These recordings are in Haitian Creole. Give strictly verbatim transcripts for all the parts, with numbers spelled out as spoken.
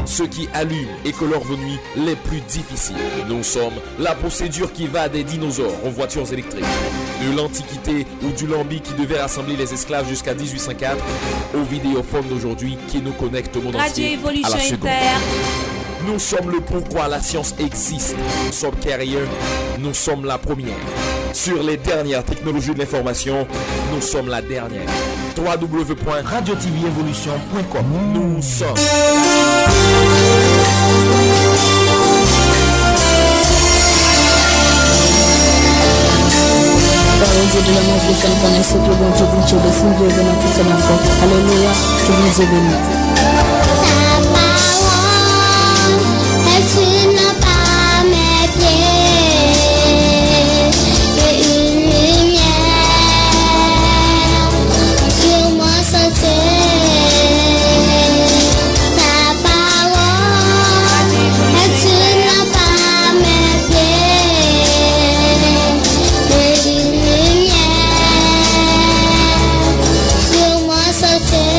ceux qui allument et colorent vos nuits les plus difficiles. Nous sommes la procédure qui va des dinosaures aux voitures électriques, de l'Antiquité ou du Lambi qui devait rassembler les esclaves jusqu'à dix-huit cent quatre, aux vidéophones d'aujourd'hui qui nous connectent au monde entier à la seconde. Nous sommes le pourquoi la science existe. Nous sommes Carrier. Nous sommes la première. Sur les dernières technologies de l'information, nous sommes la dernière. w w w point radio t v evolution point com. Nous sommes. Pawòl Dye de la mwen vle fè n konnen se ke Bondye bouche bèsmil dwe nan tout sa n ap fè. Alelouya, ke Bondye beni. Ta parole est une lampe à mes pieds et une lumière sur mon sentier. Ta parole est une lampe à mes pieds et une lumière sur mon sentier.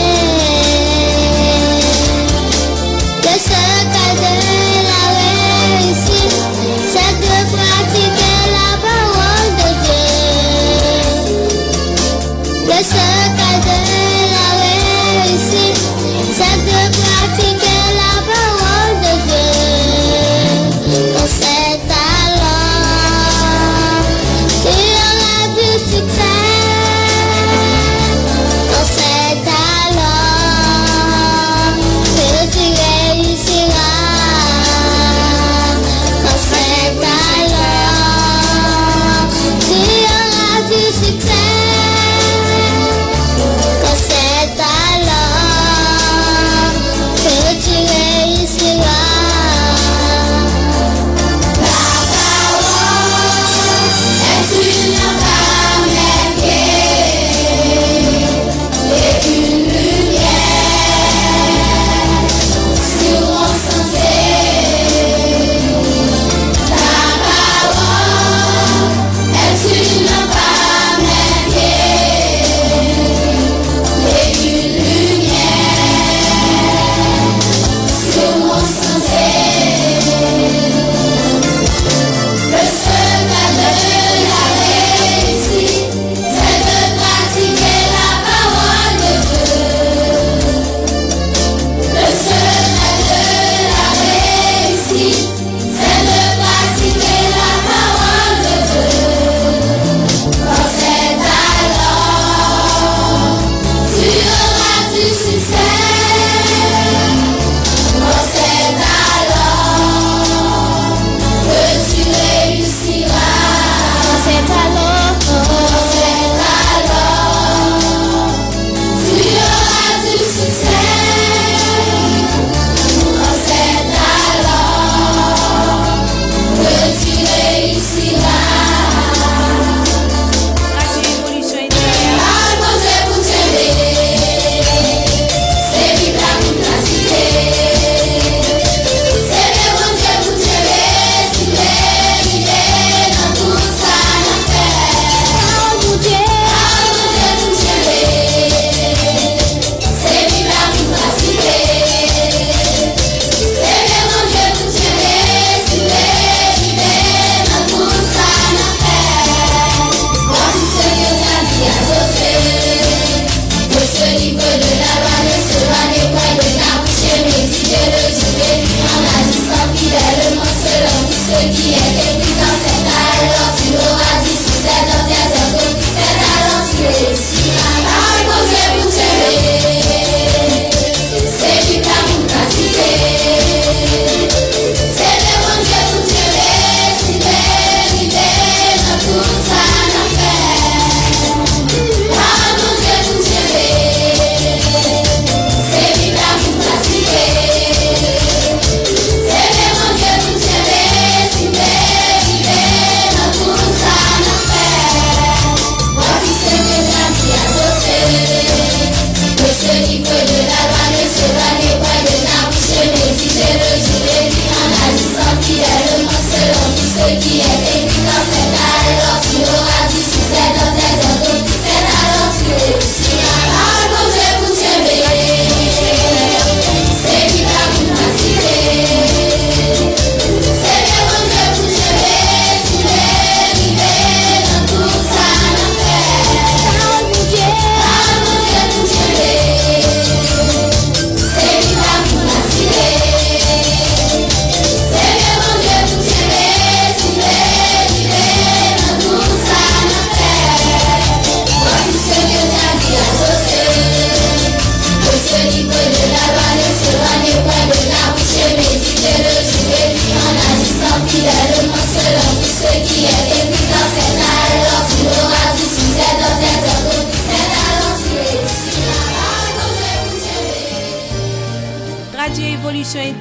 Sèl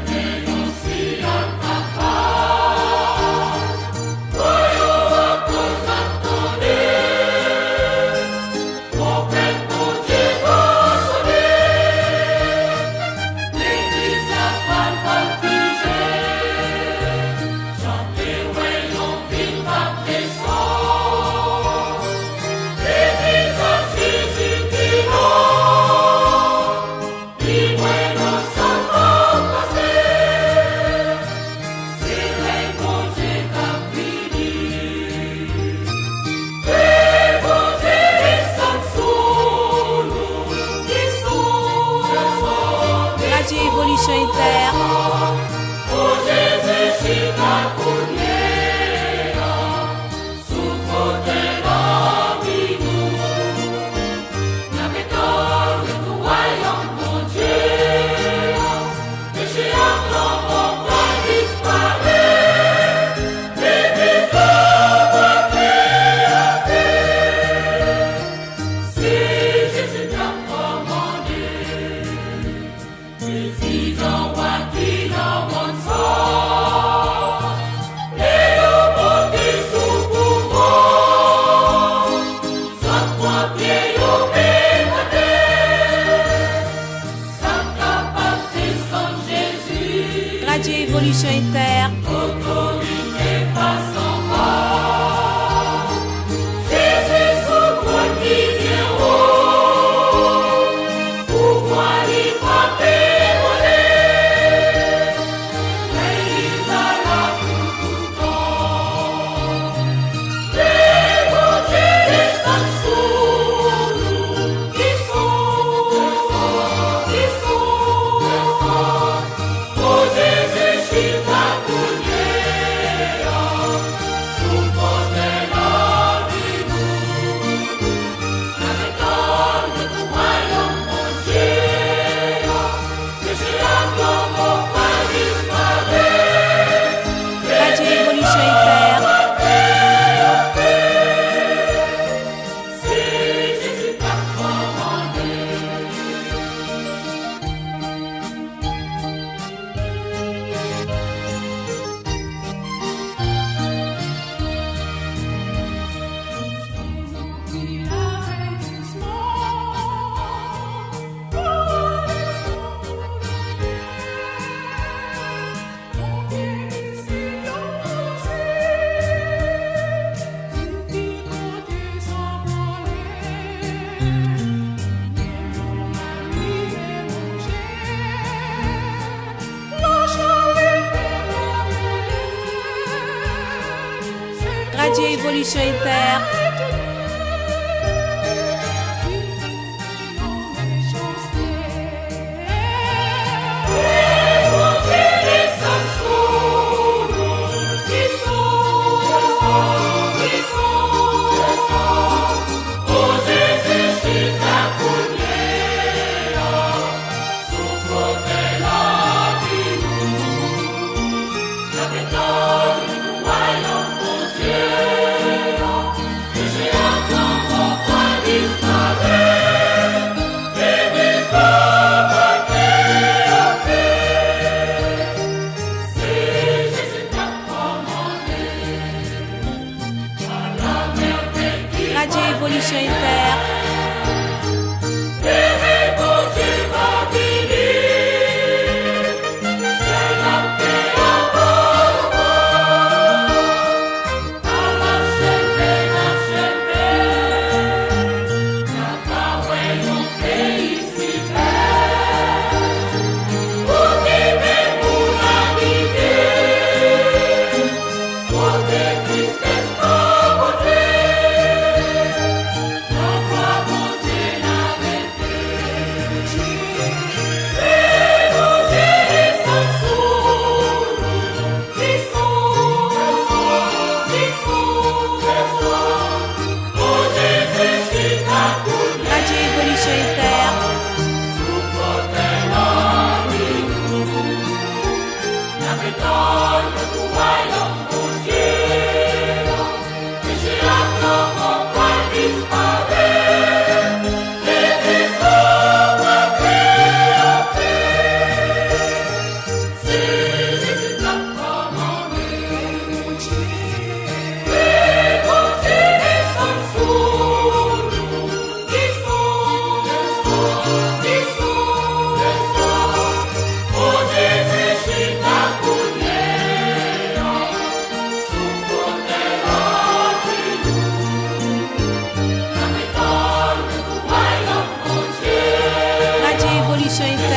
men yon siyal kapab fè yo ankò tande twonpèt Bondye va sonnen. Legliz la pral vòltije. Jan te wè yon vil k ap desann. Legliz ak Jezi ki la. Li mwen nan sa k ap pase. Se rèy Bondye k ap vini. Rèy Bondye desann sou nou. Li sou nou. Radio Evolution Inter. O Jezi chita kounye a. Sou fotèy lavi nou, n ap etann retou wayòm Bondye a. Peche ak lanmò pral disparèt, legliz la pral triyonfe. Se Jezi k ap kòmande. Prezidan wa ki nan mond sa, lè yo monte sou pouvwa, zòt pran pye yo met atè. Sa kapab desann Jezi. Radio Evolution Inter. Otorite fas anba. Jezi sou twòn ki byen wo. Pouvwa li pa ebranle. Rèy li la la pou toutan. Lè Bondye desann sou nou, li sou, li sou. O Jezi chita kounye a sou fotèy lavi nou. N ap etann retou wayòm Bondye a. Peche ak lanmò pral disparèt. Radio Evolution Inter. Se Jezi k ap kòmande. Radio Evolution Inter. Sou fotèy lavi nou, n ap etann wayòm Bondye a. Sou Inter.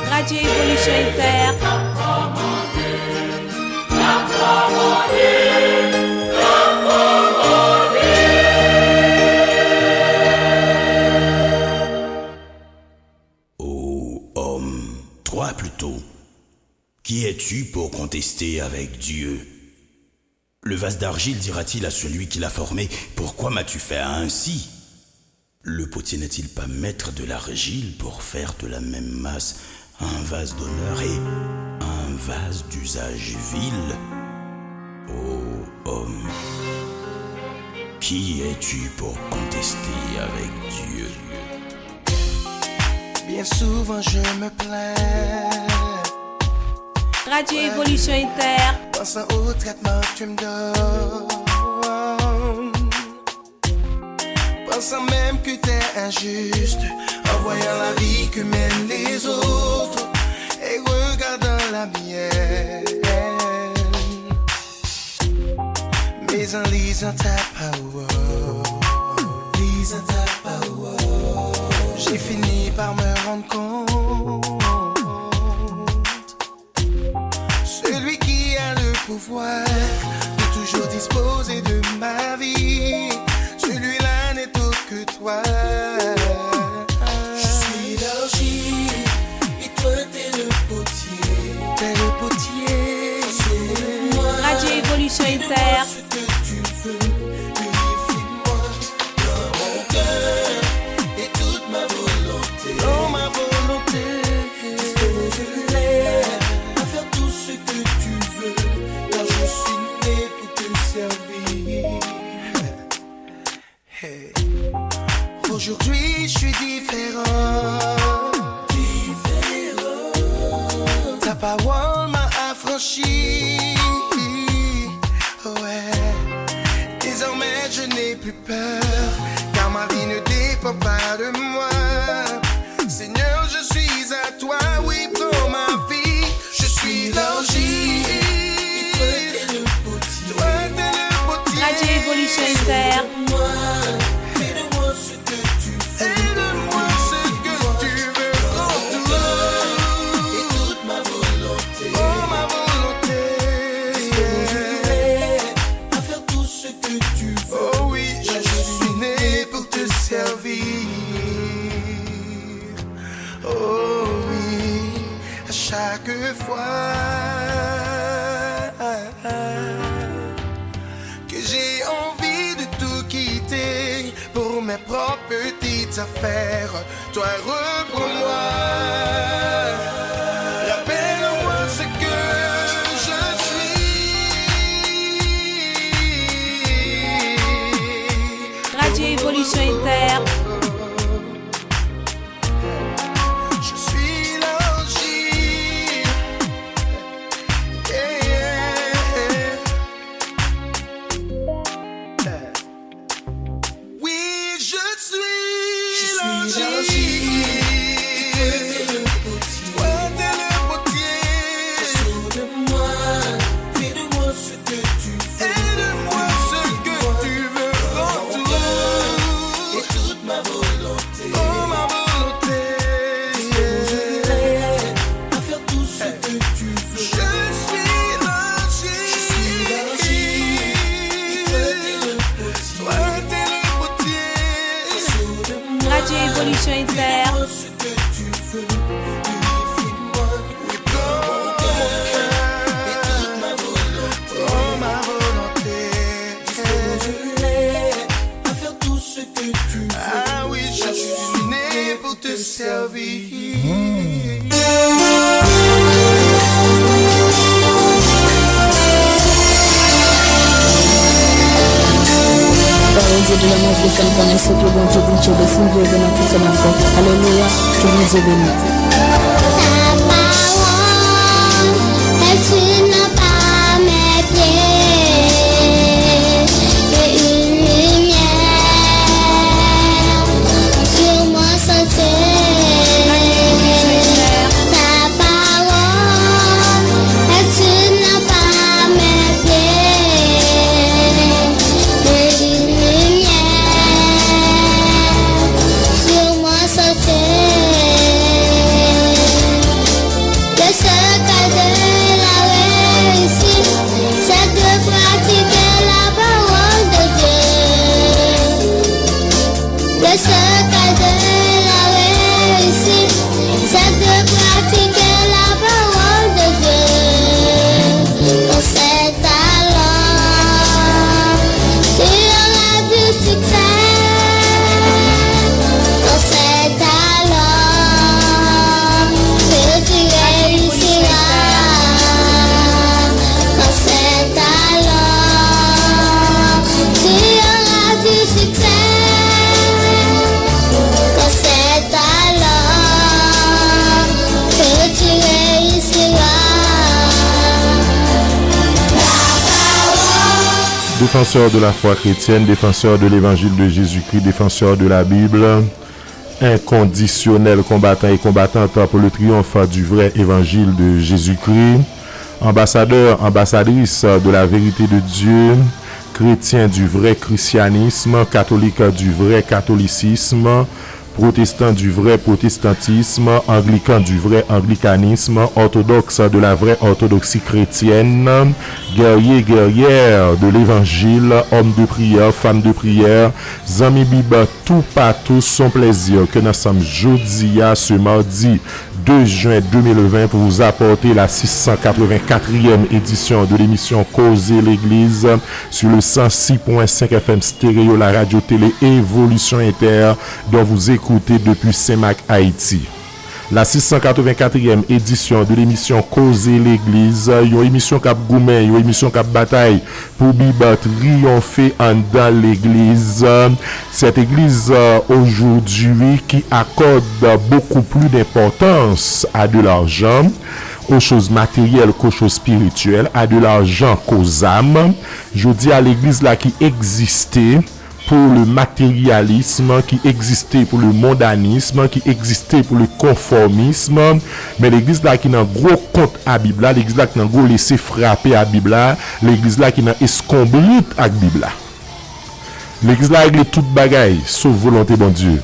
Radyo Evolisyon Inter. Ô homme, toi plutôt, qui es-tu pour contester avec Dieu ? Le vase d'argile dira-t-il à celui qui l'a formé, pourquoi m'as-tu fait ainsi ? Le potier n'est-il pas maître de l'argile pour faire de la même masse un vase d'honneur et un vase d'usage vil ? Ô homme, qui es-tu pour contester avec Dieu ? Bien souvent je me plains. Radyo Evolisyon Inter. Pensant au traitement que tu me donnes. Pensant même que t'es injuste. En voyant la vie que mènent les autres. Et regardant la mienne. Mais en lisant ta parole. Lisant ta parole. J'ai fini par me rendre compte. Celui qui a le pouvoir de toujours disposer de ma vie, celui-là n'est autre que toi. Je suis l'argile et toi t'es le potier. T'es le potier. Façonne-moi. Radyo Evolisyon Inter. Ce que tu veux, purifie-moi dans mon cœur et toute ma volonté. Oh, ma volonté. Dispose-les à faire tout ce que tu veux, car je suis né pour te servir. Hey. Aujourd'hui, je suis différent. Différent. Ta parole m'a affranchi. Ouais. Désormais, je n'ai plus peur, car ma vie ne dépend pas de moi. Seigneur, je suis à toi, oui, prends ma vie. Je suis l'argile. Toi, t'es le potier. Radyo Evolisyon Inter. Fais de moi ce que tu veux. Fais de moi ce que tu veux. Prends tout. Et toute ma volonté. Oh, ma volonté. Dispose-les à faire tout ce que tu veux. Oh oui, je suis né pour te servir. Oh oui, à chaque fois que j'ai envie de tout quitter pour mes propres petites affaires, toi reprends-moi. Rappelle-moi ce que je suis. Radyo Evolisyon Inter. Je suis l'argile. Yeah, yeah. Oui, je suis l'argile. Toi, t'es le potier. Façonne-moi, fais de moi ce que tu veux. Fais de moi ce que tu veux. Rends tout. Et toute ma volonté. Oh, ma volonté. Dispose-les à faire tout ce que tu veux. Je suis l'argile. Je suis l'argile. Et toi, t'es le potier. Toi, t'es le potier. Façonne-moi. Radyo Evolisyon Inter. Fais-moi ce que tu veux. Purifie-moi. Oui, prends mon cœur et toute ma volonté. Oh, ma volonté. Dispose-les à faire tout ce que tu veux. Ah oui, je suis né pour te servir. sèvi. Pawòl Bondye di la mwen vle fè n konnen se pou Bondye pou n tchebe si n vle nan tout sa n ap fè. Alelouya, ke Bondye beni. Ta parole est une lampe à mes pieds et une lumière sur mon sentier. Ta parole est une lampe à mes pieds et une lumière sur mon sentier. Le secret de la réussite, c'est de pratiquer la parole de Dieu. Le secret de la réussite, c'est de pratiquer la parole de Dieu. Dans cette Alors, tu auras du succès. Dans cet alors que tu réussiras. Dans cet alors, tu auras du succès. Dans cet alors que tu réussiras. Défenseur de la foi chrétienne, défenseur de l'évangile de Jésus-Christ, défenseur de la Bible, inconditionnel combattant et combattante pour le triomphe du vrai évangile de Jésus-Christ, ambassadeur, ambassadrice de la vérité de Dieu, chrétien du vrai christianisme, catholique du vrai catholicisme, protestant du vrai protestantisme, anglikan du vrai anglicanisme, orthodoxe de la vraie orthodoxie chrétienne, guerrier, guerrière de l'évangile, homme de prière, femme de prière, zanmi Bib toupatou, son plèzi ke n ansanm jodi a, ce mardi deux juin deux mille vingt, pour vous apporter la six cent quatre-vingt-quatrième édition de l'émission Koze Legliz sur le cent six point cinq F M Stereo, la radio télé Évolution Inter, dont vous écoutez depuis Saint-Marc, Haïti. La six cent quatre-vingt-quatrième édition de l'émission Koze Legliz, yon emisyon k ap goumen, yon emisyon k ap batay pou Bib triyonfe anndan legliz. Cette église, euh, aujourd'hui, qui accorde beaucoup plus d'importance à de l'argent, aux choses matérielles qu'aux choses spirituelles, à de l'argent qu'aux âmes. Jodi a, legliz la ki egziste pour le matérialisme, ki egziste pour le mondanisme, ki egziste pour le conformisme. Men legliz la ki nan gwo kont a Bib la, legliz la ki nan gwo lese frape a Bib la, legliz la ki nan eskonbrit ak Bib la. Legliz la regle tout bagay, sof volonte Bondye.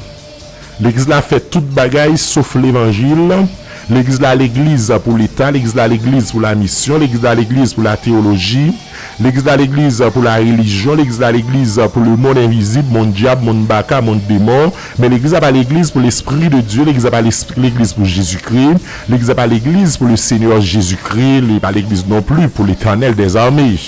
Legliz la fè tout bagay, sof levanjil. Legliz la, legliz pou Leta, legliz la, legliz pou la misyon, legliz la, legliz pou la teyoloji, legliz la, legliz pou la relijyon, legliz la, legliz pou le monde invisible, mond dyab, mond baka, mond demon. Men legliz la pa legliz pou l'Esprit de Dieu, legliz la pa les-, legliz pou Jezikri, legliz la pa legliz pou le Seigneur Jésus-Christ, li pa legliz non pli pou l'Éternel des armées.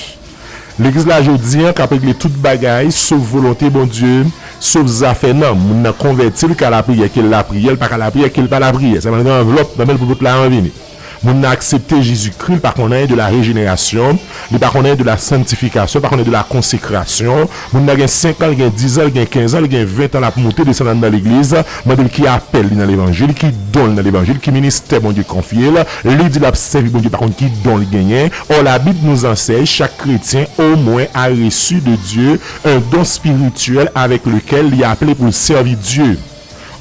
Legliz la jodi an k ap regle tout bagay, sof volonte Bondye, sof zafè nanm. Moun nan konvèti, l ka lapriyè, ke l lapriyè, l pa ka lapriyè, ke l pa lapriyè. Sèlman l gen anvlòp nan men l pou bout la an vini. Moun nan aksepte Jezikri, l pa konn anyen de la rejenerasyon, li pa konn anyen de la sanktifikasyon, pa konn anyen de la konsekrasyon. Moun nan gen senk an, l gen diz an, l gen kenz an, l gen ven an, l ap moute, desann anndan legliz, mande l ki apèl li nan levanjil, ki don l nan levanjil, ki ministè Bondye konfye l. Li di l ap sèvi Bondye, pa konn ki don l genyen. Or, la Bible nous enseigne, chaque chrétien au moins a reçu de Dieu un don spirituel avec lequel li aple pou l sèvi Dye.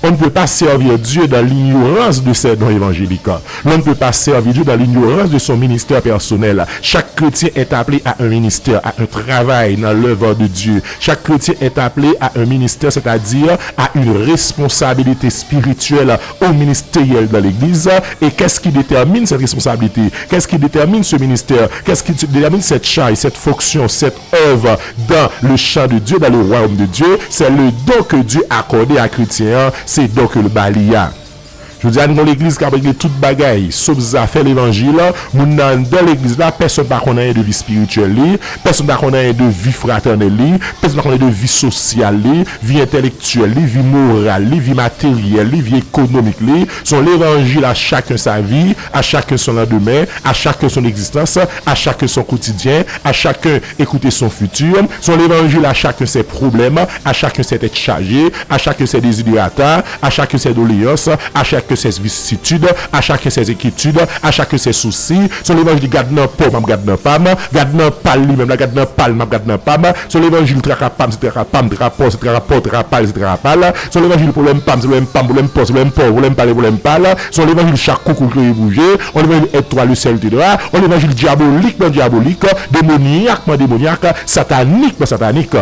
On ne peut pas servir Dieu dans l'ignorance de ses dons évangéliques. L'on ne peut pas servir Dieu dans l'ignorance de son ministère personnel. Chaque chrétien est appelé à un ministère, à un travail dans l'œuvre de Dieu. Chaque chrétien est appelé à un ministère, c'est-à-dire à une responsabilité spirituelle ou ministérielle dans l'Église. Et qu'est-ce qui détermine cette responsabilité? Qu'est-ce qui détermine ce ministère? Qu'est-ce qui détermine cette charge, cette fonction, cette œuvre dans le champ de Dieu, dans le royaume de Dieu? C'est le don que Dieu a accordé à chrétien, se don ke l ba li a. Jodi a, nou gon legliz k ap regle tout bagay, sof zafè levanjil. Moun nan anndan legliz la, pèsonn pa konn anyen de vi espirityèl li, pèsonn pa konn anyen de vi fratènèl li, pèsonn pa konn anyen de vi sosyal li, vi entèlektyèl li, vi moral li, vi materyèl li, vi ekonomik li. Se yon levanjil à chacun sa vie, à chacun son lendemain, à chacun son existence, à chacun son quotidien, à chacun écouter son futur. Se yon levanjil à chacun ses problèmes, à chacun ses têtes chargées, à chacun ses desiderata, à chacun ses doléances, à chacun ses vicissitudes, à chacun ses inquiétudes, à chacun ses soucis. Se yon levanjil gad nan pa w, m ap gad nan pa m, gad nan pa l li menm la, gad nan pa l, m ap gad nan pa m. Se yon levanjil traka pa m, se traka pa m, traka pa w, se traka pa w, traka pa l, se traka pa l. Se yon levanjil pwoblèm pa m, se pwoblèm pa m, pwoblèm pa w, se pwoblèm pa w, pwoblèm pa l, e pwoblèm pa l. Se yon levanjil chak koukou l kreye bouje, yon levanjil aide-toi le ciel t'aidera, yon levanjil dyabolikman dyabolik, demonikman demonyak, satanikman satanik.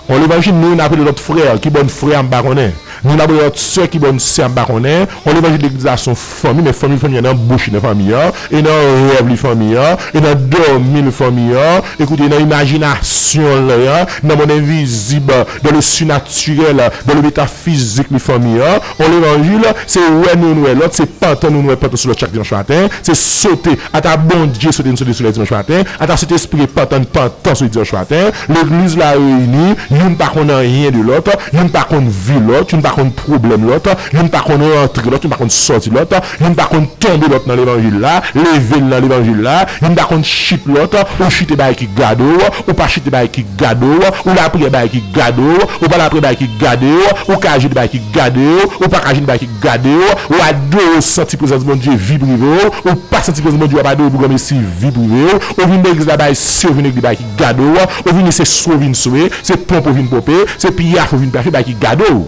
On levanjil nou youn ap rele lòt frè, ki bòn frè a m pa konnen. Nou youn ap rele lòt sè, ki bòn sè a m pa konnen. On levanjil legliz la se yon fanmi, men fanmi, fanmi an nan bouch li nan fanmi an, e nan rèv li fanmi an, e nan dòmi l fanmi an, ekoute, nan imajinasyon l an, nan mond envizib, dans le surnaturel, dans le métaphysique li fanmi an. On levanjil, se wè nou youn wè lòt, se pantan nou youn wè pantan sou lòt chak dimanch maten, se sote, ata Bondye sote n sote sou lè dimanch maten, ata Sentespri pantan n pantan sou lè dimanch maten. Legliz la reyini, youn pa konn anyen de lòt, youn pa konn vi lòt, youn pa konn pwoblèm lòt, youn pa konn rantre lòt, youn pa konn sòti lòt, youn pa konn tonbe lòt nan levanjil la, leve l nan levanjil la, youn pa konn chit lòt, ou chite bagay ki gade w, ou pa chite bagay ki gade w, ou lapriyè bagay ki gade w, ou pa lapriyè bagay ki gade w, ou ka aji de bagay ki gade w, ou pa ka aji de bagay ki gade w, ou adore, ou santi prezans Bondye vi prive w, ou pa santi prezans Bondye, w ap adore pou granmesi vi prive w, ou vin legliz la bay swe, ou vin legliz bagay ki gade w, ou vin se swe, ou vin swe, se ponpe, ou vin ponpe, se pyafe, ou vin pyafe bagay ki gade w.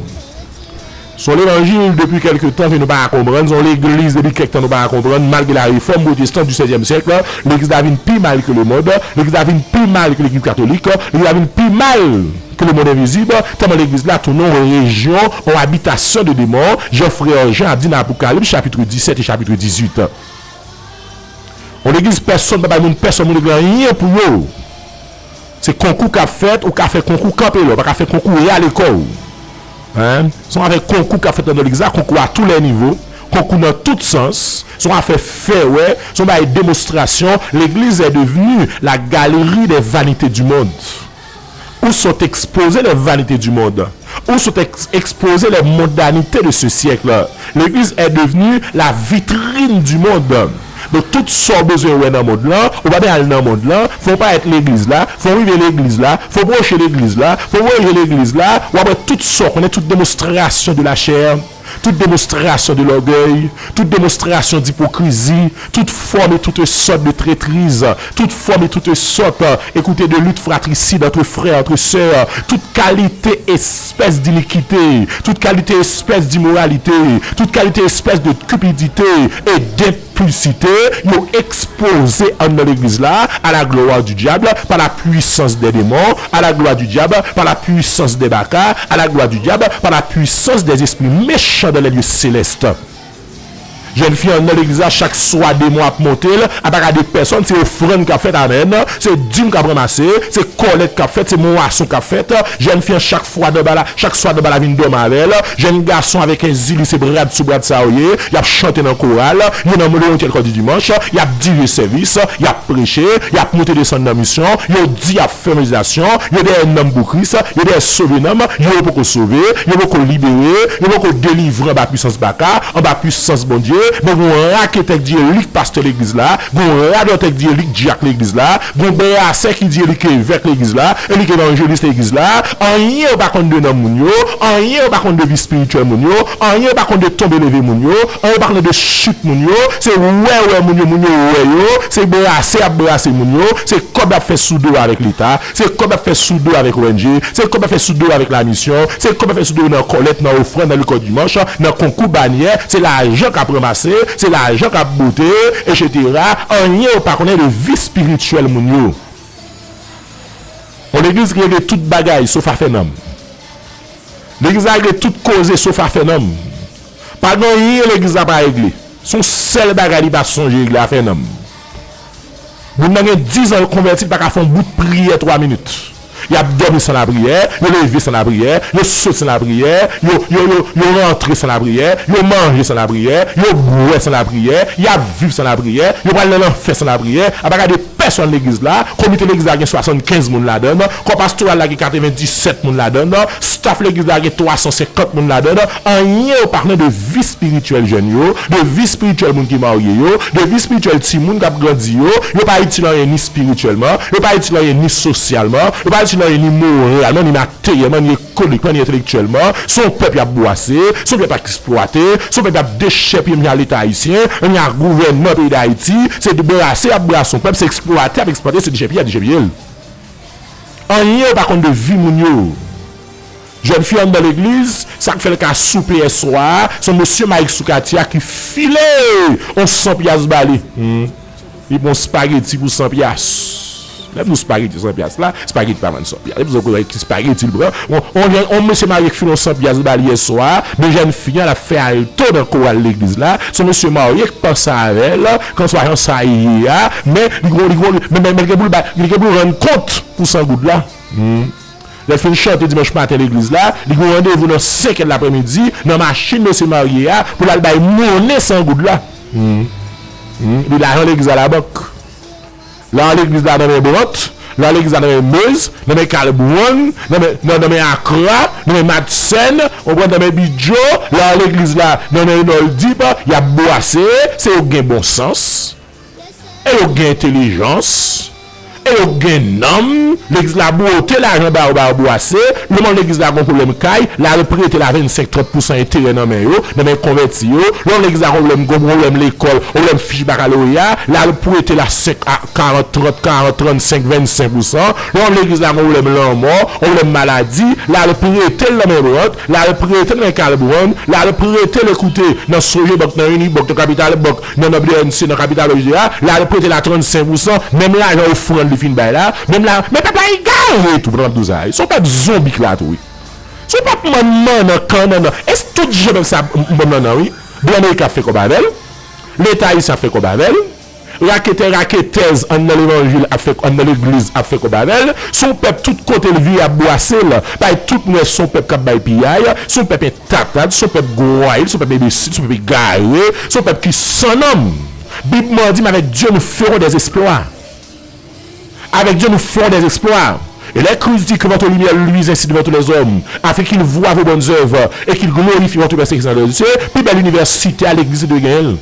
Se yon levanjil depi kèlke tan ke nou pa ka konprann, se yon legliz depi kèk tan nou pa ka konprann, malgre la réforme protestante du seizième siècle, legliz la vin pi mal ke le monde, legliz la vin pi mal ke legliz katolik, legliz la vin pi mal ke le monde invizib, tèlman legliz la tounen yon rejyon, yon abitasyon de demon, jan frè Jan ap di nan Apokalips chapit disèt e chapit dizuit. Yon legliz pèsonn pa bay moun pèsonn moun regle anyen pou yo. Se konkou k ap fèt, ou ka fè konkou kanpe la, ou pa ka fè konkou rale kò w. Hein? Se yon afè konkou k ap fèt anndan legliz la, konkou à tous les niveaux, konkou nan tout sans, se yon afè fè wè, se yon bagay demonstrasyon. L'église est devenue la galerie des vanités du monde. Où sont exposées les vanités du monde. Où sont ex- exposées les mondanités de ce siècle. L'église est devenue la vitrine du monde. Donk, tout sa w bezwen wè nan mond lan, ou pa bezwen al nan mond lan, fò w parèt legliz la, fò w rive legliz la, fò w pwoche legliz la, fò w pwoche legliz la, w ap wè tout sa w konnen, tout demonstrasyon de la chair, tout demonstrasyon de l'orgueil, tout demonstrasyon d'hypocrisie, toute forme et toute sorte de traîtrise, toute forme et toute sorte, euh, écoutez, de lutte fratricide entre frères, entre sœurs, toute qualité, espèce d'iniquité, toute qualité, espèce d'immoralité, toute qualité, espèce de cupidité et d'impudicité, yo ekspoze anndan legliz la, à la gloire du diable, par la puissance des démons, à la gloire du diable, par la puissance des baka, à la gloire du diable, par la puissance des esprits méchants dans les lieux célestes. Jèn fi anndan legliz la, chak swa demon ap monte l, apa ka de pèsonn, se ofrann k ap fèt, amèn, se dim k ap ranmase, se kòlèt k ap fèt, se mwason k ap fèt. Jèn fi an, chak fwa nan bal la, chak swa nan bal la vin dòmi avè l. Jèn gason avèk Ezi li, se brad sou brad sa yo ye. Y ap chante nan koral, yo nan levanjil kò di dimanch, y ap dirije sèvis, y ap preche, y ap monte desann nan misyon, yo di y ap fè evanjelizasyon, yo dèyè nanm pou Kris, yo dèyè sove nanm, yo poko sove, yo poko libere, yo poko delivre anba pwisans baka, anba pwisans Bondye, men gon raketè k di li k pastè legliz la, gon radòtè k di li k dyak legliz la, gon brasè ki di li k evèk legliz la, e li k evanjelis legliz la, anyen yo pa konn de nanm moun yo, anyen yo pa konn de vi espirityèl moun yo, anyen yo pa konn de tonbe leve moun yo, anyen yo pa konn de chit moun yo, se wè wè moun yo, moun yo wè yo, se brase y ap brase moun yo, se kòb y ap fè sou do avèk Leta, se kòb y ap fè sou do avèk O N G, se kòb y ap fè sou do avèk lamisyon, se kòb y ap fè sou do nan kòlèt, nan ofrann, nan lekòl dimanch, nan konkou banyè, se lajan k ap ranmase, se lajan k ap bote, etsetera. Anyen yo pa konnen de vi espirityèl moun yo. Yon legliz ki regle tout bagay sof afè nanm. Legliz la regle tout koze sof afè nanm. Pa gen anyen legliz la pa regle. Se yon sèl bagay li pa sonje regle, afè nanm. Moun nan gen diz an l konvèti, li pa ka fè yon bout priyè twa minit. Y ap dòmi san lapriyè, yo leve san lapriyè, yo sot san lapriyè, yo, yo, yo, yo rantre san lapriyè, yo manje san lapriyè, yo bwè san lapriyè, y ap viv san lapriyè, yo pral nan lanfè san lapriyè. A pa gade pèsonn legliz la, komite legliz la gen swasannkenz moun ladan l, kò pastoral la gen katrevenndisèt moun ladan l, staff legliz la gen twasansenkant moun ladan l, anyen yo pa konnen de vi espirityèl jèn yo, de vi espirityèl moun ki marye yo, de vi espirityèl timoun k ap grandi yo, yo pa itil anyen ni espirityèlman, yo pa itil anyen ni sosyalman, yo pa itil anyen ni moralman, ni materyèlman, ni ekonomikman, ni entelektyèlman. Se yon pèp y ap bwase, se yon pèp y ap eksplwate, se yon pèp y ap dechèpiye menm jan Leta ayisyen, menm jan gouvènman peyi Dayiti, se brase y ap brase yon pèp, se eksplwate y ap eksplwate, se dechèpiye y ap dechèpiye l. Anyen yo pa konn de vi moun yo. Jèn fi anndan legliz, sa k fè l ka soupe yè swa a, se yon mesye Mike sou katye a ki file yon san pyas ba li. Hmm. Li pran yon spageti pou san pyas. Lè m di w spageti san pyas la, spageti pa vann san pyas. Lè m di w ki spageti l pran, yon, yon, yon mesye marye k file yon san pyas ba li yè swa a, men jèn fi a, l ap fè alto nan koral legliz la. Se yon mesye marye k panse avè l, kanswa jan sa ye a, men li gon, li gon, men, men, men li gen pou l ba, li gen pou l rann kont pou san goud la. Hmm. Lè l fin chante dimanch maten legliz la, li gen yon randevou nan senk è laprèmidi nan machin mesye marye a pou l al bay monnen san goud la. Hmm. Hmm. Epi lajan legliz la labank. Lajan legliz la nan men Brandt, lajan legliz la nan men Meuse, nan men Carl Brown, nan men, nan, nan men Accra, nan men Madsen, ou konprann, nan men Bidjo, lajan legliz la nan men Renold Deep, y ap bwase, se yo k gen bon sans. E yo gen entèlijans, e yo gen nanm, legliz la bwote lajan ba yo, ba yo bwase, lè moun legliz la gon pwoblèm kay, l al prete l a vennsenk, trant pousan enterè nan men yo, nan men konvèti yo, lè moun legliz la gon pwoblèm, gon pwoblèm lekòl, pwoblèm fich bakaloreya, l al prete l a senk a karant, trant, karant, trannsenk, vennsenk pousan, lè moun legliz la gon pwoblèm lanmò, pwoblèm maladi, l al prete l nan men Brandt, l al prete l nan men Carl Brown, l al prete l, ekoute, nan Sogebank, nan Unibank, nan Capital Bank, nan, nan B N C, nan Capital O J A, l al prete l a trannsenk pousan, menm lajan ofrann li fin bay la, menm la, men pèp la egare tou, pandan m ap di w sa, se yon pèp zonbi k la tou, wi. Se yon pèp manman nan kannan nan. Èske tout jan pèp sa m, m, m, nan, nan, wi. Blan Ameriken ap fè kòb avè l, Leta ayisyen ap fè kòb avè l, raketè, raketèz anndan levanjil ap fè, anndan legliz ap fè kòb avè l, se yon pèp tout kote l vire ap bwase l, bay tout moun wè se yon pèp k ap bay piyay, se yon pèp Tatad, se yon pèp gwayil, se yon pèp enbesil, se yon pèp egare, se yon pèp ki san nanm. Bib mwen di m, avec Dieu nous ferons des exploits. Avec Dieu nous ferons des exploits. Et les Christ dit que votre lumière luise ainsi devant tous les hommes, afin qu'ils voient vos bonnes œuvres et qu'ils glorifient votre Père céleste dans les cieux. Pi bèl inivèsite a legliz te genyen l.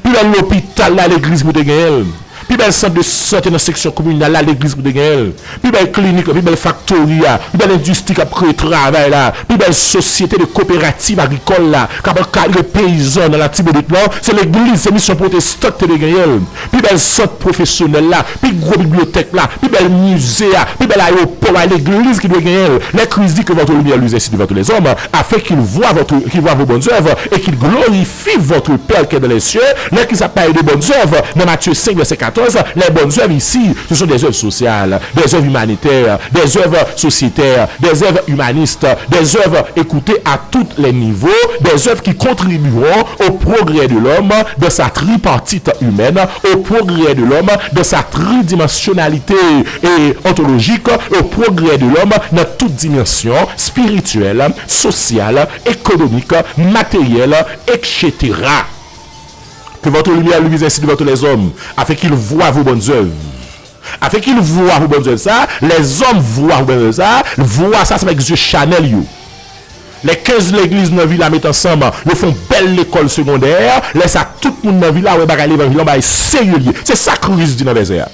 Pi bèl lopital la legliz pou te genyen l. Pi bèl sant de sante nan seksyon kominal la legliz pou te genyen l. Pi bèl klinik la, pi bèl faktori a, pi bèl endistri k ap kreye travay la, pi bèl sosyete de koperativ agrikòl la k ap ankadre peyizan nan Latibonit lan, se legliz, se misyon pwotestan ki te dwe genyen l. Pi bèl sant pwofesyonèl la, pi gwo bibliyotèk la, pi bèl mize a, pi bèl ayewopò a, legliz ki dwe genyen l. Les Christ dit que votre lumière luise ainsi devant tous les hommes, afin qu'ils voient votre, qu'ils voient vos bonnes œuvres et qu'ils glorifient votre Père qui est dans les cieux. Lè Kris ap pale de bonnes œuvres, nan Matthieu cinq, verset quatorze, les bonnes œuvres ici, ce sont des œuvres sociales, des œuvres humanitaires, des œuvres sociétaires, des œuvres humanistes, des œuvres, écoutez, à tous les niveaux, des œuvres qui contribueront au progrès de l'homme dans sa tripartite humaine, au progrès de l'homme dans sa tridimensionnalité et ontologique, au progrès de l'homme dans toute dimension spirituelle, sociale, économique, matérielle, et cetera. Que votre lumière luise ainsi devant tous les hommes, afin qu'ils voient vos bonnes œuvres. Afin qu'ils voient vos bonnes œuvres, sa, les hommes voient vos bonnes œuvres, sa, vwa sa, se avèk zye chanèl yo. Lè kenz legliz nan vil la met ansanm, yo fè yon bèl lekòl segondè, lè sa, tout moun nan vil la wè bagay levanjil la, yon bagay serye l ye. Se sa Kris di nan vèsè a.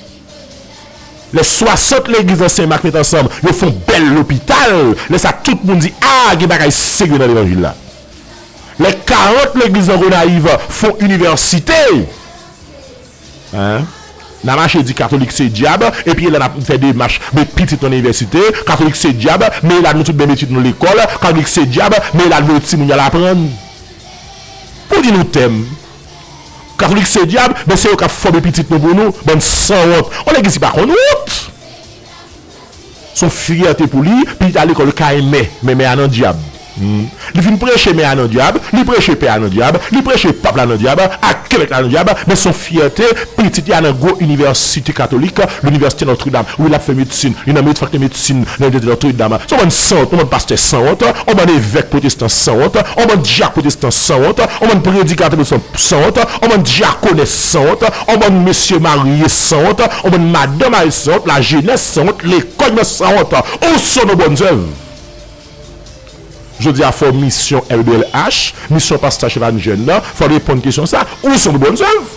Lè swasant legliz nan Sen Mak met ansanm, yo fè yon bèl lopital, lè sa, tout moun di, a, gen bagay serye nan levanjil la. Lè karant legliz nan Gonayiv fè yon inivèsite, Hein? N a mache di katolik se dyab, epi la n ap fè demach met pitit nou nan inivèsite, katolik se dyab, men la nou tout ben met pitit nou lekòl, katolik se dyab, men la nou voye timoun y al aprann. Pou di nou tèm, katolik se dyab, men se yo k ap fòme pitit nou pou nou, bann sanwont. On legliz ki pa konn wont! Se yon fyète pou li, pitit al lekòl kay mè, men mè a nan dyab. Hmm. Li vin preche mè a nan dyab, li preche pè a nan dyab, li preche pap la nan dyab, ak Kebèk la nan dyab, men se yon fyète pitit li a nan gwo inivèsite katolik, Linivèsite Notre Dame. Wi, l ap fè medsin, li nan med-, fakilte medsin nan Linivèsite Notre Dame. Se yon bann sanwont, yon bann pastè sanwont, yon bann evèk pwotestan sanwont, yon bann dyak pwotestan sanwont, yon bann predikatè pwotestan sanwont, yon bann dyakonès sanwont, yon bann mesye marye sanwont, yon bann madanm marye sanwont, lajenès sanwont, lekòl sanwont. Ou se yon bon zèv. Jodi a, fò misyon L B L H, misyon pastè Chevanne Jeune nan, fò l reponn kesyon sa. Ou se yon bon zèv.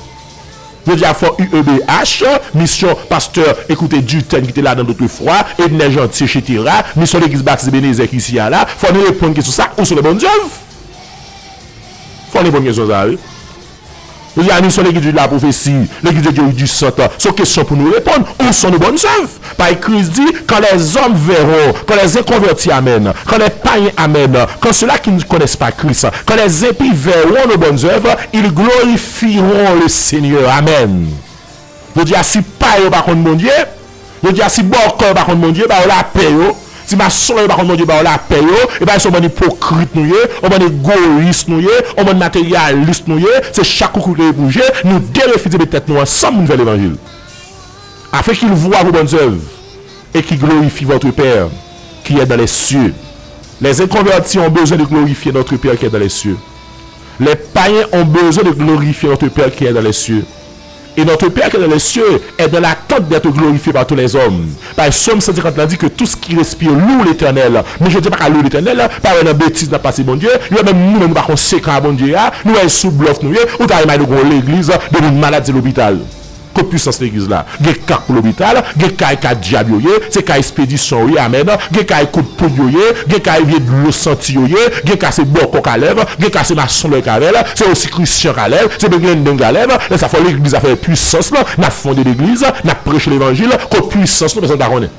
Jodi a, fò U E B H, misyon pastè, ekoute, Dutène ki te la nan lòt fwa, Ednè Jeanty, etsetera, misyon legliz Batis Ebenezè ki isi a la, fò nou reponn kesyon sa. Ou se yon bon zèv. Fò nou reponn kesyon sa, wi. Jodi a, nou se legliz de la pwofesi, legliz de Dieu du centre. Se yon kesyon pou nou reponn. Où sont nos bonnes œuvres? Paske Kris di, quand les hommes verront, quand les inconvertis, amen, quand les païens, amen, quand ceux-là qui ne connaissent pas Christ, quand les impies verront nos bonnes œuvres, ils glorifieront le Seigneur. Amen. Jodi a, si payen yo pa konn Bondye, jodi a, si bòkò yo pa konn Bondye, ba yo lapè yo. Si masonlòt yo pa konn Bondye, ba yo lapè yo. E pa se yon bann ipokrit nou ye, yon bann egoyis nou ye, yon bann materyalis nou ye. Se chak koukouy pou je, nou derefize met tèt nou ansanm pou n fè levanjil. Afin qu'ils voient vos bonnes œuvres et qu'ils glorifient votre Père qui est dans les cieux. Les inconvertis ont besoin de glorifier notre Père qui est dans les cieux. Les païens ont besoin de glorifier notre Père qui est dans les cieux. Et notre Père qui est dans les cieux est dans l'attente d'être glorifié par tous les hommes. Paske Sòm san senkant la di ke tout ce qui respire loue l'Éternel. Men jodi a pa ka louwe Letènèl, pa wè nan betiz n ap pase Bondye, yo menm nou menm nou pa konsekan a Bondye a, nou wè sou blòf nou ye, ou ta imajine w gen yon legliz, de moun malad se lopital. Kot pwisans legliz la? Gen kay pou lopital, gen kay ka dyab yo ye, se kay espedisyon yo ye, amèn. Gen kay kout poud yo ye, gen kay vye dlo santi yo ye, gen kay se bòkò ka lève, gen kay se masonlòy ka lève, se osi Christian ka lève, se Bengenden ka lève. Lè sa fò legliz la fè pwisans lan, n ap fonde legliz, n ap preche levanjil, kot pwisans nou, pèsonn pa konnen.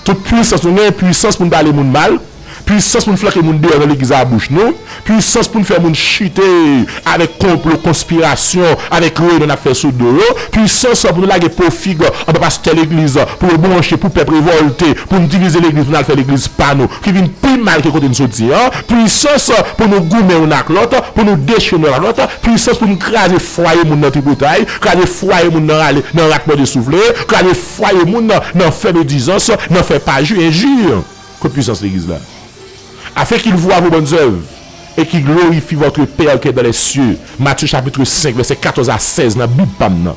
Tout pwisans nou gen, pwisans pou n pale moun mal, pwisans pou n flanke moun deyò nan legliz a bouch nou, pwisans pou n fè moun chite avèk konplo, konspirasyon, avèk reyinyon n ap fè sou do yo, pwisans pou nou lage po fig anba pastè legliz, pou yo branche, pou pèp revòlte, pou n divize legliz, pou n al fè legliz pa nou, ki vin pi mal ke kote n soti an, pwisans pou nou goumen youn ak lòt, pou nou dechire youn ak lòt, pwisans pou n kraze fwaye moun nan tripotay, kraze fwaye moun nan rale, nan rat mòde soufle, kraze fwaye moun nan, nan fè medizans, nan fè pajri, enji. Kot pwisans legliz la? Afin qu'ils voient vos bonnes œuvres et qu'ils glorifient votre Père qui est dans les cieux. Matthieu chapitre cinq, verset quatorze à seize nan Bib pa m nan.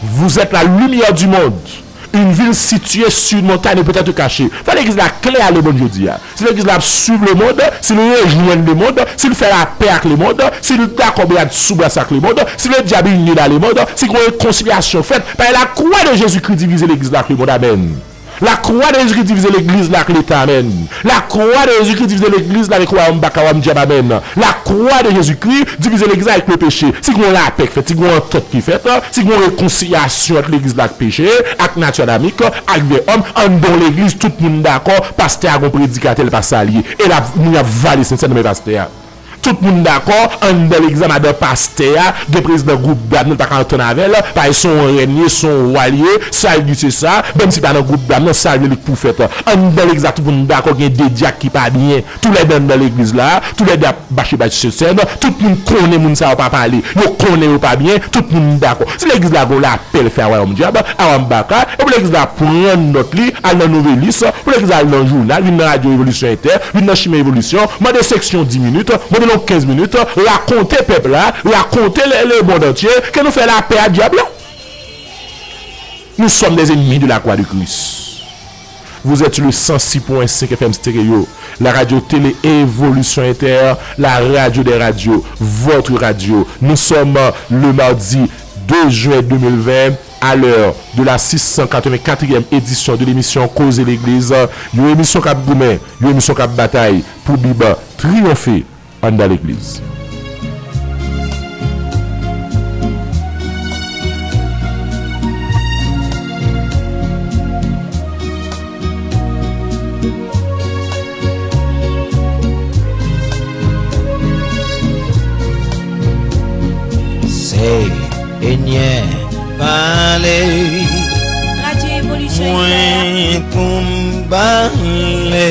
Vous êtes la lumière du monde. Une ville située sur une montagne ne peut être cachée. Fò legliz la klè a lemonn jodi a. Si legliz la ap swiv lemonn, si l rejwenn lemonn, si l fè lapè ak lemonn, si l dakò bras sou bras ak lemonn, si ledyab inye a lemonn, si gon rekonsilyasyon fèt, paske lakwa de Jezikri divize legliz la ak lemonn. Amèn. Lakwa de Jezikri divize legliz la ak leta. Amèn. Lakwa de Jezikri divize legliz la avèk wayòm baka, wayòm dyab. Amèn. Lakwa de Jezikri divize legliz la avèk lepeche. Si gon lapè k fèt, si gon antant ki fèt, si gon rekonsilyasyon ant legliz la ak peche, ak nati adamik, ak vyèy òm, anndan yon legliz, tout moun dakò, pastè a gon predikatè, l pa sa l ye. E l ap, moun ap vale sensè nan men pastè a. Tout moun dakò, anndan legliz la, madan pastè a, gen prezidan gwoup dam nan, l pa ka antann avè l, paske se yon rèn li ye, se yon wa li ye, sa l di se sa, menm si l pa nan gwoup dam nan, sa l vle li k pou fèt. Anndan legliz la, tout moun dakò, gen de dyak ki pa byen. Toulède anndan legliz la, toulède ap mache bay sèn, tout moun konnen moun sa yo pa pale, yo konnen yo pa byen, tout moun dakò. Si legliz la gon lapè l fè a wayòm dyab, a wayòm baka, epi legliz la pran nòt li, al nan Nouvelis, pou legliz la al nan jounal, vin nan radyo Revolisyon Entè, vin nan Chimen Evolisyon, mande seksyon dis minit, mande long kenz minit, rakonte pèp la, rakonte le, lemonn antye, ke nou fè lapè a dyab la. Nous sommes des ennemis de la croix de Christ. Vous êtes sur le cent six point cinq F M Stereo, la radio télé Évolution Inter, la radio des radios, votre radio. Nous sommes le mardi deux juin deux mille vingt, à l'heure de la six cent quatre-vingt-quatrième édition de l'émission Koze Legliz, yon emisyon k ap goumen, yon emisyon k ap batay pou Bib triyonfe anndan legliz. Senyè, pale. Radyo Evolisyon. Mwen pou m pale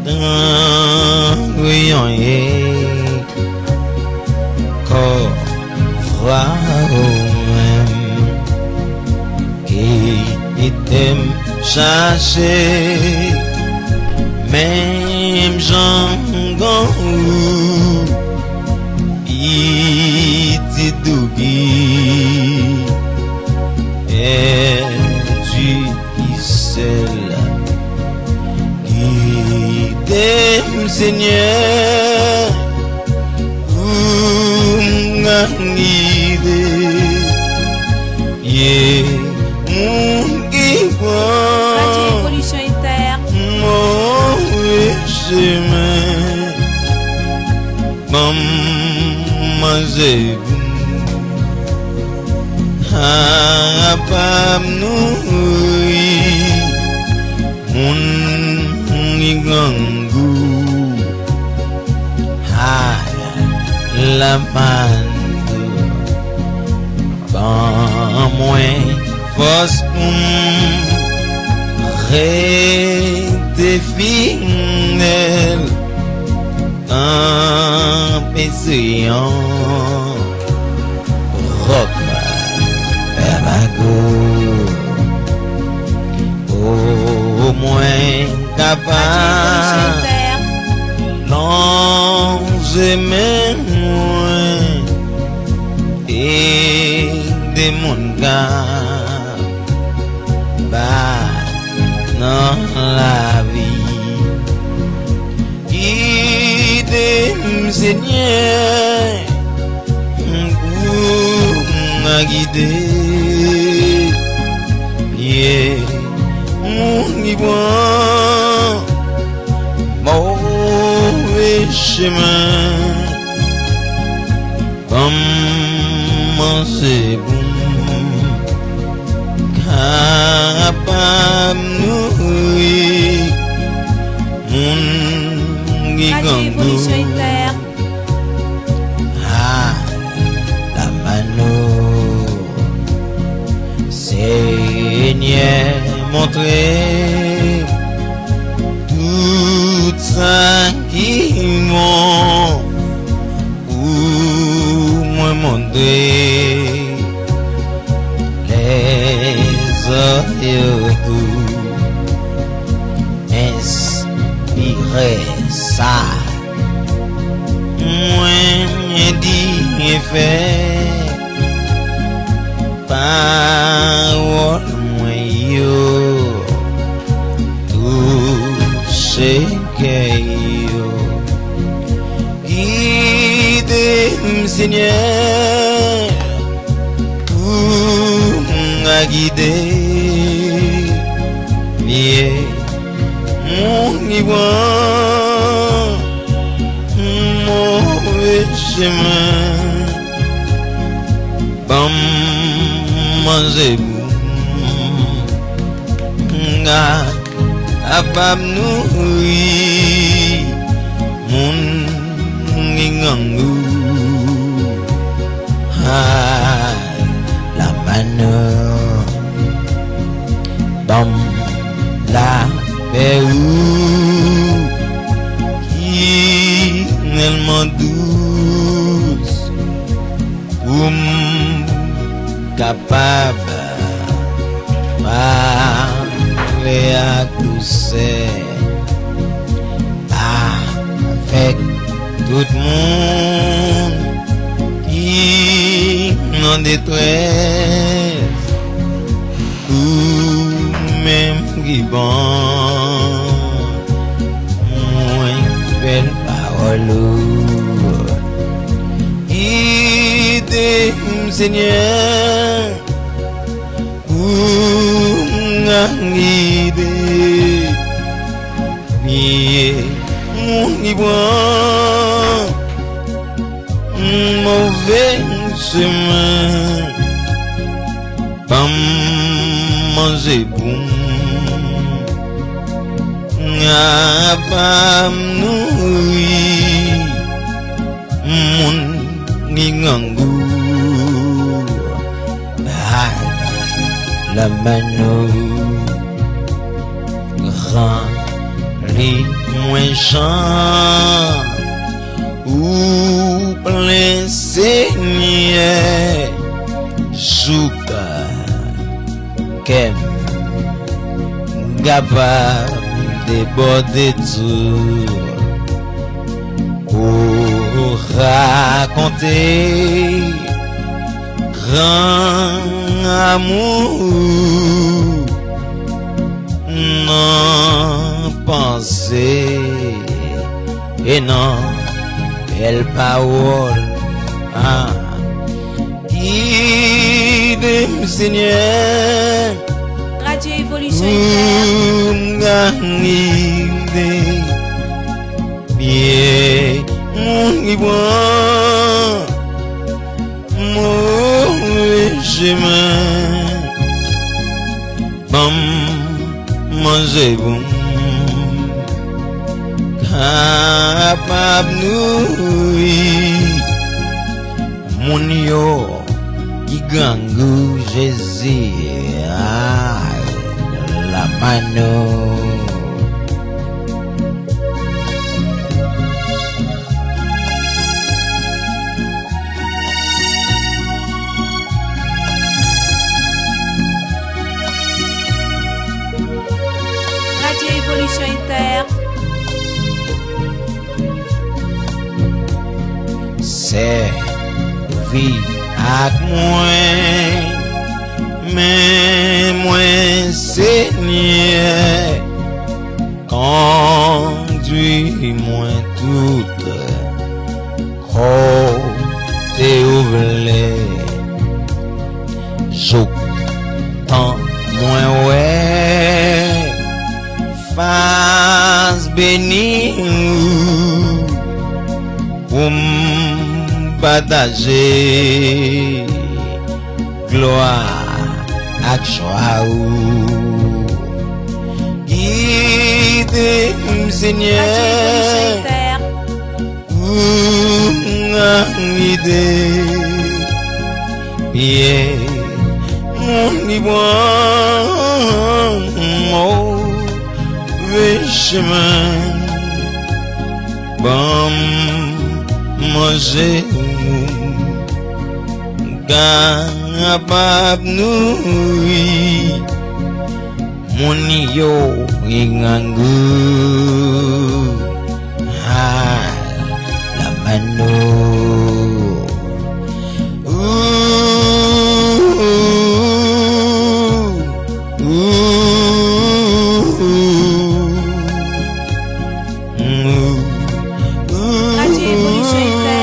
tankou yon ekò, vwa ou menm ki kite m chache menm jan kon ou. Pitit ou ki pèdi, ki sèl. Gide m, Senyè, pou m ka gide pye moun ki pran move chemen. Ban m manje pou m kapab nouri moun ki grangou. Ay, Lamando, ban mwen fòs pou m rete fidèl, kanpe sou yon wòk fè lakou. Pou mwen kapab lonje men mwen, ede moun k ap bat nan lavi. Gide m, Senyè, pou m ka gide pye moun ki pran move chemen. Ban m manje pou m kapab nouri moun ki grangou. A, Lamando, Senyè, montre m tout sa ki bon pou mwen montre lèzòt yo tou. Enspire sa mwen di e fè pawòl mwen yo touche kè yo. Gide m, Senyè, pou m ka gide pye moun ki pran move chemen. Ban m manje pou m ka kapab nouri moun ki grangou. A, Lamando, ban m lapè ou ki tèlman dous pou m kapab pale ak dousè avèk tout moun ki nan detrès. Ou menm ki ban mwen bèl pawòl ou. Gide m, Senyè, pou m ka gide pye moun ki pran move chemen. Ban m manje pou m kapab nouri moun ki grangou. Bay Lamano, ranpli mwen jan ou plen, Senyè, jouk kè m kapab debòde tou pou rakonte gran amou nan panse e nan bèl pawòl. Ah, gide m, Senyè, Radyo Evolisyon pou m ka gide pye moun ki pran move chemen. Ban m manje pou m kapab nouri moun yo ki grangou, Jezi. Ah, Lamano. Radyo Evolisyon Entè. Sèvi ak mwen, men mwen, Senyè, kondui mwen tout kote ou vle. Jouk tan mwen wè fas beni ou pou m pataje glwa ak jwa ou. Gide m, Senyè, pou m gide pye moun ki pran move chemen. Ban m manje pou m kapab nouri moun yo ki grangou. Ah, Lamano. Ooh, ooh, ooh, ooh. Radyo Evolisyon Entè.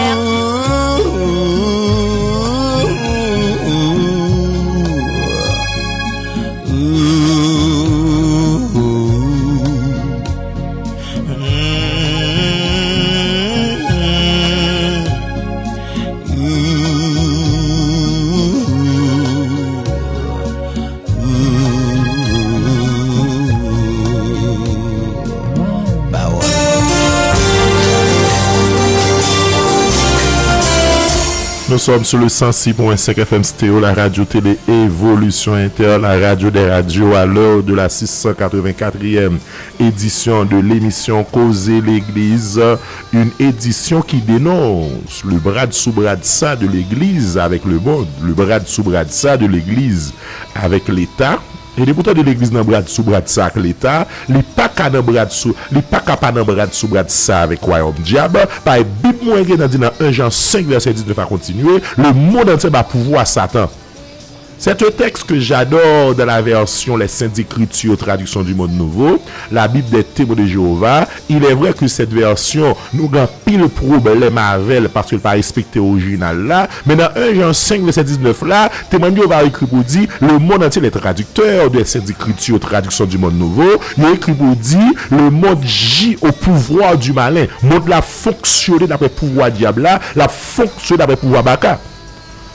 Nous sommes sur le cent six point cinq F M Stéréo, la radio télé Évolution Inter, la radio des radios, à l'heure de la six cent quatre-vingt-quatrième édition de l'émission Koze Legliz, une édition qui dénonce le bras dessous bras dessous de l'Église avec le monde, le bras dessous bras dessous de l'Église avec Leta. E depi w tande legliz nan bras dessous bras dessous ak Leta, li pa ka nan bras dessous, li pa ka pa nan bras dessous bras dessous avèk wayòm dyab. Paske Bib mwen gen nan di nan en Jan senk vèsè diznèf a kontinye, le monde entier ba pouvwa Satan. C'est un texte que j'adore dans la version Les Saintes Écritures, traduction du monde nouveau, la Bible des Témoins de Jéhovah. Il est vrai que cette version, nou gen anpil pwoblèm avè l paske l pa respekte orijinal la. Men nan en Jan senk vèsè diznèf la, Temwen de Jewova yo ekri pou di, le monde entier, les traducteurs de Saintes Écritures, traduction du monde nouveau, yo ekri pou di, le monde gît au pouvoir du malin. Mond la fonksyone daprè pouvwa dyab la, l ap fonksyone daprè pouvwa baka.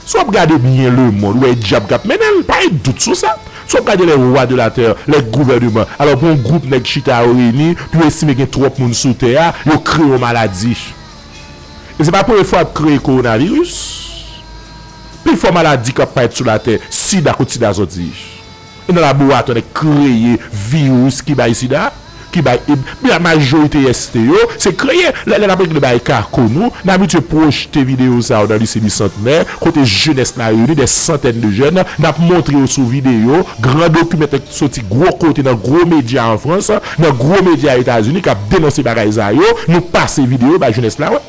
Si w ap gade byen lemonn, ou wè e dyab k ap mennen l, pa gen dout sou sa. Si w ap gade les rois de la terre, les gouvernements, alò pou yon gwoup nèg chita yo reyini, pou yo estime gen twòp moun sou tè a, yo kreye yon maladi. E se pa premye fwa y ap kreye kowonaviris. Pifò maladi k ap parèt sou latè, sida, kot sida sòti? Nan laboratwa nèg kreye viris ki bay sida, ki bay eb, men majorite S T yo, se kreye. Lè, lè n ap regle bagay kako nou, n abitye pwojte videyo sa yo nan lise Bisantnè, kote jenès la reyini, des centaines de jeunes, n ap montre yo sou videyo, gran dokimantè k soti gwo kote nan gwo medya an Frans, nan gwo medya Etazini, k ap denonse bagay sa yo, nou pase videyo bay jenès la wè.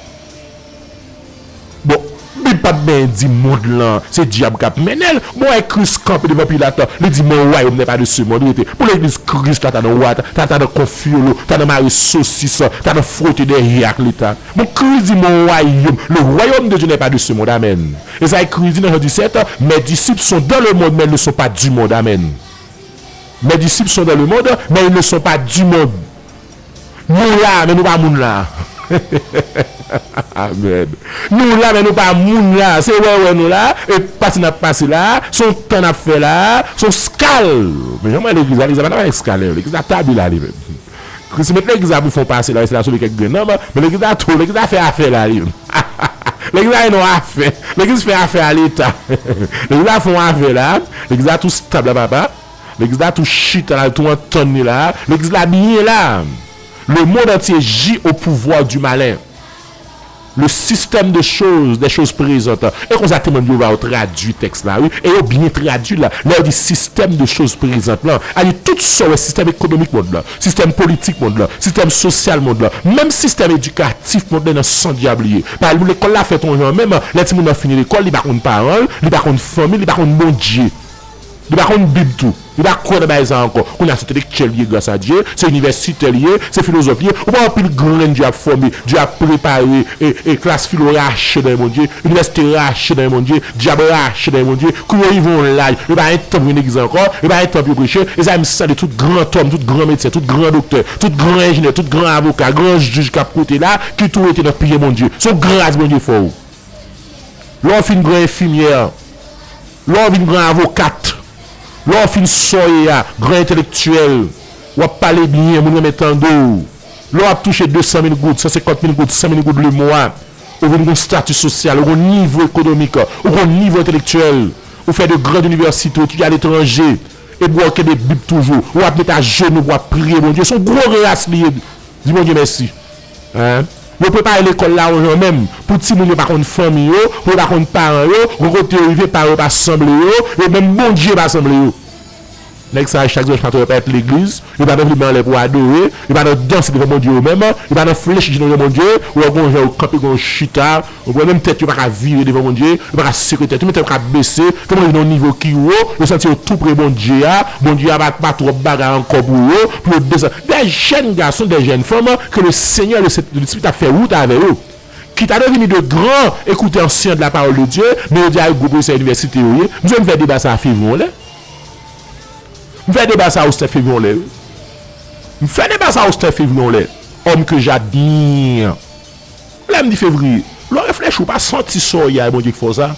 Bon, Bib pa t byen di mond lan, se dyab k ap mennen l. Bon, wè Kris kanpe devan Pilat, li di, mon royaume n'est pas de ce monde, rete. Pou legliz Kris la ta nan wa, ta, ta nan konfyolo, ta nan mare sosis, ta nan fwote dèyè ak Leta. Bon, Kris di, mon royaume, le royaume de Dieu n'est pas de ce monde, amen. E sa Kris di nan Jan disèt, mes disciples sont dans le monde, mais ils ne sont pas du monde, amen. Mes disciples sont dans le monde, mais ils ne sont pas du monde. Nou la, men nou pa moun la. Amen. Nou la, men nou pa moun la. Se wè wè nou la, e pase n ap pase la, se yon tan n ap fè la, se yon skal. Men jan mwen legliz la, legliz la pa nan eskal, legliz la tabi la li menm. Kris met legliz la pou fè yon pase la, se la sove kèk grenn nanm, men legliz la tou, legliz la fè afè la li menm. Legliz la gen yon afè. Legliz fè afè a Leta. Legliz la fè yon afè la, legliz la tou stab la papa. Legliz la tou chita la, tou antann li la. Legliz la byen la. Le monde entier gît au pouvoir du malin. Le système de choses, des choses présentes. E konsa temwen Jewova yo tradui tèks la, wi. E yo byen tradui l la. Lè yo di système de choses présentes lan, a di tout sa w wè sistèm ekonomik mond lan, sistèm politik mond lan, sistèm sosyal mond lan, menm sistèm edikatif mond lan nan san dyab li ye. Pa ekzanp, lekòl la fèt yon jan menm, lè timoun nan fini lekòl, li pa konn paran l, li pa konn fanmi l, li pa konn Bondye. Li pa konn Bib tou. Li pa kwè nan bagay sa ankò. Kounye a se entelektyèl li ye, gras a Dye, se inivèsitè li ye, se filozòf li ye. Ou pa anpil grenn Dye ap fòme, Dye ap prepare, e, e klas filo rache nan men Bondye, inivèsite rache nan men Bondye, dyab rache nan men Bondye. Kou yo rive yon laj, yo pa gen tan pou vin legliz ankò, yo pa gen tan pou yo preche. E sa menm sa de tout gran tòm, tout gran medsen, tout gran doktè, tout gran enjenyè, tout gran avoka, gran jij k ap koute la, ki tou rete nan pye Bondye. Se yon gras Bondye fè w. Lè w fin gran enfimyè, lè w vin gran avokat, lè w fin sa w ye a, gran entelektyèl, w ap pale byen, moun renmen tande w. Lè w ap touche de san mil goud, san senkant mil goud, san mil goud lemwa, ou vin gen yon stati sosyal, ou gen yon nivo ekonomik, ou gen yon nivo entelektyèl, ou fè de grand inivèsite, ou etidye aletranje, epi w kenbe Bib toujou, w ap met ajenou, w ap priye Bondye. Se yon gwo gras li ye. Di Bondye mèsi. Hein? Yo prepare lekòl la yon jan menm pou timoun yo pa konn fanmi yo, pou yo pa konn paran yo, yon kote yo rive, paran yo pa sanble yo, e menm Bondye pa sanble yo. Nèg sa yo chak dimanch maten yo parèt legliz, yo pa nan vle men anlè pou adore, yo pa nan danse devan Bondye yo menm, yo pa nan flechi je nou devan Bondye, ou wè gon jan yo kanpe, gon chita, ou wè menm tèt yo pa ka vire devan Bondye, yo pa ka sekre tèt yo, men tèt yo ka bese, tèlman yo nan yon nivo ki wo, yo santi yo tou pre Bondye a, Bondye a pa, pa twòp bagay ankò pou yo, pou yo desann. Des jeunes garçons, des jeunes femmes, que le Seigneur, le Saint-Esprit ap fè wout avè yo. Qui t'a devenu de grands écouteurs anciens de la parole de Dieu, men yo di a gwo pwofesè inivèsite yo ye. M swe m fè deba sa a Fevriye yon lè. M fè deba sa a Osten Fevriye yon lè, wi. M fè deba sa a Osten Fevriye yon lè. Homme que j'admire. Lè m di Fevriye, lè w reflechi, ou pa santi sa w ye a, Bondye ki fè w sa?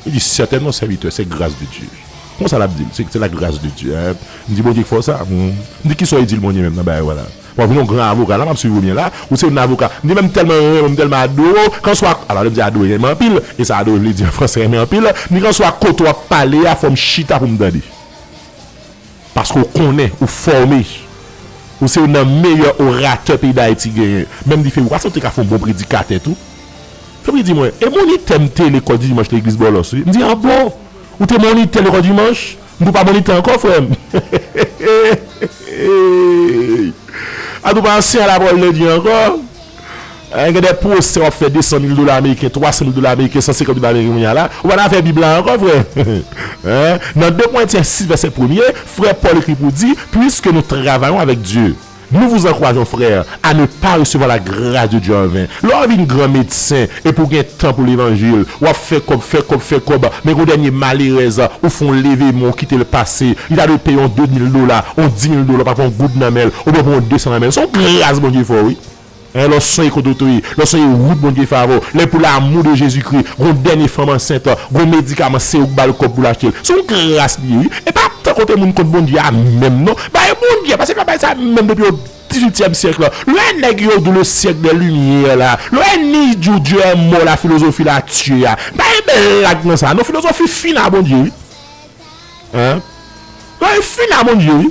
Li di, certainement, serviteur, c'est grâce de Dieu. Konsa l ap di l, c'est, c'est la grâce de Dieu, hein. M di, Bondye ki fè w sa? Hmm. M di, kisa w di l, Bondye, menm nan bagay w la? Bon, vin yon gran avoka, la, m ap swiv ou byen la. Ou se yon avoka. M di, men m tèlman renmen w, m tèlman adore w. Kan swa, alò, lè m di adore, renmen anpil. E sa adore vle di an fransè, renmen anpil. M di, kan swa kote w ap pale a, fò m chita pou m tande. Paske w konnen, ou fòme. Ou se youn nan meyè oratè peyi Dayiti genyen. Menm di Fevriye, ou pa santi w te ka fè yon bon predikatè tou? Fevriye di mwen, e monitè m te lekòl dimanch legliz Bòlòs, wi. M di, a bon? Ou te monitè lekòl dimanch? M di w pa monitè ankò, frè m. A di w pa ansyen a lapawòl de Dye ankò? Hein, gen de pwosè w ap fè de san mil dola ameriken, twa san mil dola ameriken, san senkant dola ameriken kounye a la, ou pa nan afè Bib la ankò, frè. Hein? Nan de Korentyen sis, vèsè premye, frè Pòl ekri pou di, puisque nous travaillons avec Dieu, nous vous encourageons, frères, à ne pas recevoir la grâce de Dieu en vain. Lè w vin gran medsen, epi w gen tan pou levanjil, w ap fè kòb, fè kòb, fè kòb, men gon dènye malerèz, ou fè yon leve men, w kite l pase, li ta dwe peye yon de mil dola, yon di mil dola, pa pran yon goud nan men l, oubyen pran yon de san nan men l. Se yon gras Bondye fè w, wi. Hein, lè w sonje kote w te ye, lè w sonje wout Bondye fè avè w, lè pou l'amour de Jésus-Christ, gon dènye fanm ansent, gon medikaman, se ou k ba l kòb pou l achte l. Se yon gras li ye, wi. E pa tan kote moun kont Bondye a menm, non. Bay Bondye, paske l pa bay sa menm depi o dizuityèm syèk la. Lè nèg yo di le siècle des Lumières la, lè ni Dieu, Dieu est mort, la philosophie l'a tué a. Pa gen blag nan sa, non, filozofi fin a Bondye, wi. Hein? Bagay fini a Bondye, wi.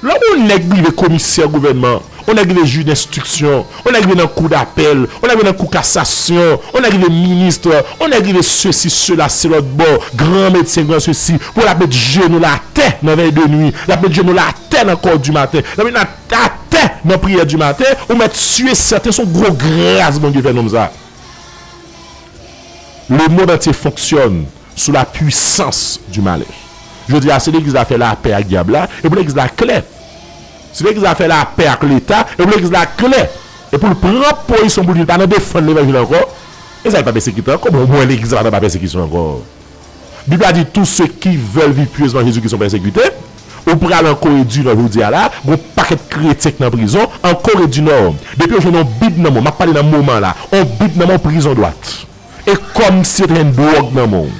Lè yon nèg rive komisè gouvènman, yon nèg rive jij denstriksyon, yon nèg rive nan kou dapèl, yon nèg rive nan kou kasasyon, yon nèg rive minis, yon nèg rive sesi, sela, se lòt bò, gran medsen, gran sesi, pou l ap met jenou l atè nan vèy de nwi, l ap met jenou l atè nan kò di maten, l ap met atè nan priyè di maten, ou mèt si e sèten se yon gwo gras Bondye fè nonm sa. Le monde entier fonctionne sous la puissance du malè. Jodi a, si legliz la fè lapè ak dyab la, e pou legliz la klè. Si legliz la fè lapè ak Leta, e pou legliz la klè. E pou l pran pozisyon pou li, li pa nan defann levanjil ankò. E sa, li pa pèsekite ankò. Bon, mwen, legliz la pa nan pa pèsekisyon ankò. Bib la di, tous ceux qui veulent vivre pieusement en Jésus-Christ sont persécutés. Ou pral an Kore di Nò jodi a la, gon pakèt kretyen k nan prizon an Kore di Nò. Depi yo jwenn yon Bib nan men w, m ap pale nan moman la, yon Bib nan men w, prizon dwat. E kòmsi yo te jwenn dwòg nan men w.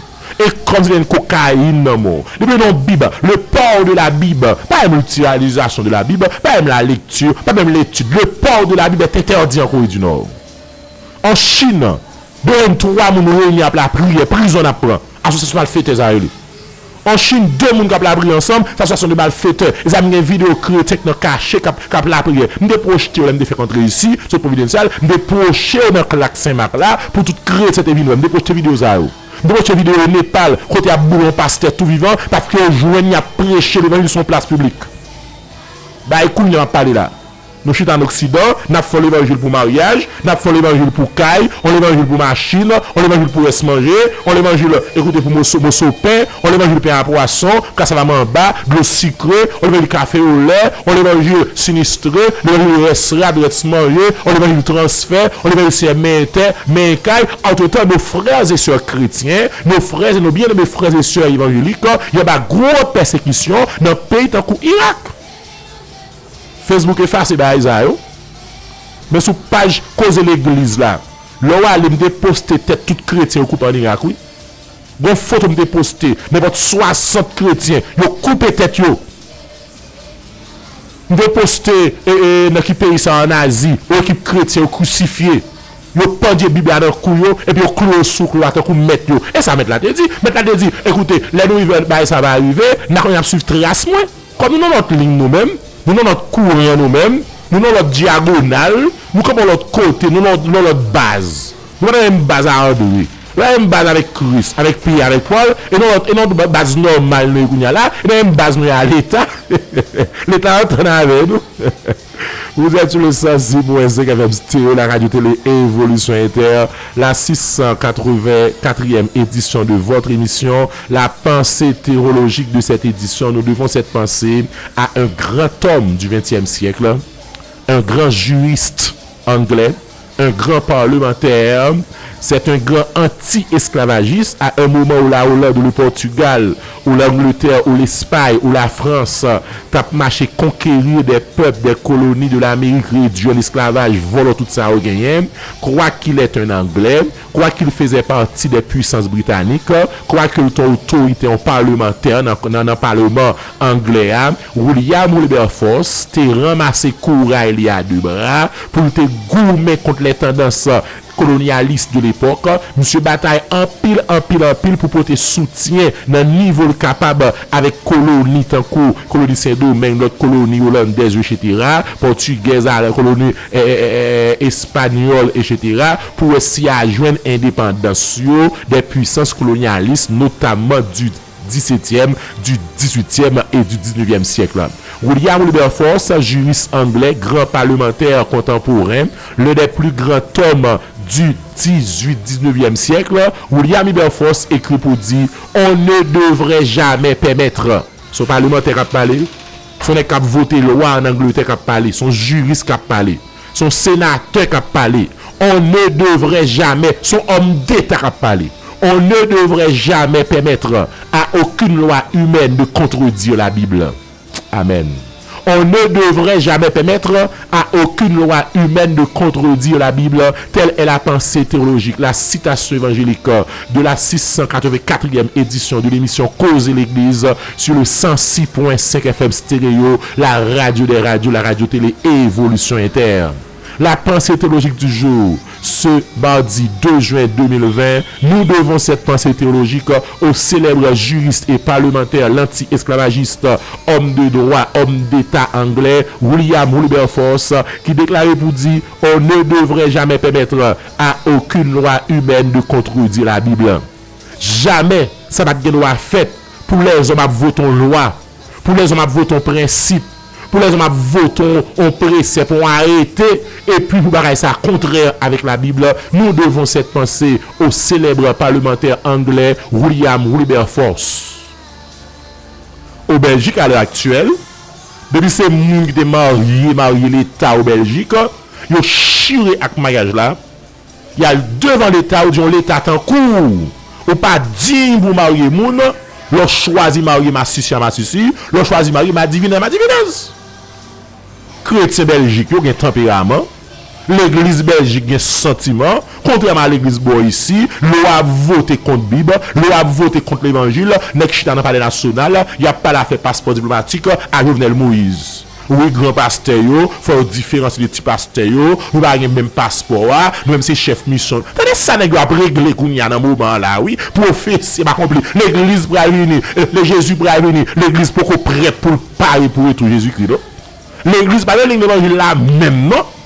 E kòmsi yo te jwenn kokayin nan men w. Depi yo jwenn yon Bib, le port de la Bible, pas même l'utilisation de la Bible, pas même la lecture, pas même l'étude. Le port de la Bible est interdit en Corée du Nord. An Chin, de jèn twa moun reyini ap lapriyè, prizon n ap pran. Asosyasyon malfetè sa rele. An Chin, de moun k ap lapriyè ansanm, se asosyasyon de malfetè. E sa m gen videyo kretyen k nan kache k ap, k ap lapriyè. M te pwochte yo lè m te fèk antre isi, sot Providencial, m te pwoche yo nan Clark Saint Marc la, pou tout kretyen te vin wè. M te pwochte videyo sa yo. M te pwochte videyo Nepal, kote y ap boule yon pastè tou vivan, paske yo jwenn y ap preche levanjil sou yon plas piblik. Bay kounye a m ap pale la. Nou chita an Oksidan, n ap fè yon levanjil pou maryaj, n ap fè yon levanjil pou kay, yon levanjil pou machin, yon levanjil pou rès manje, yon levanjil, ekoute, pou moso, moso pen, yon levanjil pen a pwason, kasava manba, dlo sikre, yon levanjil kafe olè, yon levanjil sinistre, levanjil rès rad, rès manje, yon levanjil transfè, yon levanjil sèmen tè, men kay. Entre-temps, nos frères et sœurs chrétiens, nos frères et nos bien-aimés frères et sœurs évangéliques, y anba gwo pèsekisyon nan peyi tankou Irak. Facebook efase bagay sa yo. Men sou paj Koze Legliz la, lè w ale, m te poste tèt tout kretyen yo koupe ann Irak, wi. Gon foto m te poste, nenpòt swasant kretyen, yo koupe tèt yo. M te poste, e, e, nan ki peyi sa, ann Azi, yon ekip kretyen yo krisifye. Yo pandye Bib la nan kou yo, epi yo kloure yo sou klo a tankou mèt yo. E sa mèt la te di? Mèt la te di, ekoute, lè nou rive, bagay sa va rive, n a konnen ap swiv tras mwen. Kòm nou nan lòt liy nou menm, nou nan lòt kouran nou menm, nou nan lòt dyagonal, nou kanpe yon lòt kote, nou nan, nan lòt baz. Nou pa nan menm baz a Andre. Nou pa nan menm baz avèk Kris, avèk Pyè, avèk Pòl, e nan lòt, e nan lòt baz nòmal nou ye kounye a la, e nan menm baz nou ye a Leta. Leta antann avè nou. Vous êtes sur le cent six point cinq F M Stéréo, la radio télé Évolution Inter, la six cent quatre-vingt-quatrième édition de votre émission, La pensée théologique de cette édition. Nous devons cette pensée à un grand homme du vingtième siècle, un grand juriste anglais, un grand parlementaire. C'est un grand anti-esclavagiste. À un moment où la Hollande ou le Portugal ou l'Angleterre ou l'Espagne ou la France t ap mache konkeri des peuples, des colonies de l'Amérique, redwi an esklavaj, vòlò tout sa yo genyen, quoiqu'il est un Anglais, quoiqu'il faisait partie des puissances britanniques, quoique l t yon otorite, yon palmantè nan, nan, nan palman anglè a, William Wilberforce te ranmase kouray li a de bra pou l te goumen kont les tendances colonialistes de l'époque. Misye batay anpil, anpil, anpil pou pote soutyen nan nivo l kapab avèk koloni tankou koloni Sendomeng, lòt koloni olandèz yo, etsetera, pòtigèz, a, koloni, e, e, e, e, espanyòl, etsetera, pou wè si y a jwenn endepandans yo des puissances colonialistes, notamment du dix-septième, du dix-huitième et du dix-neuvième siècle. William Wilberforce, juriste anglais, grand parlementaire contemporain, l'un des plus grands hommes du dix-huit, dix-neuvième siècle, William Wilberforce écrit pour dire, on ne devrait jamais permettre. Se yon palmantè k ap pale, se yon nèg k ap vote lwa ann Angletè k ap pale, se yon jiris k ap pale. Se yon senatè k ap pale. On ne devrait jamais, se yon òm deta k ap pale. On ne devrait jamais permettre à aucune loi humaine de contredire la Bible. Amen. On ne devrait jamais permettre à aucune loi humaine de contredire la Bible. Telle est la pensée théologique, la citation évangélique de la six cent quatre-vingt-quatrième édition de l'émission Koze Legliz sur le cent six point cinq F M Stéréo, la radio des radios, la radio télé Évolution Inter. La pensée théologique du jour, Ce mardi deux juin deux mille vingt, nous devons cette pensée théologique au célèbre juriste et parlementaire, l'anti-esclavagiste, homme de droit, homme d'État anglais, William Wilberforce, ki deklare pou di, on ne devrait jamais permettre à aucune loi humaine de contredire la Bible. Jamè sa pa t gen dwa fèt pou lèzòm ap vote yon lwa, pou lèzòm ap vote yon prensip, pou lèzòm ap vote yon, yon presèp, yon arete, epi pou bagay sa kontrè avèk Labib. Nous devons cette pensée au célèbre parlementaire anglais William Wilberforce. O Bèljik, à l'heure actuelle, depi se moun ki te marye, marye leta o Bèljik, yo chire ak maryaj la, y al devan leta, yo di yon leta tankou w, ou pa diy pou w marye moun, lè w chwazi marye masisi a masisi, lè w chwazi marye madivin a madivinèz. Kretyen Bèljik yo gen tanperaman, legliz Bèljik gen santiman, kontrèman a legliz bò isi, lè w ap vote kont Bib, lè w ap vote kont levanjil, nèg chita nan palè nasyonal, y ap pale afè paspò diplomatik a Jovenel Moïse. Wi, gran pastè yo, fò yo diferansye de ti pastè yo, nou pa gen menm paspò a, nou menm se chèf misyon. Tande sa nèg yo ap regle kounye a nan moman an la, wi. Pwofesi, pa konpli. Legliz pral vini, eh, le Jezi pral vini. Legliz poko prèt pou l pare pou retou Jezikri, non. Legliz pa nan liy levanjil la menm, non.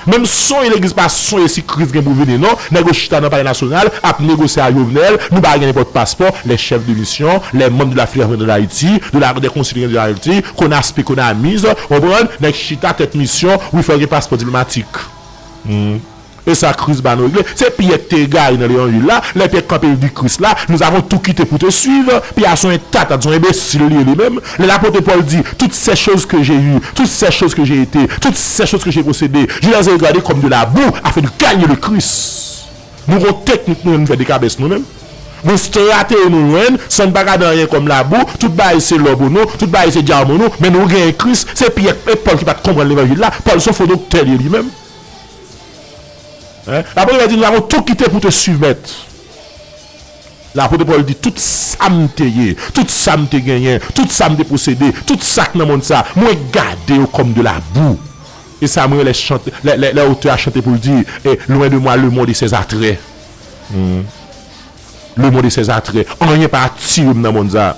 Menm sonje legliz pa sonje si Kris gen pou vini, non. Nèg yo chita nan palè nasyonal, ap negosye a Jovenel, nou pa gen nenpòt paspò, les chefs de mission, les membres de la Fédération de l'Haïti, de la, des conseillers de l'Haïti, Konaspe, Konamiz, w konprann? Nèg chita tèt misyon, wi, fò gen paspò diplomatik. Hmm. E sa Kris ba nou regle. Se Pyè ki te egare nan levanjil la, lè Pyè kanpe, l di Kris la, nous avons tout quitté pour te suivre. Pyè a se yon entata, se yon enbesil li ye li menm. Lè lapot Pòl di, toutes ces choses que j'ai eues, toutes ces choses que j'ai été, toutes ces choses que j'ai possédées, je les ai regardées comme de la boue afin de gagner le Christ. Nou gon teknik nou menm, nou fè dekabès nou menm. Gon estrateji nou jwenn, san n pa gade anyen kòm labou, tout bagay se lò pou nou, tout bagay se dyaman nou, men nou genyen Kris, se Pyè e Pòl ki pa t konprann levanjil la, Pòl se yon fo doktè li ye li menm. Hein? Lapot Pyè di, nous avons tout quitté pour te suivre, Maître. Lapot Pòl di, tout sa m te ye, tout sa m te genyen, tout sa m te posede, tout sa k nan mond sa, mwen gade yo kòm de la boue. E sa mwen lè chante, lè, lè, lè otè a chante pou l di, eh, loin de moi le monde et ses attraits. Hmm. Le monde et ses attraits. Anyen pa atire m nan mond sa.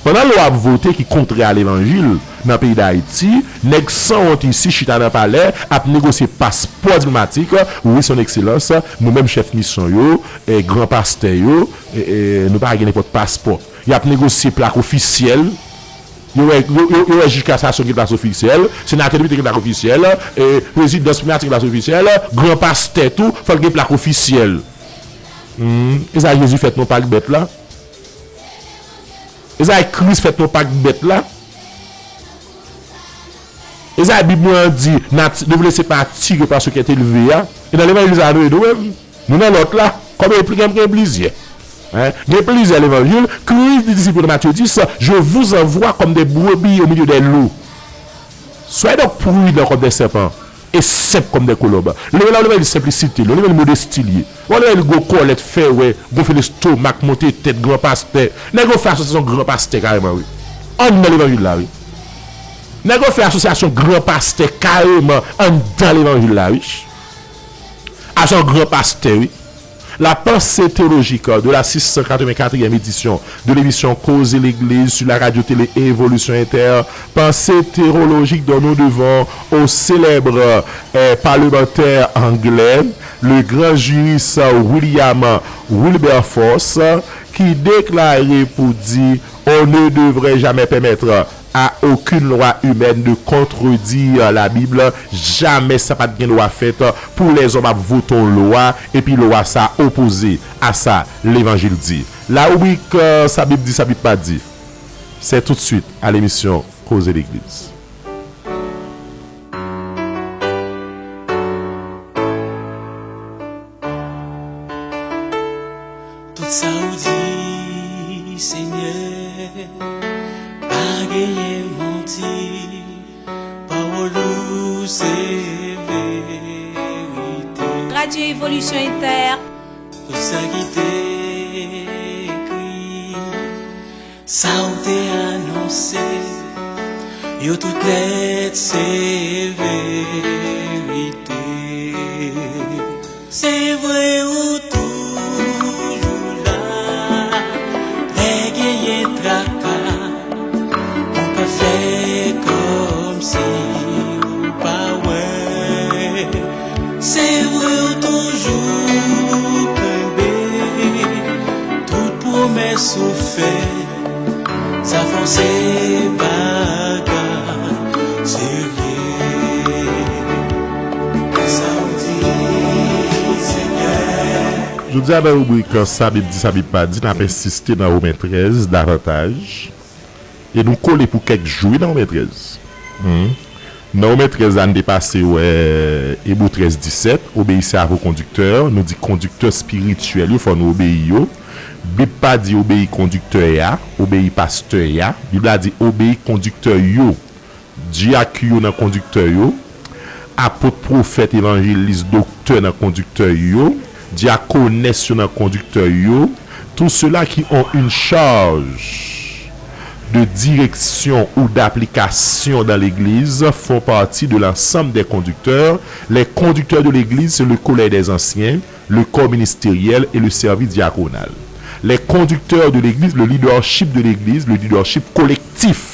Pandan lè w ap vote ki kontrè a levanjil nan peyi Dayiti, nèg sanwont isi chita nan palè ap negosye paspò diplomatik, wi, son ekselans, nou menm chèf misyon yo, e, gran pastè yo, e, e, nou pa gen nenpòt paspò. Y ap negosye plak ofisyèl. Yo wè, yo, yo, yo wè jij kasasyon gen plak ofisyèl, senatè depite gen plak ofisyèl, e, prezidans primati gen plak ofisyèl, gran pastè tou, fò l gen plak ofisyèl. Hmm, e sa Jezi fèt non pa ak bèt la? E sa Kris fèt non pa ak bèt la? E sa Bib mwen an di, nati-, ne vous laissez pas attirer par ce qui est élevé a? E nan levanjil sa nou ye nou menm. Nou nan lòt la. Kòm yo gen, gen plizyè. Hein? Gen plizyè levanjil. Kris di disip yo nan Matye dis, je vous envoie comme des brebis au milieu des loups. Soyez donc prudents comme des serpents et simples comme des colombes. Levanjil la, levanjil senplisite, levanjil modesti li ye. Ou wè levanjil gwo kòlèt, fè wè, gonfle lestomak, monte tèt, gran pastè. Nèg yo fè asosyasyon gran pastè kareman, wi. Anndan levanjil la, wi. Nèg yo fè asosyasyon gran pastè kareman anndan levanjil la, wi. Asosyasyon gran pastè, wi. La pensée théologique de la six cent quatre-vingt-quatrième édition de l'émission Causer l'Église sur la radio télé Évolution Inter, pensée théologique dont nous devons au célèbre, euh, parlementaire anglais, le grand juriste William Wilberforce, ki deklare pou di, on ne devrait jamais permettre à aucune loi humaine de contredire la Bible. Jamè sa pa t gen dwa fèt pou lèzòm ap vote yon lwa, epi lwa sa opoze a sa levanjil di. La rubrique, euh, Sa Bib di, sa Bib pa di. C'est tout de suite à l'émission Koze Legliz. Tout sa ou di, Senyè, pa genyen manti, pawòl ou se verite. Radio Évolution Inter. Tout sa ki te ekri, sa w te anonse, yo tout nèt se verite. Se vre ou toujou la, lè genyen traka, ou pa fè kòmsi ou pa wè. Se vre ou toujou kenbe tout pwomès ou fè. Sa fò se bagay serye. Sa w di, Senyè. Jodi a, nan ribrik Sa Bib di, sa Bib pa di, n ap ensiste nan Women trèz davantaj. E nou kole pou kèk jou, wi, nan Women trèz. Hmm. Nan Women trèz la, n te pase wè Ebre trèz disèt, obéissez à vos conducteurs, nou di kondiktè espirityèl yo, fò nou obeyi yo. Bib pa di obeyi kondiktè a, obeyi pastè a. Bib la di obeyi kondiktè yo. Dyak yo nan kondiktè yo. Apot, pwofèt, evanjelis, doktè nan kondiktè yo. Dyakonès yo nan kondiktè yo. Tous ceux-là qui ont une charge de direction ou d'application dans l'église font partie de l'ensemble des conducteurs. Les conducteurs de l'église, c'est le collège des anciens, le corps ministériel et le service diaconal. Les conducteurs de l'église, le leadership de l'église, le leadership collectif.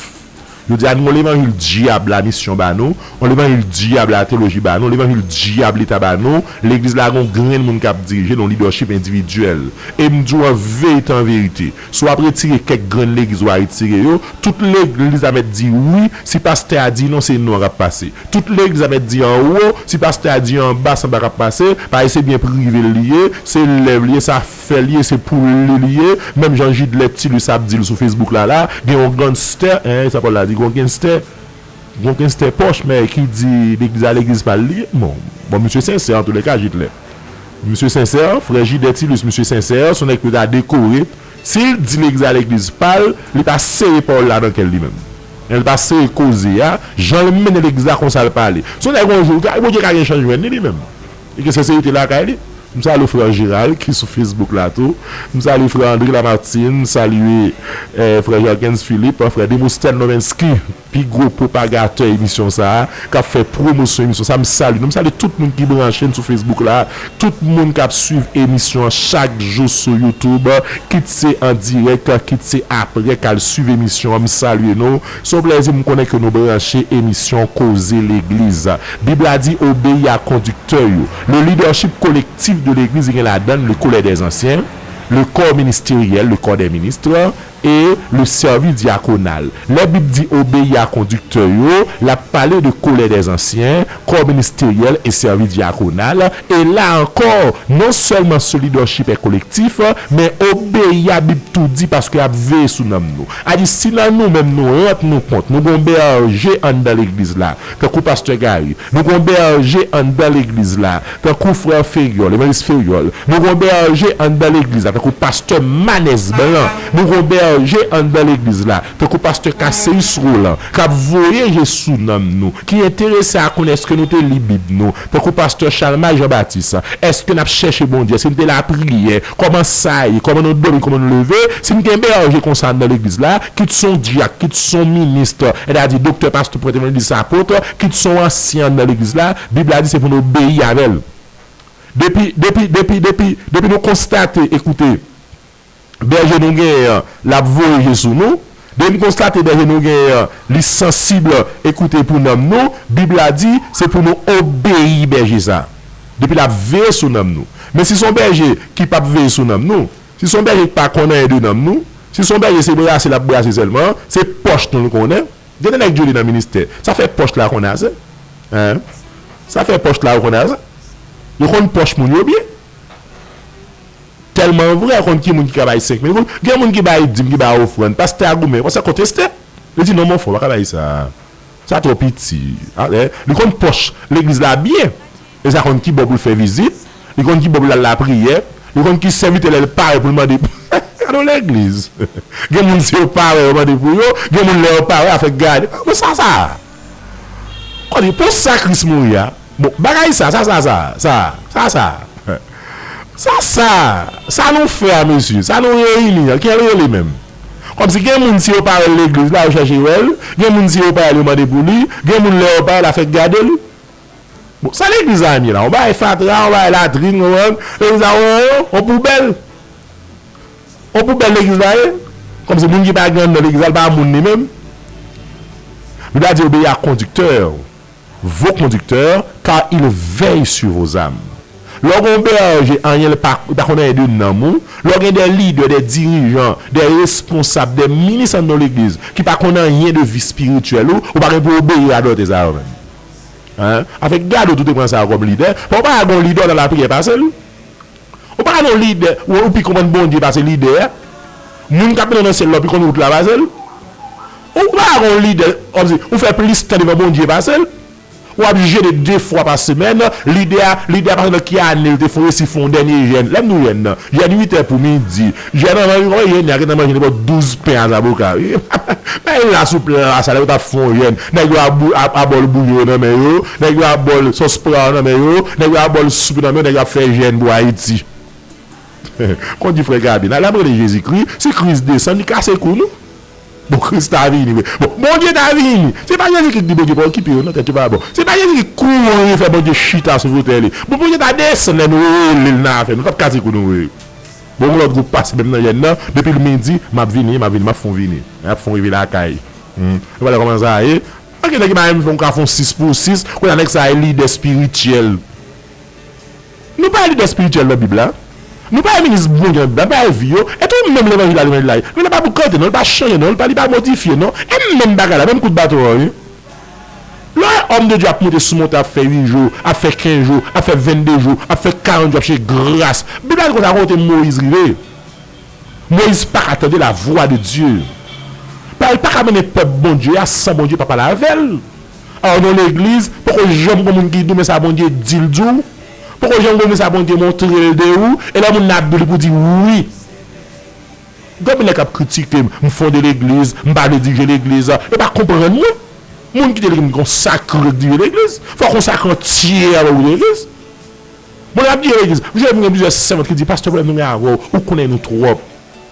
Yo di a nou, levanjil dyab la misyon ba nou, yon levanjil dyab la teyoloji ba nou, levanjil dyab leta ba nou, legliz la gon grenn moun k ap dirije, yon lidèchip endividyèl. E m di w an verite, an verite, si w ap retire kèk grenn legliz, w a retire yo, tout legliz la mèt di wi, si pastè a di non, se non k ap pase. Tout legliz la mèt di anwo, si pastè a di anba, se anba k ap pase, paske se byen prive l li ye, se lè l ye, se afè l ye, se pou li li ye, menm jan Jidlè Tilus ap di l sou Facebook la, la, gen yon gangstè, en, sa Pòl la di, gen yon gangstè, gen yon gangstè pòch, men ki di legliz a legliz pa l li ye. Bon, bon, misye sensè, antouka, Jidlè. Misye sensè, frè Jidlè Tilus, misye sensè, se yon nèg pou ta dekore. Si l di legliz a legliz pa l, li pa sere pawòl la nan kè l li menm. Li pa sere koze a, jan l mennen legliz la konsa l pale. Se yon nèg yon jou, Bondye ka gen chanjman li, li menm. E ke sensète lakay li. M salye frè Gérald ki sou Facebook la tou. M salye frè André Lamartine, m salye, eh, frè Jergens Philippe, frè Demosthène Nomenski, pi gwo pwopagatè emisyon sa a, k ap fè pwomosyon emisyon sa a. M salye nou. M salye tout moun ki branche n sou Facebook la, tout moun k ap swiv emisyon an chak jou sou YouTube, kit se an dirèk, kit se apre k al swiv emisyon an. M salye nou. Se yon plèzi, m konnen ke nou branche emisyon Koze Legliz. Bib la di, obeyi a kondiktè yo. Le leadership collectif de l'église, gen ladan l le collège des anciens, le corps ministériel, le corps des ministres, et le service diaconal. Lè Bib di obeyi a kondiktè yo, l ap pale de collège des anciens, corps ministériel et service diaconal. E la ankò, non sèlman ce leadership est collectif, men obeyi a Bib tou di paske y ap veye sou nanm nou. A di, si nan nou menm nou rann nou kont, nou gon bèje anndan legliz la, tankou pastè Gary, nou gon bèje anndan legliz la, tankou frè Ferriol, evanjelis Ferriol, nou gon bèje anndan legliz la, tankou pastè Manès Blan, nou gon bèje anndan legliz la, tankou pastè Casséus Roland, k ap voye je sou nanm nou, ki enterese a konnen èske nou te li Bib nou, tankou pastè Chalmay Jean Baptiste, èske n ap chèche Bondye, èske n te lapriyè, kòman sa ye, kòman nou dòmi, kòman nou leve, si n gen bèje konsa anndan legliz la, kit se yon dyak, kit se yon minis, sètadi doktè, pastè, prèt, evanjelis, apot, kit se yon ansyen anndan legliz la, Bib la di se pou nou obeyi avè l. Depi, depi, depi, depi, depi nou konstate, ekoute, bèje nou genyen an, l ap voye je sou nou. Depi n konstate bèje nou genyen an, li sansib, ekoute, pou nanm nou, Bib la di, se pou nou obeyi bèje sa a. Depi l ap veye sou nanm nou. Men si se yon bèje ki p ap veye sou nanm nou, si se yon bèje ki pa konn anyen de nanm nou, si se yon bèje se brase l ap brase sèlman, se pòch nou l konnen. Gen de nèg djoli nan ministè. Sa fè pòch la konn ase. Hein? Sa fè pòch la yo konn ase. Yo konn pòch moun yo byen. Tèlman vre, konn ki moun ki ka bay senk mil goud. Gen moun ki bay dim, ki bay ofrann. Pastè a goumen, pastè a konteste. Li di, "Non, mon frè, w pa ka bay sa. Sa twò piti." A, eh, li konn pòch legliz la byen. E sa konn ki bò pou l fè vizit. Li konn ki bò pou l al lapriyè. Li konn ki sèvitè lè l pare pou l mande. Gade yon legliz. Gen moun se yo pare yo mande pou yo. Gen moun lè yo pare afè gade. Bon, sa, sa. Kote pou sa Kris mouri a? Bon, bagay sa, sa, sa, sa, sa, sa, sa. Sa, sa, sa nou fè a, mesye, sa nou reyini an, ki l rele menm? Kòmsi gen moun si yo pa wè l legliz la, yo chèche wè l, gen moun si yo pa wè l, yo mande pou li, gen moun lè yo pa wè l, afè gade l. Bon, sa legliz la menm ye la? Yon bagay fatra, yon bagay latrin, w konprann? Legliz la, yon, yon, yon poubèl. Yon poubèl legliz la ye. Kòmsi moun ki pa gen anndan legliz la, l pa moun li menm. Bib la di, obéis à conducteur, vos conducteurs, car ils veillent sur vos âmes. Lè w gen yon bèje, anyen l pa, li pa konn anyen de nanm ou. Lè w gen de lidè, de dirijan, de responsab, de minis anndan yon legliz ki pa konn anyen de vi espirityèl ou, ou pa gen pou obeyi a dòtè sa yo menm. Hein? Afè gade w tou te pran sa yo kòm lidè. Fò w pa gen yon lidè w nan lapriyè pase l. Ou pa gen yon lidè, ou, ou pi konprann Bondye pase lidè a. Moun k ap mennen w nan syèl la, ou pi konn wout la pase l. Ou pa gen yon lidè, kòmsi, ou fè plis tan devan Bondye pase l. W ap jene de fwa pa semèn, lidè a, lidè a pa konn nan ki ane l te fon resi fon dènye jèn. Lè m di w jèn nan, jèn uit è pou midi. Jèn nan, jèn nan gentan manje nenpòt douz pen a zaboka, wi. Men la sou plas la, lè yo t ap fon jèn, nèg yo a bou-, a, a bòl bouyon nan men yo, nèg yo a bòl sòs pra nan men yo, nèg yo a bòl soup nan men yo, nèg yo ap fè jèn pou Ayiti. Kon di frè Gabe, n a, n ap rele Jezikri, si Kris desann, li kase kou nou. Bon, Kris ta vini vre. Bon, Bondye ta vini. Se pa Jezikri ki di Bondye pa okipe yo, non, tèt yo pa bon. Se pa Jezikri ki kouri fè Bondye chita sou fotèy li. Bon, Bondye ta desann lè nou rele l nan afè nou. T ap kase kou nou vre. Bon, yon lòt gwoup pase menm nan jèn nan. Depi l midi, m ap vini, m ap vini, m ap fè w vini. M ap fè w rive lakay. Hmm. Ou pa wè kòman sa ye? Anke nèg ki pa menm fè yon ka fè yon sis pou sis. Kounye a nèg sa a lidè espirityèl. Nou pa lidè espirityèl nan Bib la. Nou pa minis Bondye nan Bib la, nou pa vi yo. E tou menm levanjil la, levanjil la. Levanjil la pa boukante non, li pa chanje non, li pa, li pa modifye non. E menm bagay la, menm kout baton an, wi. Lè yon òm de Dye ap monte sou montay, ap fè uit jou, ap fè kenz jou, ap fè vennde jou, ap fè karant jou, ap chèche gras. Bib la di konsa kote Moyiz rive. Moyiz pa ka tande la voix de Dieu. Pa, li pa ka mennen pèp Bondye a san Bondye pa pale avè l. Alò, nan legliz, poko janm gen moun ki di w, men sa Bondye di l di w. Poko janm gen moun sa Bondye montre l de ou. E lè moun nan ap di w, li pou di wi. Gen anpil nèg k ap kritike m, m fonde legliz, m pa vle dirije legliz. Yo pa konprann mwen. Moun ki te legliz, m gon sakre dirije legliz. Fòk gon sakre antye avè w legliz. Bon, l ap dirije legliz. M jwenn gen plizyè sèvant ki di, pastè, pwoblèm nou gen avè w, ou konnen nou twòp.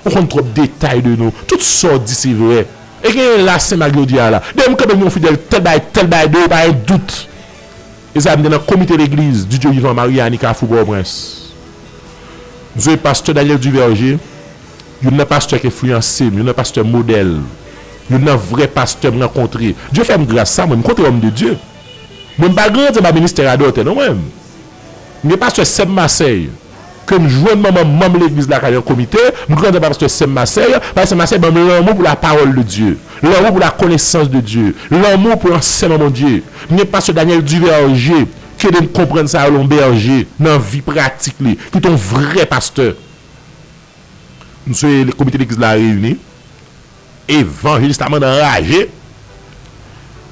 Ou konn twòp detay de nou. Tout sa w di se vrè. E genyen la Sen Mak yo di a la. Depi m kanpe m yon fidèl, tèl bagay, tèl bagay de ou, pa gen dout. E sa m te nan komite legliz di Dye vivan Mariani Kafou Pòtoprens. M sonje pastè Daniel Duverger, youn nan pastè k enfliyanse m, youn nan pastè modèl, youn nan vrè pastè m rankontre. Dye fè m gras sa, mwen, m kontre òm de Dye. Mwen, m pa grandi anba ministè a dòtè, non, mwen. M gen pastè Sèb Masèy, ke m jwenn manman manm legliz lakay an komite, m grandi anba pastè Sèb Masèy, pastè Sèb Masèy ban m lanmou pou la parole de Dieu, lanmou pou la connaissance de Dieu, lanmou pou ansèyman Bondye. M gen pastè Daniel Duverger, ki ede m konprann sa yo, yon bèje nan vi pratik li, ki te yon vrè pastè. M sonje komite legliz la reyini. Evanjelis Lamann anraje.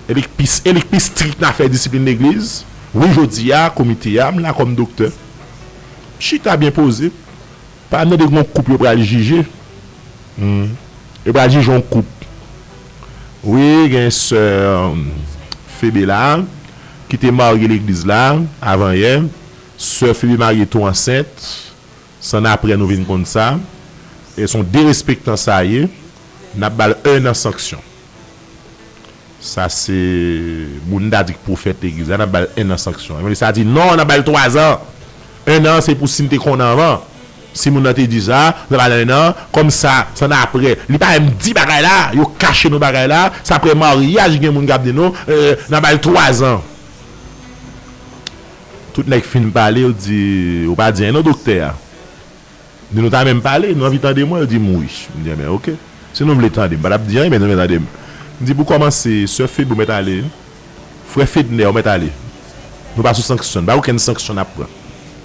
E li k pi, e li k pi strik nan afè disiplin legliz. Wi, jodi a, komite a, m la kòm doktè. M chita byen poze. Pa m tande gen yon koup yo pral jije. Hmm. Yo pral jije yon koup. Wi, gen sè, um, Febe la, ki te marye legliz la, avan yè. Sè Febe marye tou ansent. Sann apre nou vin konn sa. E se yon derespektan sa ye. N ap ba l en an sanksyon. Sa se moun ta di k pwofèt legliz la, n ap ba l en an sanksyon. Evanjelis la di, non, n ap ba l twa zan. En an, se pou si m te konnen anvan. Si moun nan te di sa, n ap ba l en an. Kòm sa, sann apre. Li pa menm di bagay la, yo kache nou bagay la. Se apre maryaj, gen moun k ap di nou, eh, n ap ba l twa zan. Tout nèg fin pale, yo di, ou pa di anyen non, doktè a. M di, nou ta menm pale, nou anvi tande mwen? Yo di m wi. M di, enben, oke. Si nou vle tande m, m pa t ap di anyen, men nou vle tande m. M di, pou kòmanse, sè Febe ou mèt ale. Frè Fednè ou mèt ale. Nou pa sou sanksyon, pa okenn sanksyon n ap pran.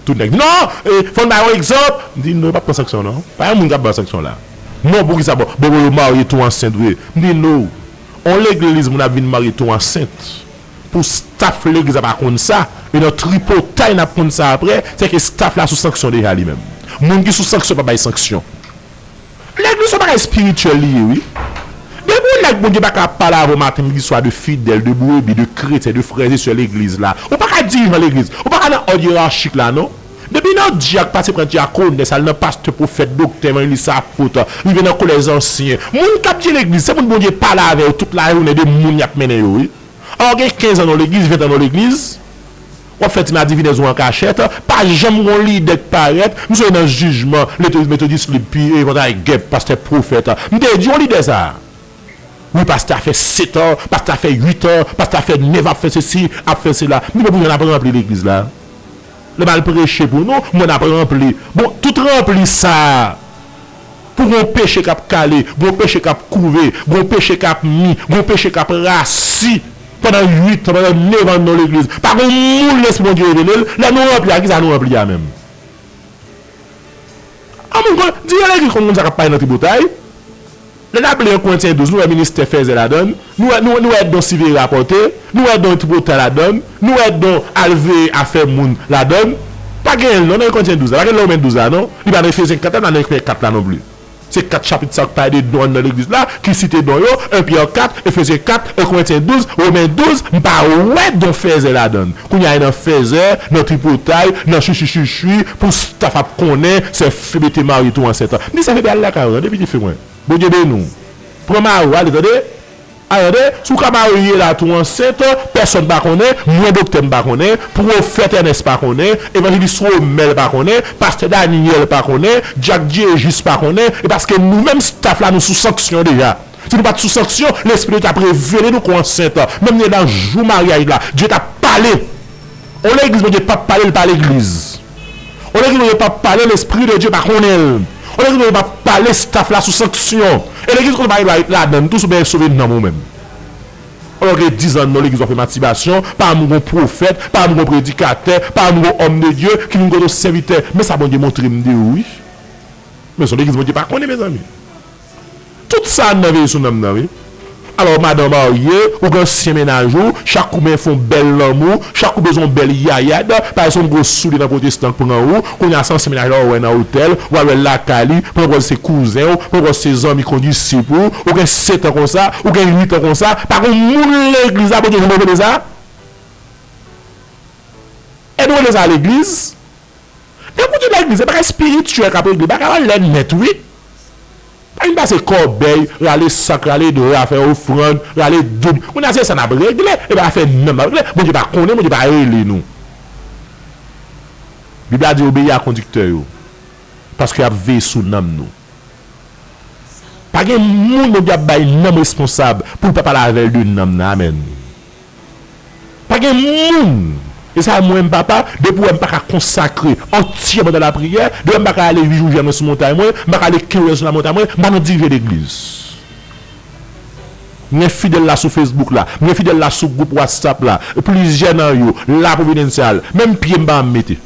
Tout nèg di, non, eh, fò n ba yon egzanp. M di, non, yo p ap pran sanksyon, non. Pa yon moun k ap ba sanksyon la. Non, poukisa, bon, bon, bon, yo marye tou ansent vre. M di, non. On legliz, moun ap vin marye tou ansent. Pou staff legliz la pa konn sa, e nan tripotay n ap konn sa apre, se ke staff la sou sanksyon deja li menm. Moun ki sou sanksyon pa bay sanksyon. Legliz se yon bagay espirityèl li ye, wi. Depi yon nèg Bondye pa ka pale avè w maten, midi, swa de fidèl, de brebi, de kretyen, de frè e sè legliz la, ou pa ka dirijan legliz, ou pa ka nan òd yerachik la, non. Depi nan dyak, pase pran dyakonès, al nan pastè, pwofèt, doktè, evanjelis, apot, rive nan kolèj ansyen. Moun k ap dirije legliz, se moun Bondye pale avè yo tout lajounen de moun y ap mennen yo, wi. Alò, gen kenz an nan legliz, ven an nan legliz. W ap fè ti madivinèz ou an kachèt, pa janm gon lidè k parèt. M sonje nan jijman Legliz Metodis Lib, pi Evantay Gèp, pastè Pwofèt. M te di yon lidè sa. Wi, pastè a fè sèt an, pastè a fè uit an, pastè a fè nèf an ap fè sesi, ap fè sela. M di, men pou jan n ap ranpli legliz la. Lè m al preche pou nou, m wè n ap ranpli. Bon, tout ranpli sa a, pou gon peche k ap kale, gon peche k ap kouve, gon peche k ap mi, gon peche k ap rasi pandan uit an, pandan nèf an nan legliz. Pa gon moun Lespri Bondye revele l, lè nou ranpli a, kisa nou ranpli a menm? An moun konn, dirijan legliz konn konn sa k ap pase nan tripotay. Lè n ap li en Korentyen douz, nou wè ministè fèzè ladan l, nou wè, nou, nou wè don siveye rapòte, nou wè don tripotay ladan l, nou wè don al veye afè moun ladan l. Pa gen l non nan en Korentyen douz la, pa gen l nan Women douz la non. Li pa nan Efezyen kat la, li pa nan Efezyen kat la non plis. Se kat chapit sa k pale de don nan legliz la, ki site don yo, en Pyè kat, Efezyen kat, en Korentyen douz, Women douz, m pa wè don fèzè ladan l. Kounye a, e nan fèzè, nan tripotay, nan chichichichi, pou staf ap konnen, sè Febe te marye tou ansent. M di sè Febe al lakay ou, tande pitit fi mwen. Bondye beni w. Pran mari w, ale, tande. Tande, si w ka marye la tou ansent, pèsonn pa konnen, mwen doktè m pa konnen, pwofèt Ènès pa konnen, evanjelis Romèl pa konnen, pastè Danyèl pa konnen, dyak Dyejis pa konnen, e paske nou menm staf la, nou sou sanksyon deja. Si nou pa t sou sanksyon, Lespri de Dye t ap revele nou ke w ansent. Menm nan jou maryaj la, Dye t ap pale. On legliz Bondye p ap pale, l pa legliz. On legliz Bondye p ap pale, Lespri de Dye pa konnen l. On legliz Bondye p ap pale, staf la sou sanksyon. E legliz kote pa gen dwa ladan l tou, si w bezwen sove nanm ou menm. Alò ke diz an nan legliz w ap fè mastibasyon, pa janm gon pwofèt, pa janm gon predikatè, pa janm gon òm de Dye ki vin kote w sèvitè. Men sa Bondye montre m de ou wi. Men se yon legliz Bondye pa konnen mezanmi. Tout sa nan veye sou nanm nan wi. Alò madan marye, ou gen ansyen mennaj ou, chak kou bezwen fè yon bèl lanmou, chak kou bezwen yon bèl yayad, pa egzanp gwo soulye nan pwotestan k pran ou, kounye a se ansyen mennaj la ou wè nan otèl, ou al wè l lakay li, pandan w wè l se kouzen w, pandan w wè l se zanmi kondisip ou, ou gen sèt an konsa, ou gen uit an konsa, pa gon moun legliz la Bondye janm revele sa? E nou rele sa legliz? Lè pou di legliz, se bagay espirityèl k ap regle, bagay anlè nèt wi. Pa vin pase kòbèy, rale sak, rale dra, fè ofrann, rale doub. Kounye a se sa n ap regle, e pa afè nanm n ap regle. Bondye pa konnen, Bondye pa rele nou. Bib la di obeyi a kondiktè yo, paske y ap veye sou nanm nou. Pa gen moun Bondye ap bay nanm responsab pou l pa pale avè l de nanm nan. Amèn. Pa gen moun. E sa mwen menm papa, depi w wè m pa ka konsakre antyèman nan lapriyè, depi w wè m pa ka ale uit jou jèn mwen sou montay mwen, m pa ka ale kenz jou sou lamontay mwen, m pa nan dirije legliz. M gen fidèl la sou Facebook la, m gen fidèl la sou gwoup WhatsApp la, plizyè nan yo, la Providencial, menm pye m pa janm mete.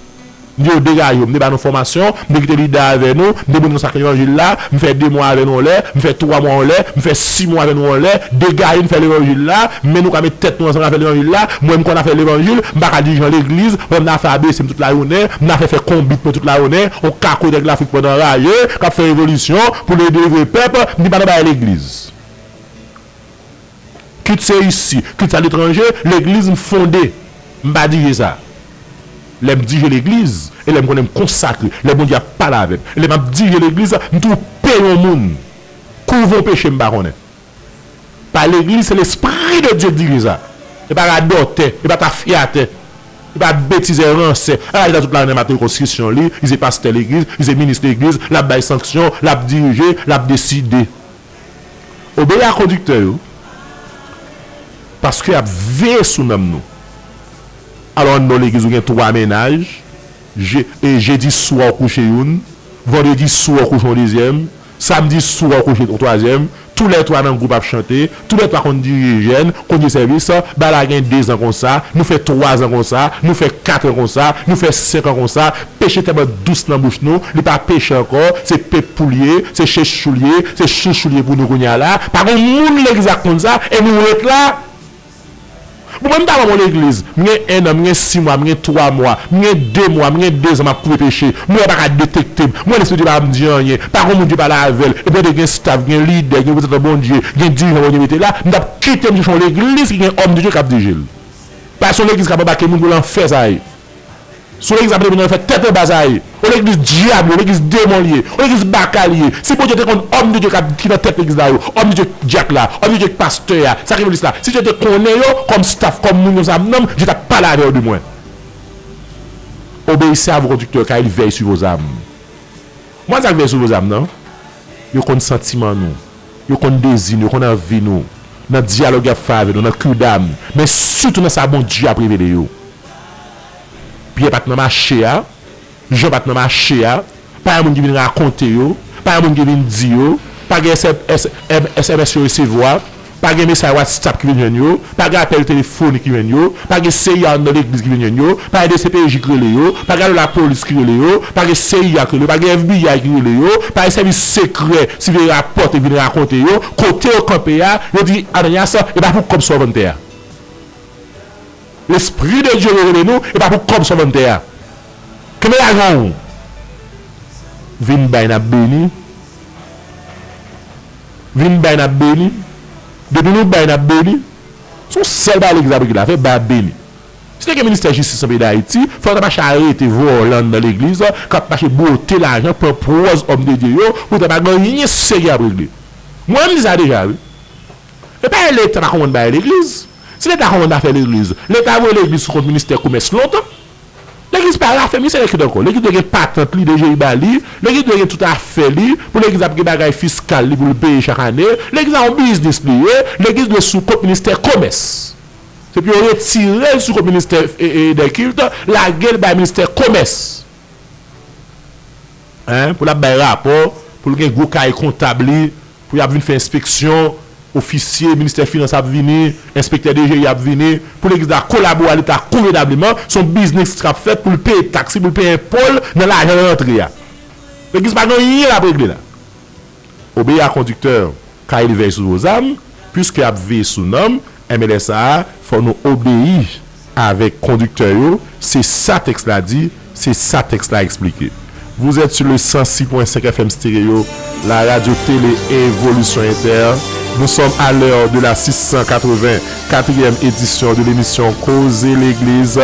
M di yo degaje w, m te ba nou fòmasyon, m te kite lidè avè nou, m te montre nou sa k levanjil la, m fè de mwa avè nou yon lè, m fè twa mwa yon lè, m fè sis mwa avè nou yon lè, degaje n fè levanjil la, men nou ka met tèt nou ansanm n a fè levanjil la, mwen m konn afè levanjil, m pa ka dirije yon legliz, pandan m nan afè A B C m tout lajounen, m nan afè fè konbit mwen tout lajounen, yon kako nèg Lafrik pandan raje, k ap fè revolisyon pou l ede vrè pèp, m di pa nan bagay legliz. Kit se isi, kit se aletranje, legliz m fonde, m pa dirije sa. Lè m dirije legliz, e lè m konnen m konsakre, lè Bondye ap pale avè m, e lè m ap dirije legliz, m twoupe yon moun, kouve yon peche m pa konnen. Pa legliz, se Lespri de Dye k dirije sa. E pa radòtè, e pa tafyatè, e pa betizè, ransè. Al aji la tout lane, m ap rekonstriksyon li, li se pastè legliz, li se minis legliz, l ap bay sanksyon, l ap dirije, l ap deside. Obeyi a kondiktè yo, paske y ap veye sou nanm nou. Alò, anndan legliz, ou gen twa mennaj, je, e jedi swa, ou kouche youn, vandredi swa, ou kouche yon dezyèm, samdi swa, ou kouche yon twazyèm, toulètwa nan gwoup ap chante, toulètwa konn dirije jèn, kondye sèvis, bagay la gen dezan konsa, nou fè twazan konsa, nou fè katran konsa, nou fè senkan konsa, peche tèlman dous nan bouch nou, li pa peche ankò, se pepou l ye, se chechou l ye, se chouchou l ye pou nou kounye a la. Pa gen moun legliz la k konn sa, e nou ret la. Bon, mwen, m ta manm yon legliz, m gen en an, m gen sis mwa, m gen twa mwa, m gen de mwa, m gen dezan, m ap kouve peche. M wè pa ka detekte m. M wè Lespri Dye pa janm di anyen. Pa gen moun Dye pale avè l. Epi gen staf, gen lidè, gen reprezantan Bondye, gen dirijan Bondye mete la, m t ap kite m chèche yon legliz ki gen òm de Dye k ap dirije l. Pa se yon legliz k ap anbake moun pou lanfè sa ye. Se yon legliz k ap mete moun nan lanfè tèt anba sa ye. Yon legliz dyab li ye, yon legliz demon li ye, yon legliz baka li ye. Si Bondye te konn òm de Dye k ap, ki nan tèt legliz la yo, òm de Dye dyak la, òm de Dye pastè a, sakrifisis la, si Dye te konnen yo kòm staf, kòm moun konsa, m nanm, Dye t ap pale avè yo de mwen. Obéissez à vos conducteurs, car ils veillent sur vos âmes. Mwen sa k veille sou vos âmes nan, yo konn santiman nou, yo konn dezi nou, yo konn anvi nou, nan dyalòg y ap fè avè nou, nan cri d'âme, men sitou nan sa Bondye ap revele yo. Pyè pa t nan mache a, Jan pa t nan mache a, pa gen moun ki vin rakonte yo, pa gen moun ki vin di yo, pa gen S M S yo resevwa, pa gen mesaj WhatsApp ki vin jwenn yo, pa gen apèl telefonik ki jwenn yo, pa gen C I A anndan legliz ki vin jwenn yo, pa gen D C P J ki rele yo, pa gen lapolis ki rele yo, pa gen C I A ki rele yo, pa gen F B I ki rele yo, pa gen sèvis sekrè siveye rapò ki vin rakonte yo, kote yo kanpe a, yo di, Ananyas, e pa pou kòb sa w vann tè a. Lespri de Dye revele nou, e pa pou kòb sa w vann tè a. Kenbe lajan w. Vin bay n ap beni. Vin bay n ap beni. Depi nou bay n ap beni. Se yon sèl bagay legliz ap regle la, fè bay ap beni. Si te gen ministè jistis nan peyi Dayiti, fò yo ta mache arete vòlè anndan legliz, k ap mache bwote lajan, pran pwòz òm de Dye yo, pou ta pa gen anyen serye ap regle. Mwen, m di sa deja, wi. E pa Leta pa konprann bagay legliz. Si Leta konprann afè legliz, Leta voye legliz sou kont ministè komès lontan. Legliz pa rafe misye legliz ankò. Legliz dwe gen patant li, D G I ba li. Legliz dwe gen tout afè li. Pou legliz ap gen bagay fiskal li pou l peye chak ane. Legliz a yon biznis li ye. Legliz dwe sou kont ministè komès. Se pou yo retire l sou kont ministè e, e, dè kilt, lage l bay ministè komès. Hein, pou l ap bay rapò, pou l gen gwo kay kontab li, pou y ap vin fè enspeksyon, ofisye ministè finans ap vini, enspektè D G I ap vini, pou legliz la kolabore a Leta konvenableman, se yon biznis k ap fèt pou l peye taks li, pou l peye enpo l nan lajan rantre a. Legliz pa gen anyen l ap regle la. Obéis à conducteur, car ils veillent sur vos âmes, puisque y ap veye sou nanm, enben lè sa a, fò nou obeyi avèk kondiktè yo, se sa tèks la di, se sa tèks la eksplike. Vous êtes sur le cent six point cinq F M Stéréo, la radio télé Évolution Inter. Nous sommes à l'heure de la six cent quatre-vingt-quatrième édition de l'émission Koze Legliz,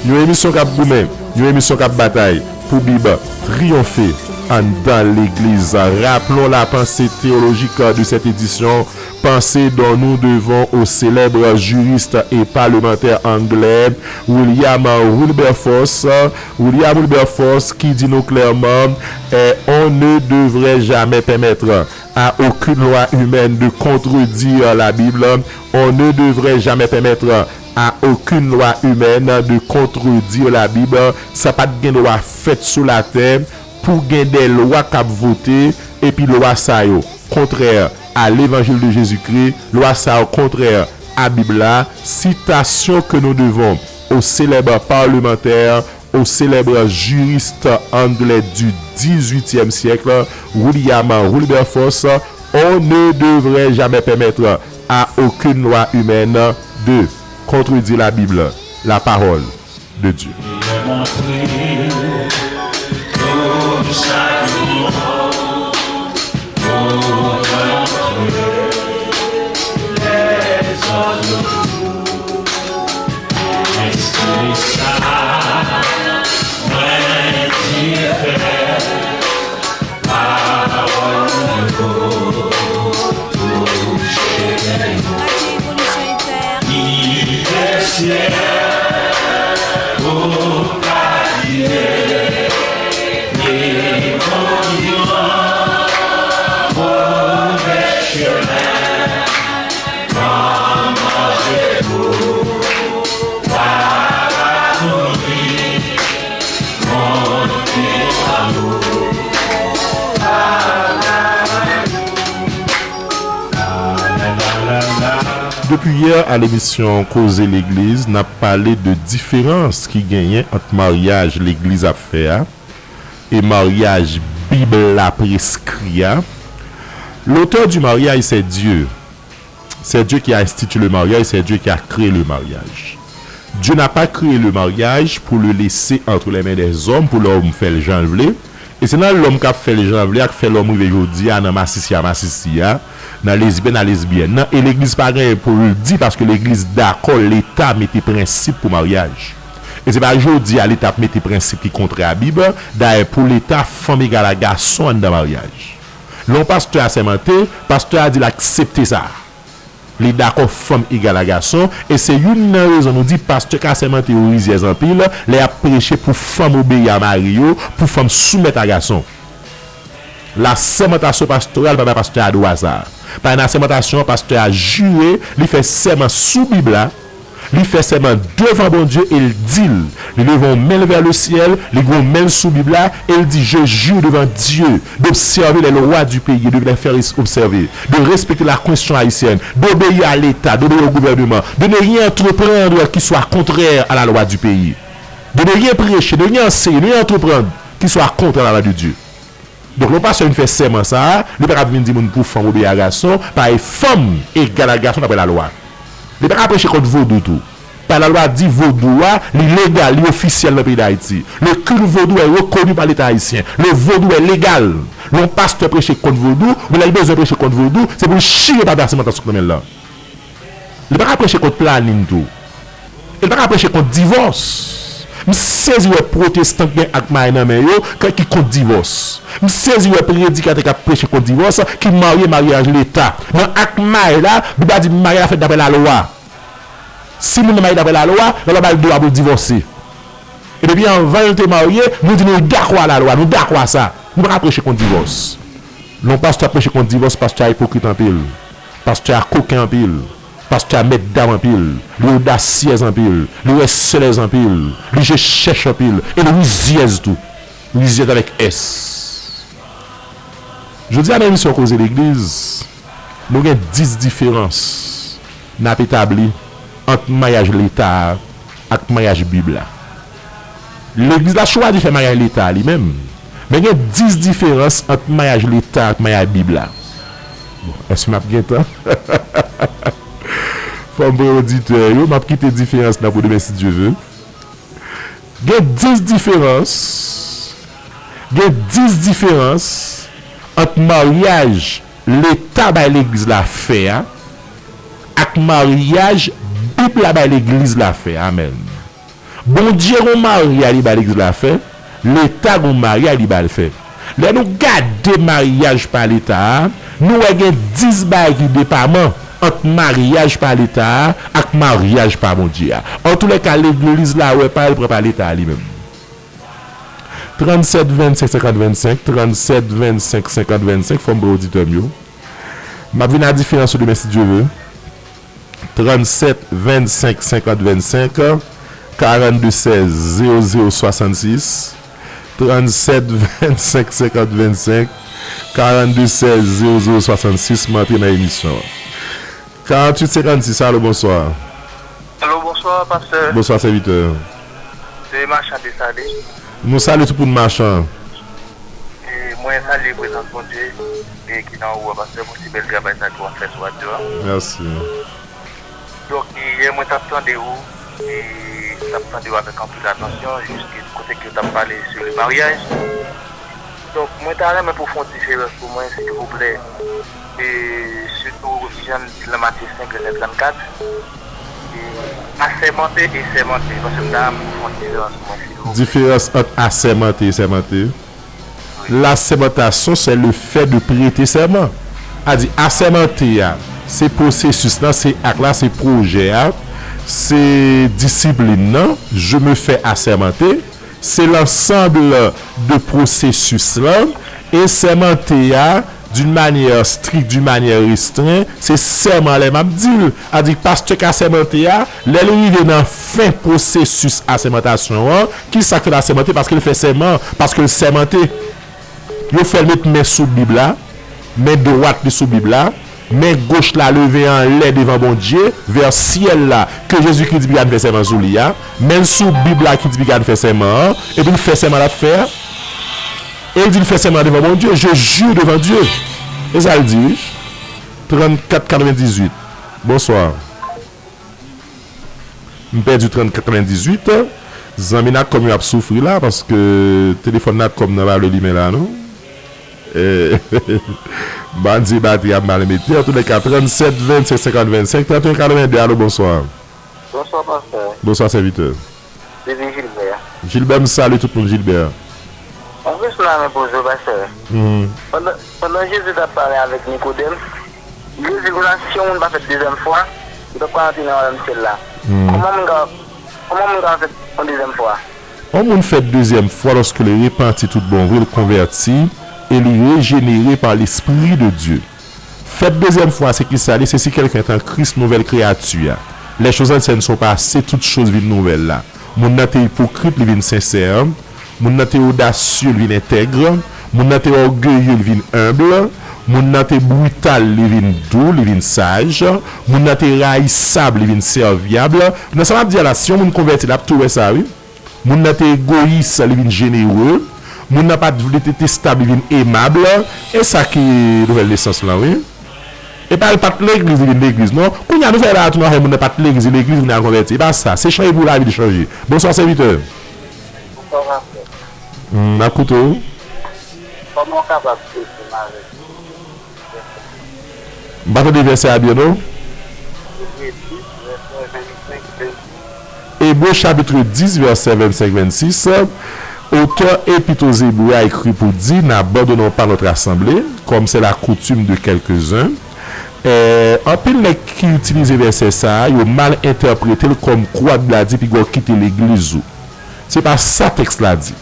yon emisyon k ap goumen, yon emisyon k ap batay pou Bib triyonfe anndan legliz. Rappelons la pensée théologique de cette édition, pensée dont nous devons au célèbre juriste et parlementaire anglais William Wilberforce. William Wilberforce qui dit nous clairement, eh, on ne devrait jamais permettre à aucune loi humaine de contredire la Bible. On ne devrait jamais permettre à aucune loi humaine de contredire la Bible. Sa pa t gen dwa fèt sou latè pou gen de lwa k ap vote, epi lwa sa yo kontrè a levanjil de Jezikri, lwa sa yo kontrè a Bib la. Citation que nous devons au célèbre parlementaire, au célèbre juriste anglais du dix-huitième siècle, William Wilberforce, on ne devrait jamais permettre à aucune loi humaine de contredire la Bible, la parole de Dieu. Depi yè, a lemisyon Koze Legliz, n ap pale de diferans ki genyen ant maryaj legliz ap fè a e maryaj Bib la preskri a. L'auteur du mariage, c'est Dieu. C'est Dieu qui a institué le mariage, c'est Dieu qui a créé le mariage. Dieu n'a pas créé le mariage pour le laisser entre les mains des hommes, pou lòm fè l jan l vle. E se nan lòm k ap fè l jan l vle a k fè lòm rive jodi a nan masisi a masisi a, nan lesbyèn a lesbyèn nan. E legliz pa gen anyen pou l di, paske legliz dakò Leta mete prensip pou maryaj. E se pa jodi a Leta ap mete prensip ki kontrè a Bib. Dayè, pou Leta, fanm egal a gason anndan maryaj. Lè yon pastè a sèmante, pastè a di l aksepte sa. Li dakò fanm egal a gason, e se youn nan rezon nou di pastè ka sèmante yo rizyèz anpil lè y ap preche pou fanm obeyi a mari yo, pou fanm soumèt a gason. Lasèmantasyon pastoral pa bay pastè a dwa sa a. Paske nan lasèmantasyon an, pastè a jire, li fè sèman sou Bib la, li fè sèman devan Bondye e l di l, li leve yon men l vè lesyèl, li gen yon men l sou Bib la, e l di, Je jure devant Dieu d'observer les lois du pays et de les faire observer, de respecter la constitution haïtienne, d'obéir à l'État, d'obéir au gouvernement, de ne rien entreprendre qui soit contraire à la loi du pays, de ne rien prêcher, de ne rien enseigner, de ne rien entreprendre qui soit contre à la loi de Dieu. Donk, lè yon pastè vin fè sèman sa a, li pa ka vin di moun pou fanm obeyi a gason, paske fanm egal a gason daprè lalwa. Li pa ka preche kont vodou tou. Paske lalwa di vodou a, li legal, li ofisyèl nan peyi Dayiti. Le culte vodou est reconnu par l'État haïtien. Le vodou est légal. Lè yon pastè preche kont vodou, oubyen lè li bezwen preche kont vodou, se pou l chire papye asèmantasyon nan men l lan. Li pa ka preche kont planin tou. E li pa ka preche kont divòs. M sezi wè pwotestan k gen ak marye nan men yo k, ki kont divòs. M sezi wè predikatè k ap preche kont divòs, ki marye maryaj leta. Nan ak marye la, Bib la di marye la fèt daprè lalwa. Si moun nan marye daprè lalwa, lalwa ba l dwa pou l divòse. E depi anvan l te marye, nou di nou dakò a lalwa, nou dakò a sa. Nou pa ka preche kont divòs. Lè yon pastè ap preche kont divòs, pastè a ipokrit anpil. Pastè a koken anpil. Pastè a mèt dam anpil. Li odasyèz anpil. Li rèsèlèz anpil. Li je chèch anpil. E li rizyèz tou. Rizyèz avèk S. Jodi a nan emisyon Koze Legliz, nou gen dis diferans n ap etabli ant maryaj leta a ak maryaj Bib la. Legliz la chwazi fè maryaj leta a li menm, men gen dis diferans ant maryaj leta ak maryaj Bib la. Bon, èske m ap gen tan? Fò m pran oditè yo, m ap kite diferans nan pou demen si Dye ve. Gen dis diferans, gen dis diferans ant maryaj leta bay legliz la fè a ak maryaj Bib la bay legliz la fè a. Amèn. Bondye gon maryaj li bay legliz la fè, leta gon maryaj li ba l fè. Lè nou gade maryaj pa leta a, nou wè gen dis bagay ki depaman ant maryaj pa leta a ak maryaj pa Bondye a. Antoulèka, legliz la wè pa l pran pa leta a li menm. Trannsèt vennsenk senkant vennsenk, trannsèt vennsenk senkant vennsenk, fò m pran oditè m yo. M ap vin a diferans yo demen si Dye ve. Trannsèt vennsenk senkant vennsenk, karannde sèz zewo zewo swasannsis, trannsèt vennsenk senkant vennsenk, karannde sèz zewo zewo swasannsis, m antre nan emisyon an. Karanntuit senkannsis, alo, bonswa. Alo, bonswa, pastè. Bonswa, sèvitè. Se Machan Desalin. Nou salye tout moun Machan. E mwen salye prezans Bondye e ki nan ou a, pastè, pou si bèl travay sa ke w ap fè sou radyo a. Mèsi. Donk, yè mwen t ap tande w, e m t ap tande w avèk anpil atansyon, jis kote ke w t ap pale sou le maryaj. Donk, mwen ta renmen pou w fè yon diferans pou mwen, silvouplè. E sitou, jan l di l nan Matye senk, vèsè trannkat, e asèmante e sèmante, paske m ta renmen pou w fè yon diferans pou mwen, silvouplè. Diferans ant asèmante e sèmante. Lasèmantasyon, c'est le fait de prêter serment. A di, asèmante a, se pwosesis lan, se ak la, se pwojè a, se disiplin nan, je me fais assermenter, se l'ensemble de pwosesis lan, e sèmante a, d'une manière stricte, d'une manière restreinte, se sèman lè m ap di l. A di, pastè k asèmante a, lè l rive nan fen pwosesis asèmantasyon an, kisa k fè l asèmante? Paske l fè sèman, paske l sèmante. Yo fè l met men sou Bib la, men dwat li sou Bib la, men goch la leve anlè devan Bondye, vè syèl la, ke Jezikri di piga n fè sèman sou li a, men l sou Bib la ki di piga n fè sèman an, epi l fè sèman l ap fè a. E l di l fè sèman devan Bondye, je jure devant Dieu. E sa l di, wi. Trannkat katrevendizuit. Bonswa. M pèdi trannkat katrevendizuit. Zanmi Natcom yo ap soufri la, paske telefòn Natcom nan pa vle limen la, non. Eh, m pa di batri ap mal mete. Antoulèka, trannsèt vennsenk senkant vennsenk, tranteyen katrevenndè, alo, bonswa. Bonswa, pastè. Bonswa, sèvitè. Se di Jilbè. Jilbè, m salye tout moun, Jilbè. Mwen jis nan men poze w, pastè. Mhm. Pandan, pandan Jezi t ap pale avèk Nikodèm, Jezi di konsa, si yon moun pa fèt dezyèm fwa, li p ap ka rantre nan wayòm syèl la. Kòman moun ka, kòman moun ka fèt yon dezyèm fwa? On moun fèt dezyèm fwa lorsqu'il est repenti tout bon vrai, il converti, et il est régénéré par l'Esprit de Dieu. Fèt dezyèm fwa, se kisa li? Se si quelqu'un est en Christ, nouvelle créature. Les choses anciennes sont passées, toutes choses vin nouvèl la. Moun nan te ipokrit, li vin sensè. Moun nan te odasye, li vin entèg. Moun nan te ògeye, li vin enb. Moun nan te brital, li vin dou, li vin saj. Moun nan te rayisab, li vin sèvyab. Nan sa m ap di a la, si yon moun konvèti, l ap tou wè sa, wi. Moun nan te egoyis, li vin jenere. Moun nan pa t vle te, te stab, li vin emab. E sa ki nouvèl nesans lan, wi. E pa l pa t legliz, li vin legliz, non. Kounye a, nou fè la, tou nou fè moun nan pa t legliz, li legliz, moun nan konvèti. E pa sa. Se chanje pou lavi li chanje. Bonswa, sèvitè. Bonswa, pastè. Hmm, n ap koute w. Kòman w kapab sezi m avèk M pa tande vèsè a byen, non. Ebre dis, vèsè vennsenk, vennsis. Ebre chapit dis, vèsè vennsenk, vennsis. Otè Epit o Zebre a ekri pou di, N'abandonnons pas notre assemblée, comme c'est la coutume de quelques-uns. Eh, anpil nèg ki itilize vèsè sa a, yo mal entèprete l kòmkwa Bib la di piga w kite legliz ou. Se pa sa tèks la di.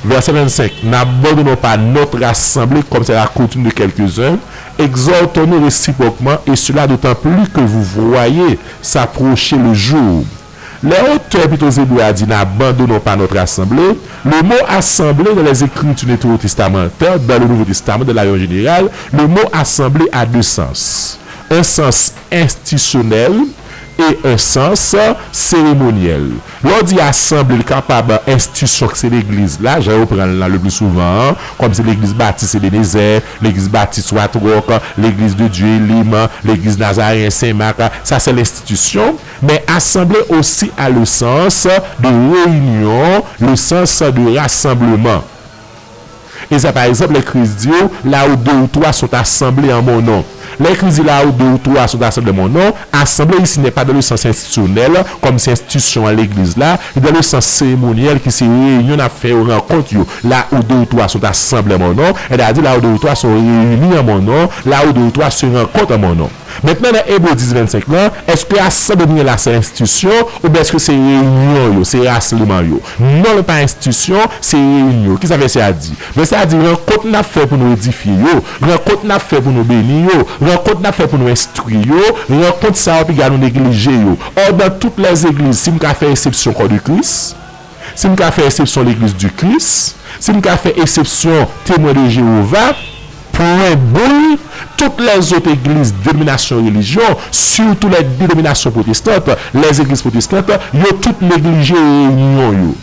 Verset vingt-cinq, N'abandonnons pas notre assemblée comme c'est la coutume de quelques-uns, exhortons-nous réciproquement, et cela d'autant plus que vous voyez s'approcher le jour. Lè otè Epit o Zebre a di N'abandonnons pas notre assemblée, le mot assemblée dans les Écritures neutro-testamentaires, dans le Nouveau Testament, dans la Bible en général, le mot assemblée a deux sens. Un sens institutionnel et un sens cérémoniel. Lè w di asanble, li kapab enstitisyon ki se legliz la, jan yo pran l lan le pli souvan an, kòm se legliz batis Ebenezè, legliz batis Watwòk, legliz de Dye Elim, legliz Nazareyen Sen Mak, sa se lenstitisyon. Men asanble osi a le sens de réunion, le sens de rassemblement. E sa, pa egzanp, lè Kris di w, là où deux ou trois sont assemblés en mon nom. Lè Kris di là où deux ou trois sont assemblés en mon nom, assemblée ici n'est pas dans le sens institutionnel, kòm se enstitisyon an legliz la, li dans le sens cérémoniel ki se reyinyon n ap fè yo, rankont yo. Là où deux ou trois sont assemblés en mon nom, c'est-à-dire là où deux ou trois sont réunis en mon nom, là où deux ou trois se rencontrent en mon nom. Mentnan, nan Ebre dis vennsenk lan, èske asanble nou gen la se enstitisyon, oubyen èske se reyinyon yo, se rasanbleman yo? Non, li pa enstitisyon, se reyinyon. Kisa vèsè a di? Vèsè a di, rankont n ap fè pou nou edifye yo, rankont n ap fè pou nou beni yo, rankont n ap fè pou nou enstwi yo, rankont sa yo piga nou neglije yo. Or, dans toutes les églises, si m ka fè eksepsyon Corps de Christ, si m ka fè eksepsyon Legliz di Kris, si m ka fè eksepsyon Temwen de Jewova, pwen boul, tout lèzòt egliz, denominasyon relijyon, sitou lè denominasyon pwotestant, lèzegliz pwotestant, yo tout neglije reyinyon yo.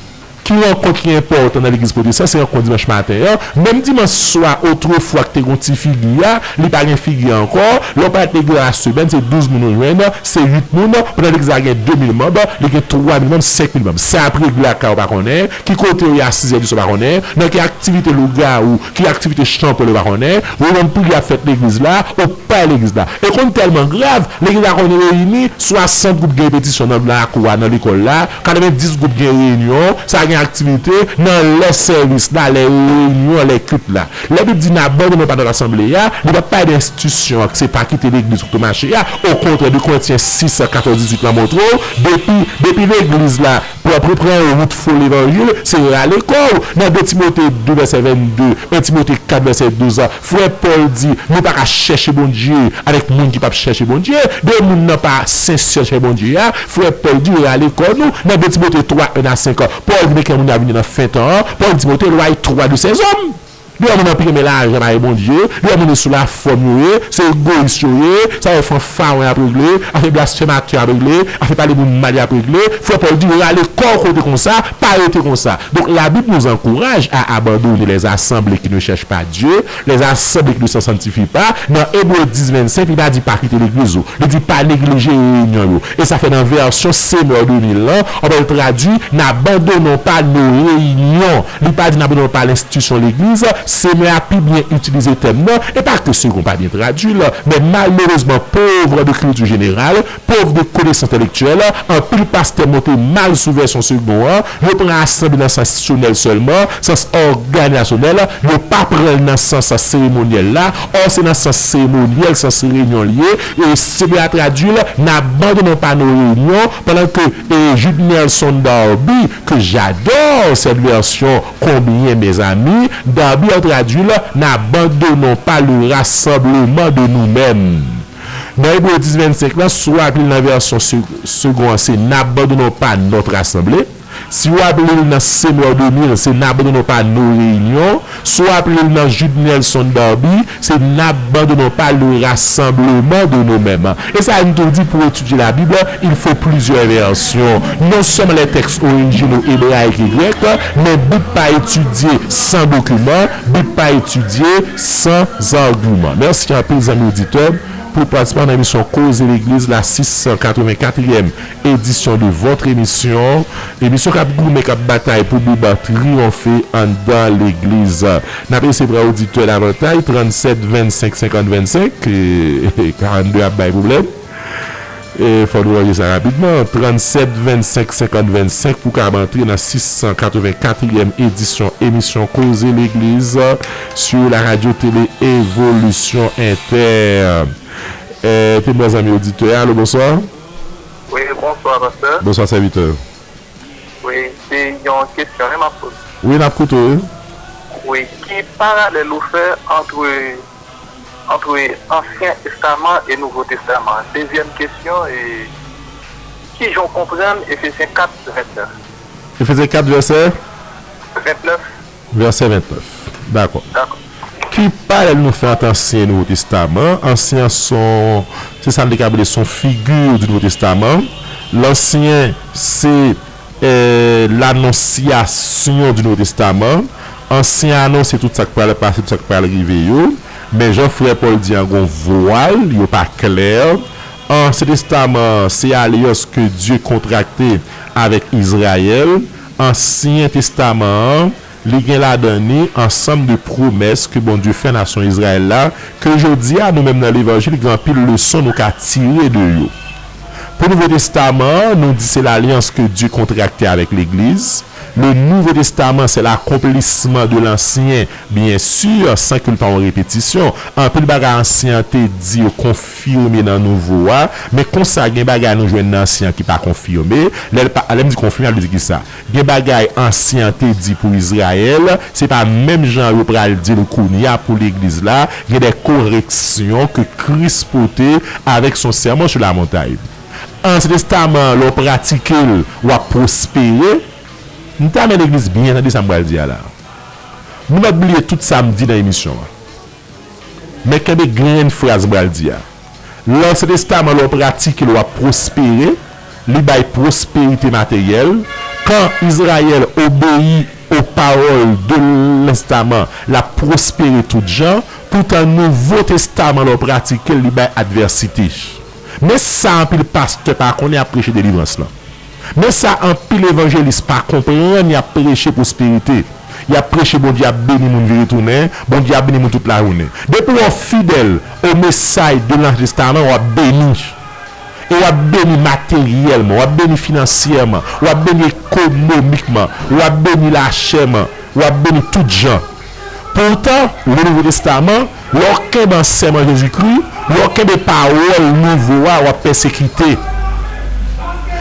Ki rankont ki enpòtan nan legliz pwotestan, se rankont dimanch maten an. Menm dimanch swa, otrefwa ki te gon ti figi a, li pa gen figi a ankò. Lè w parèt legliz la semèn, se douz moun ou jwenn, se uit moun. Pandan legliz la gen de mil manm, li gen twa mil manm, senk mil manm. Se ap regle lakay ou pa konnen. Ki kote yo ye a sizè di swa pa konnen, nan ki aktivite lougawou, ki aktivite chanpwèl yo pa konnen, reyinyon priyè ap fèt legliz la, ou pa legliz la. E konn tèlman grav, legliz la konn reyini, swasant gwoup gen repetisyon nan lakou a, nan lekòl la, katrevenndis gwoup gen reyinyon, sa gen aktivite, nan lè sèvis la, lè reyinyon, lè kilt la. Lè Bib di n abandone pa nan asanble a, li pa pale de enstitisyon an, se pa kite legliz kote w mache a. Okontrè, de Korentyen sis, katòz, dizuit la montre w, depi, depi legliz la pran, pran, pran wout fo levanjil, se rale kò w. Nan de Timote de vèsè vennde, en Timote kat vèsè douz, frè Pòl di, nou pa ka chèche Bondye avèk moun ki p ap chèche Bondye. De moun nan pa sensè chèche Bondye a, frè Pòl di, rale kò nou. Nan de Timote twa, en a senk, Pòl di, men kè moun yo ap vini nan fen tan an. Pòl di Timote, éloigne-toi de ces hommes. Li wè moun nan pi renmen lajan pase Bondye, li wè moun yo sou lafòm yo ye, se egoyis yo ye, se afè fanfaron y ap regle, afè blasfematè y ap regle, afè pale moun mal y ap regle. Frè Pòl di, rale kò w kote konsa, pa rete konsa. Donc, la Bible nous encourage à abandonner les assemblées qui ne cherchent pas Dieu, les assemblées qui ne se sanctifient pas. Nan Ebre dis vennsenk, li pa di pa kite legliz ou. Li di pa neglije reyinyon yo. E sa fè nan vèsyon Semeur de mil lan, on pral tradui, n'abandonnons pas nos réunions. Li pa di n'abandonnons pas l'institution legliz, Semè a pi byen itilize tèm nan, e pa ke Segond pa byen tradui l, men malerezman, pauvre de culture générale, pauvre de connaissances intellectuelles, anpil pastè monte mal sou vèsyon Segond an, yo pran asanble nan sans diksyonè sèlman, sans òganizasyonèl, yo pa pran l nan sans seremonyèl la, ò se nan sans seremonyèl, sans reyinyon l ye, e Semè a tradui l, n'abandonnons pas nos réunions, pandan ke e, Jude Nelson Darby, que j'adore cette version, combien mes amis, Darby a tradui l, n'abandonnons pas le rassemblement de nous-mêmes. Nan Ebre dis vennsenk lan, si w ap li l nan vèsyon se- Segond an, se n'abandonnons pas notre assemblée. Si w ap li l nan Semeur de mil, se n'abandonnons pas nos réunions. Si w ap li l nan Jude Nelson Darby, se n'abandonnons pas le rassemblement de nous-mêmes. E sa vin tou di, pour étudier la Bible, il faut plusieurs versions. Non seulement les textes originaux hébraïques et grecs, mais Bib pa etidye san dokiman, Bib pa etidye san agiman. Mèsi anpil, zanmi oditè, pou patisipasyon nan emisyon Koze Legliz la, sis san katrevenkatriyèm édition de votre émission. Emisyon k ap goumen, k ap batay pou Bib triyonfe anndan legliz. N ap eseye pran oditè davantaj, trannsenk vennsenk senkant vennsenk, e, karannde ap bay pwoblèm. E, fò nou ranje sa rapidman. Trannsenk vennsenk senkant vennsenk pou w kab antre nan sis san katrevenkatriyèm édition émission Koze Legliz sur la radio télé Évolution Inter. E, te mwen zanmi oditè a, alo, bonswa. Wi, bonswa, pastè. Bonswa, sèvitè. Wi, se yon kesyon, wi, m ap poze. Wi, n ap koute w, wi. Wi, ki paralèl ou fè antre, antre Ansyen Testaman e Nouvo Testaman? Dezyèm kesyon, e ki jan w konprann Efezyen kat vennèf? Efezyen kat vèsè? Vennèf. Vèsè vennèf. Dakò. Ki paralèl nou fè ant Ansyen e Nouvo Testaman? Ansyen an se yon, se sa n te ka rele se yon figi di Nouvo Testaman. Lansyen se, e, lanonsyasyon di Nouvo Testaman. Ansyen anonse tout sa k pral pase, tout sa k pral rive yo. Men jan frè Pòl di an, gen yon vwal, yo pa klè. Ansyen Testaman an, se alyans ke Dye kontrakte avèk Izrayèl. Ansyen Testaman an, li gen ladan li ansanm de pwomès ke Bondye fè nasyon Izrayèl la, ke jodi a, nou menm nan levanjil, gen anpil leson nou ka tire de yo. Pou Nouvo Testaman an, nou di se lalyans ke Dye kontrakte avèk legliz. Le Nouveau Testament, c'est l'accomplissement de l'Ancien, bien sûr, sans que l pa yon repetisyon. Anpil bagay Ansyen an te di yo konfime nan Nouvo a, men konsa gen bagay nou jwenn nan Ansyen an ki pa konfime. Lè l pa, lè m di konfime, sa vle di kisa? Gen bagay Ansyen an te di pou Izrayèl, se pa menm jan yo pral di l kounye a pou legliz la, gen de koreksyon ke Kris pote avèk son Sermon sur la Montagne. Ansyen Testaman an, lè w pratike l, w ap pwospere. M ta renmen legliz byen tande sa m pral di a la. Nou mèt bliye tout sa m di nan emisyon an. Men kenbe grenn fraz m pral di a. Lansyen Testaman, lè w pratike l, w ap pwospere. Li bay pwosperite materyèl. Kan Izrayèl obeyi aux paroles de l'Ancien Testament, l ap pwospere tout jan. Poutan, Nouvo Testaman, lè w pratike l, li bay advèsite. Men sa anpil pastè pa konnen, y ap preche delivrans lan. Men sa anpil evanjelis pa konprann, y ap preche pwosperite. Y ap preche Bondye ap beni moun vire tounen, Bondye ap beni moun tout lajounen. Depi w fidèl o mesaj de Lansyen Testaman, w ap beni. E w ap beni materyèlman, w ap beni finansyèman, w ap beni ekonomikman, w ap beni lachèman, w ap beni tout jan. Poutan, le Nouveau Testament, lè w kenbe ansèyman Jezikri, lè w kenbe pawòl nouvo a, w ap pèsekite.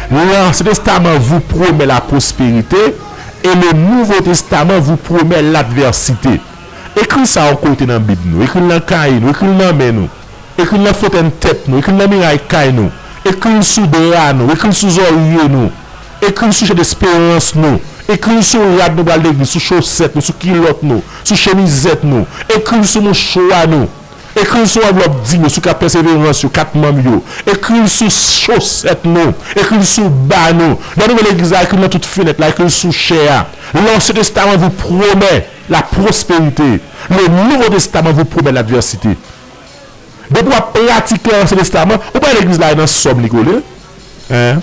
L'Ancien Testament vous promet la prospérité et le Nouveau Testament vous promet l'adversité. Ekri sa yon kote nan Bib nou, ekri l nan kaye nou, ekri l nan men nou. Ekri l nan fontèn tèt nou, ekri l nan miray kay nou, ekri l sou dra nou, ekri l sou zòrye nou, ekri l sou chè desperans nou, ekri l sou rad nou pral legliz, sou chosèt nou, sou kilòt nou, sou chemizèt nou, ekri l sou mouchwa nou, ekri l sou anvlòp dim yo, sou kat pèseverans yo, kat manm yo, ekri l sou chosèt nou, ekri l sou ba nou. Lè nou vin legliz la, ekri l nan tout fenèt la, ekri l sou chè a. L'Ancien Testament vous promet la prospérité. Le Nouveau Testament vous promet l'adversité. Depi w ap pratike Ansyen Testaman, ou pa wè legliz la e nan sòm li kole? Hein?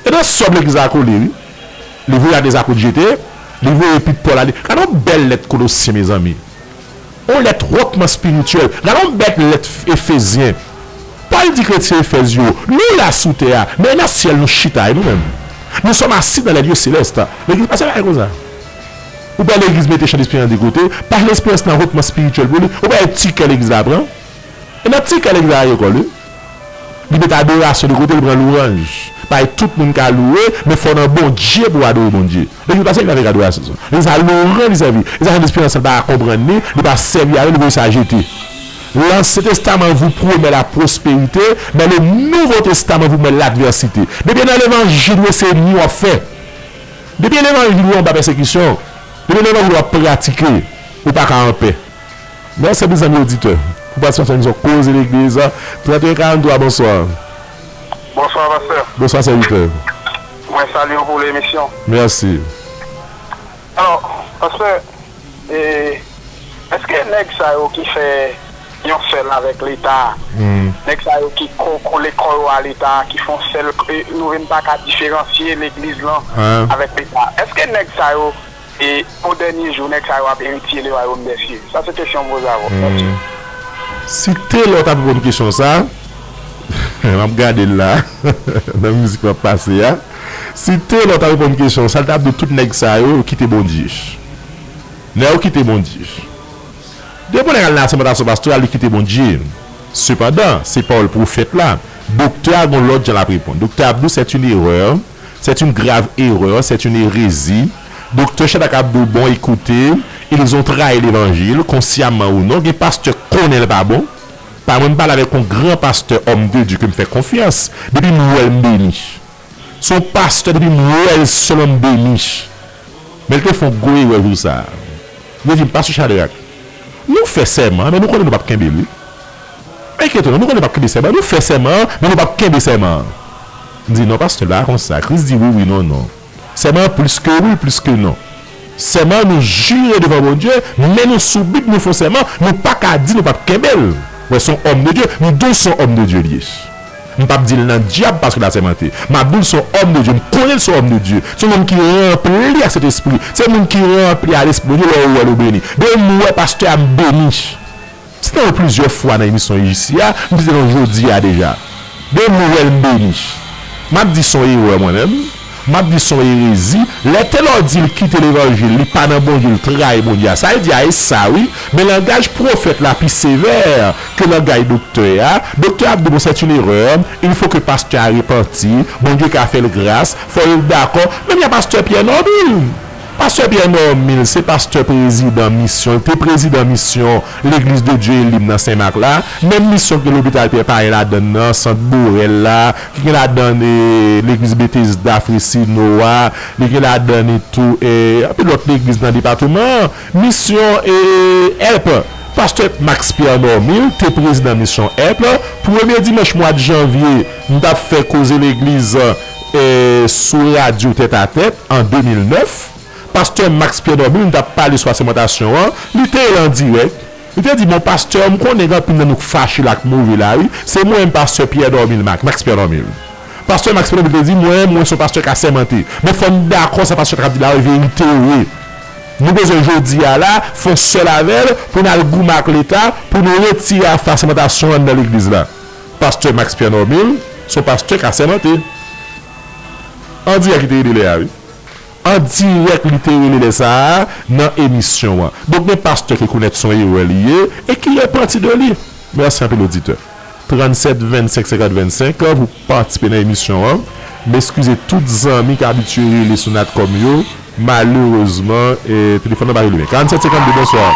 E nan sòm legliz la kole, wi. Li voye a dezapot jete, li voye epit Pòl ale. Gade yon bèl lèt Kolosyen, mezanmi. On lèt wotman espirityèl. Gade yon bèt lèt Efezyen. Pòl di kretyen Efèz yo, nou la sou tè a, men nan syèl nou chita, e nou menm. Nous sommes assis dans les lieux célestes. Legliz pa se bagay konsa. Ou pè legliz mete chan desperans de kote, pa chan desperans nan wotman espirityèl pou li. Ou pè ti kè legliz la pran. E nan ti kè legliz la ye kò li. Li met adorasyon de kote, li pran lwanj. Paske tout moun ka louwe, men fò w nan Bondye pou w adore Bondye. Legliz pa sèvi avèk adorasyon sa. Legliz sa louwanj li sèvi. E sa chan desperans pa konprann li, li pa sèvi avè l, li voye sa jete. L'Ancien Testament vous promet la prospérité, mais le Nouveau Testament vous met l'adversité. Depi nan levanjil ou se ni w ap fè. Depi levanjil ou anba pèsekisyon. Depi levanjil ou ap pratike, ou pa ka anpè. Mèsi anpil zanmi oditè pou patisipasyon nan emisyon Koze Legliz. Trannteyen karanntwa, bonswa. Bonswa pastè. Bonswa sèvitè. Mwen salye w pou lemisyon. Mèsi. Alò, pastè, e, èske nèg sa yo ki fè yon sèl avèk Leta, nèg sa yo ki ko- kole kò yo a Leta, ki fè yon sèl, e, nou menm pa ka diferansye legliz lan avèk Leta, èske nèg sa yo e o dènye jou, nèg sa yo ap eritye le wayòm dè sye? Sa se kesyon m poze avè w. Mèsi. Si Telò t ap reponn kesyon sa, m ap gade l la, nan mizik m ap pase a. Si Telò t ap reponn kesyon sa, l t ap di w tout nèg sa yo kite Bondye. Nèg yo kite Bondye. Depi yon nèg al nan asèmantasyon pastoral, li kite Bondye. Sepandan, se pawòl pwofèt la. Doktè a gon lòt jan l ap reponn. Doktè a ap di w, c'est une erreur. C'est une grave erreur, c'est une hérésie. Doktè Shadrach ap di w, bon, écoutez, ils ont trahi l'évangile, consciemment ou non. Gen pastè konnen l pa bon. Pa mwen, m pale avèk yon gran pastè, homme de Dieu, ke m fè konfyans. Depi m wè l, m beni. Se yon pastè, depi m wè l sèlman, m beni. Men l te fè yon gwo erè jou sa a. Li di m, pastè Shadrach, nou fè sèman, men nou konnen nou p ap kenbe l, wi. Enkyete w non, nou konnen nou p ap kenbe sèman an. Nou fè sèman an, men nou p ap kenbe sèman an. M di, non, pastè, l pa konsa. Kris di wi, wi, non, non. Sèman an plis ke wi, plis ke non. Sèman an, nou jire devan Bondye, men nou sou Bib, nou fè sèman, nou pa ka di nou p ap kenbe l. Wè, se yon homme de Dieu. M di w se yon homme de Dieu li ye. M p ap di l nan dyab paske l asèmante. M ap di l se yon homme de Dieu. M konnen l se yon homme de Dieu. Se yon moun ki ranpli ak Sentespri. Se yon moun ki ranpli ak Lespri Bondye, lè w wè l ou beni. Depi m wè pastè a, m beni. Site w plizyè fwa nan emisyon isi a, m site l jodi a deja. Depi m wè l, m beni. M ap di se yon erè mwen menm. M ap di se yon erezi. Lè Telò di l kite levanjil, li pa nan Bondye, l trayi Bondye a. Sa l di a, e sa wi. Men langaj pwofèt la pi sevè ke langaj doktè a. Doktè a ap di, bon, c'est une erreur. Il faut que pastè a repanti. Bondye ka fè l gras. Fò l dakò. Menm jan pastè Pierre Normil. Pastè Pierre Normil se pastè prezidan misyon. Li te prezidan misyon Legliz de Dye Elim nan Sen Mak la. Menm misyon ki gen lopital Pierre Payen ladann nan, sant Borel la, ki gen ladann, e, legliz Betesda Fresno a, li gen ladann tou, e, anpil lòt legliz nan depatman an. Misyon, e, Help. Pastè Max Pierre Normil te prezidan misyon Help. Premye dimanch mwa janvye, m t ap fè koze legliz, e, sou radyo Tèt a Tèt an de mil nèf. Pastè Max Pierre Normil, m t ap pale sou asèmantasyon an, li te ye an dirèk. Li te di, bon, pastè, m konnen gen anpil nan nou k fache la, k move la, wi. Se mwen menm, pastè Pierre Normil, Max, Max Pierre Normil. Pastè Max Pierre Normil te di, mwen, mwen se yon pastè k asèmante. Men fò n dakò sa pastè k ap di la, wi, verite, wi. Nou bezwen jodi a la, fè yon sèl avè l, pou n al goumen ak Leta, pou nou retire afè asèmantasyon an anndan legliz la. Pastè Max Pierre Normil, se yon pastè k asèmante. An dirèk li te rele lè a, wi. An dirèk li te rele lè sa a nan emisyon an. Donk, gen pastè ki rekonèt se yon erè li ye e ki repanti de li. Mèsi anpil, oditè. Trannsèt vennsenk senkant vennsenk pou patisipe nan emisyon an. M eskize tout zanmi k abitye rele sou Natcom yo. Malerezman, e, telefòn nan pa rele. Karannsèt senkannde, bonswa.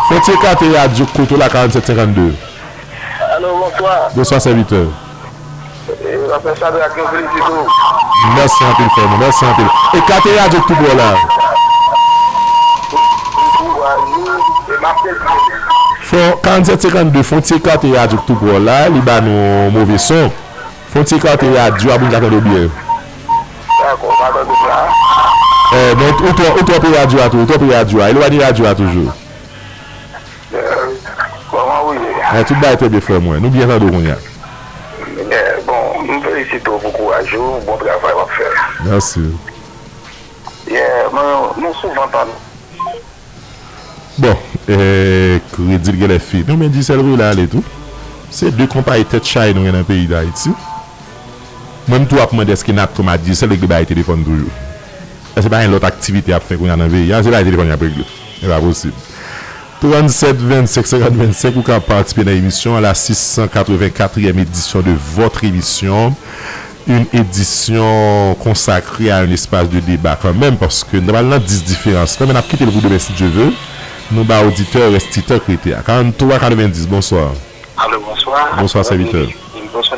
Fè w ti ekate radyo kote w la, karannsèt senkannde. Alo, bonswa. Bonswa, sèvitè. E, pastè Shadrach, nou felisite w. Mèsi anpil, frè mwen. Mèsi anpil. Ekate radyo k tou pre w la. Fè w, karannsèt senkannde, fè w ti ekate radyo k tou pre w la, li ba nou move son. Fè w ti ekate radyo a pou n ka tande w byen. Dakò, m pa tande w la. E, men ou twò, ou twò pre radyo a tou, ou twò pre radyo a. Elwanye radyo a toujou. Eh, kòman ou ye? Eh, tout bagay trè byen, frè mwen. Nou byen tande w kounye a. Eh, bon, m felisite w pou kouraj ou, bon travay w ap fè. Mèsi. Yeah, mwen, nou souvan tande. Bon, eh, Redi l genlè fini. Non, men Digicel voye l ale tou. Se de konpayi tèt chaje nou gen nan peyi Dayiti. Mwen m tou ap mande èske Natcom a Digicel regle bagay telefòn toujou. Èske pa gen lòt aktivite y ap fè kounye a nan peyi a? Se bagay telefòn y ap regle. Se pa posib. Tranntsèt vennsenk senkant vennsenk, ou ka patisipe nan emisyon an, la sis san katrevenkatriyèm édition de votre émission. Une édition consacrée à un espace de débat kanmenm, paske n t ap al nan dis diferans. Kanmenm, n ap kite l pou demen, si Dye ve. Nou ba oditè rès ti tan k rete a. Karanntwa katrevendis, bonswa. Alo, bonswa. Bonswa, sèvitè. Wi, bonswa.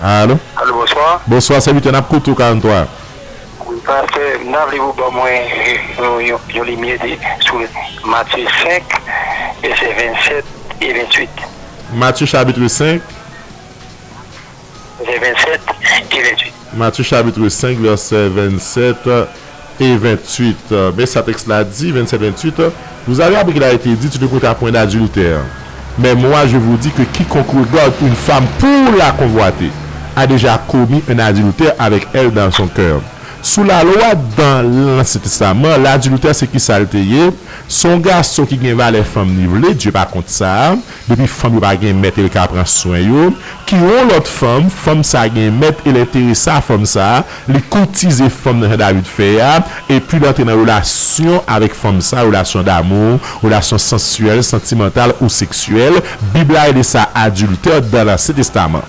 Alo? Alo, bonswa. Bonswa, sèvitè, n ap koute w, karanntwa. Wi, pastè, m ta vle pou ban mwen yon, yon, yon limyè de, sou Matye senk, vèsè vennsèt e venntuit. Matye chapit senk. Vèsè vennsèt e venntuit. Matye chapit senk, vèsè vennsèt e venntuit. Men sa tèks la di, vennsèt, venntuit, Vous avez appris qu'il a été dit, Tu ne commets point d'adultère. Mais moi, je vous dis que quiconque regarde une femme pour la convoiter a déjà commis un adultère avec elle dans son cœur. Sou lalwa, dan Ansyen Testaman, ladiltè se kisa l te ye? Se yon gason ki gen valè fanm li vle, Dye pa kont sa. Depi fanm yo pa gen mèt, e l ka pran swen yo, ki yon lòt fanm, fanm sa gen mèt, e l enterese a fanm sa, li koutize fanm nan jan David fè a, epi l antre nan relasyon avèk fanm sa, relasyon damou, relasyon sansyèl, santimantal ou seksyèl. Bib la rele sa adiltè dan Ansyen Testaman.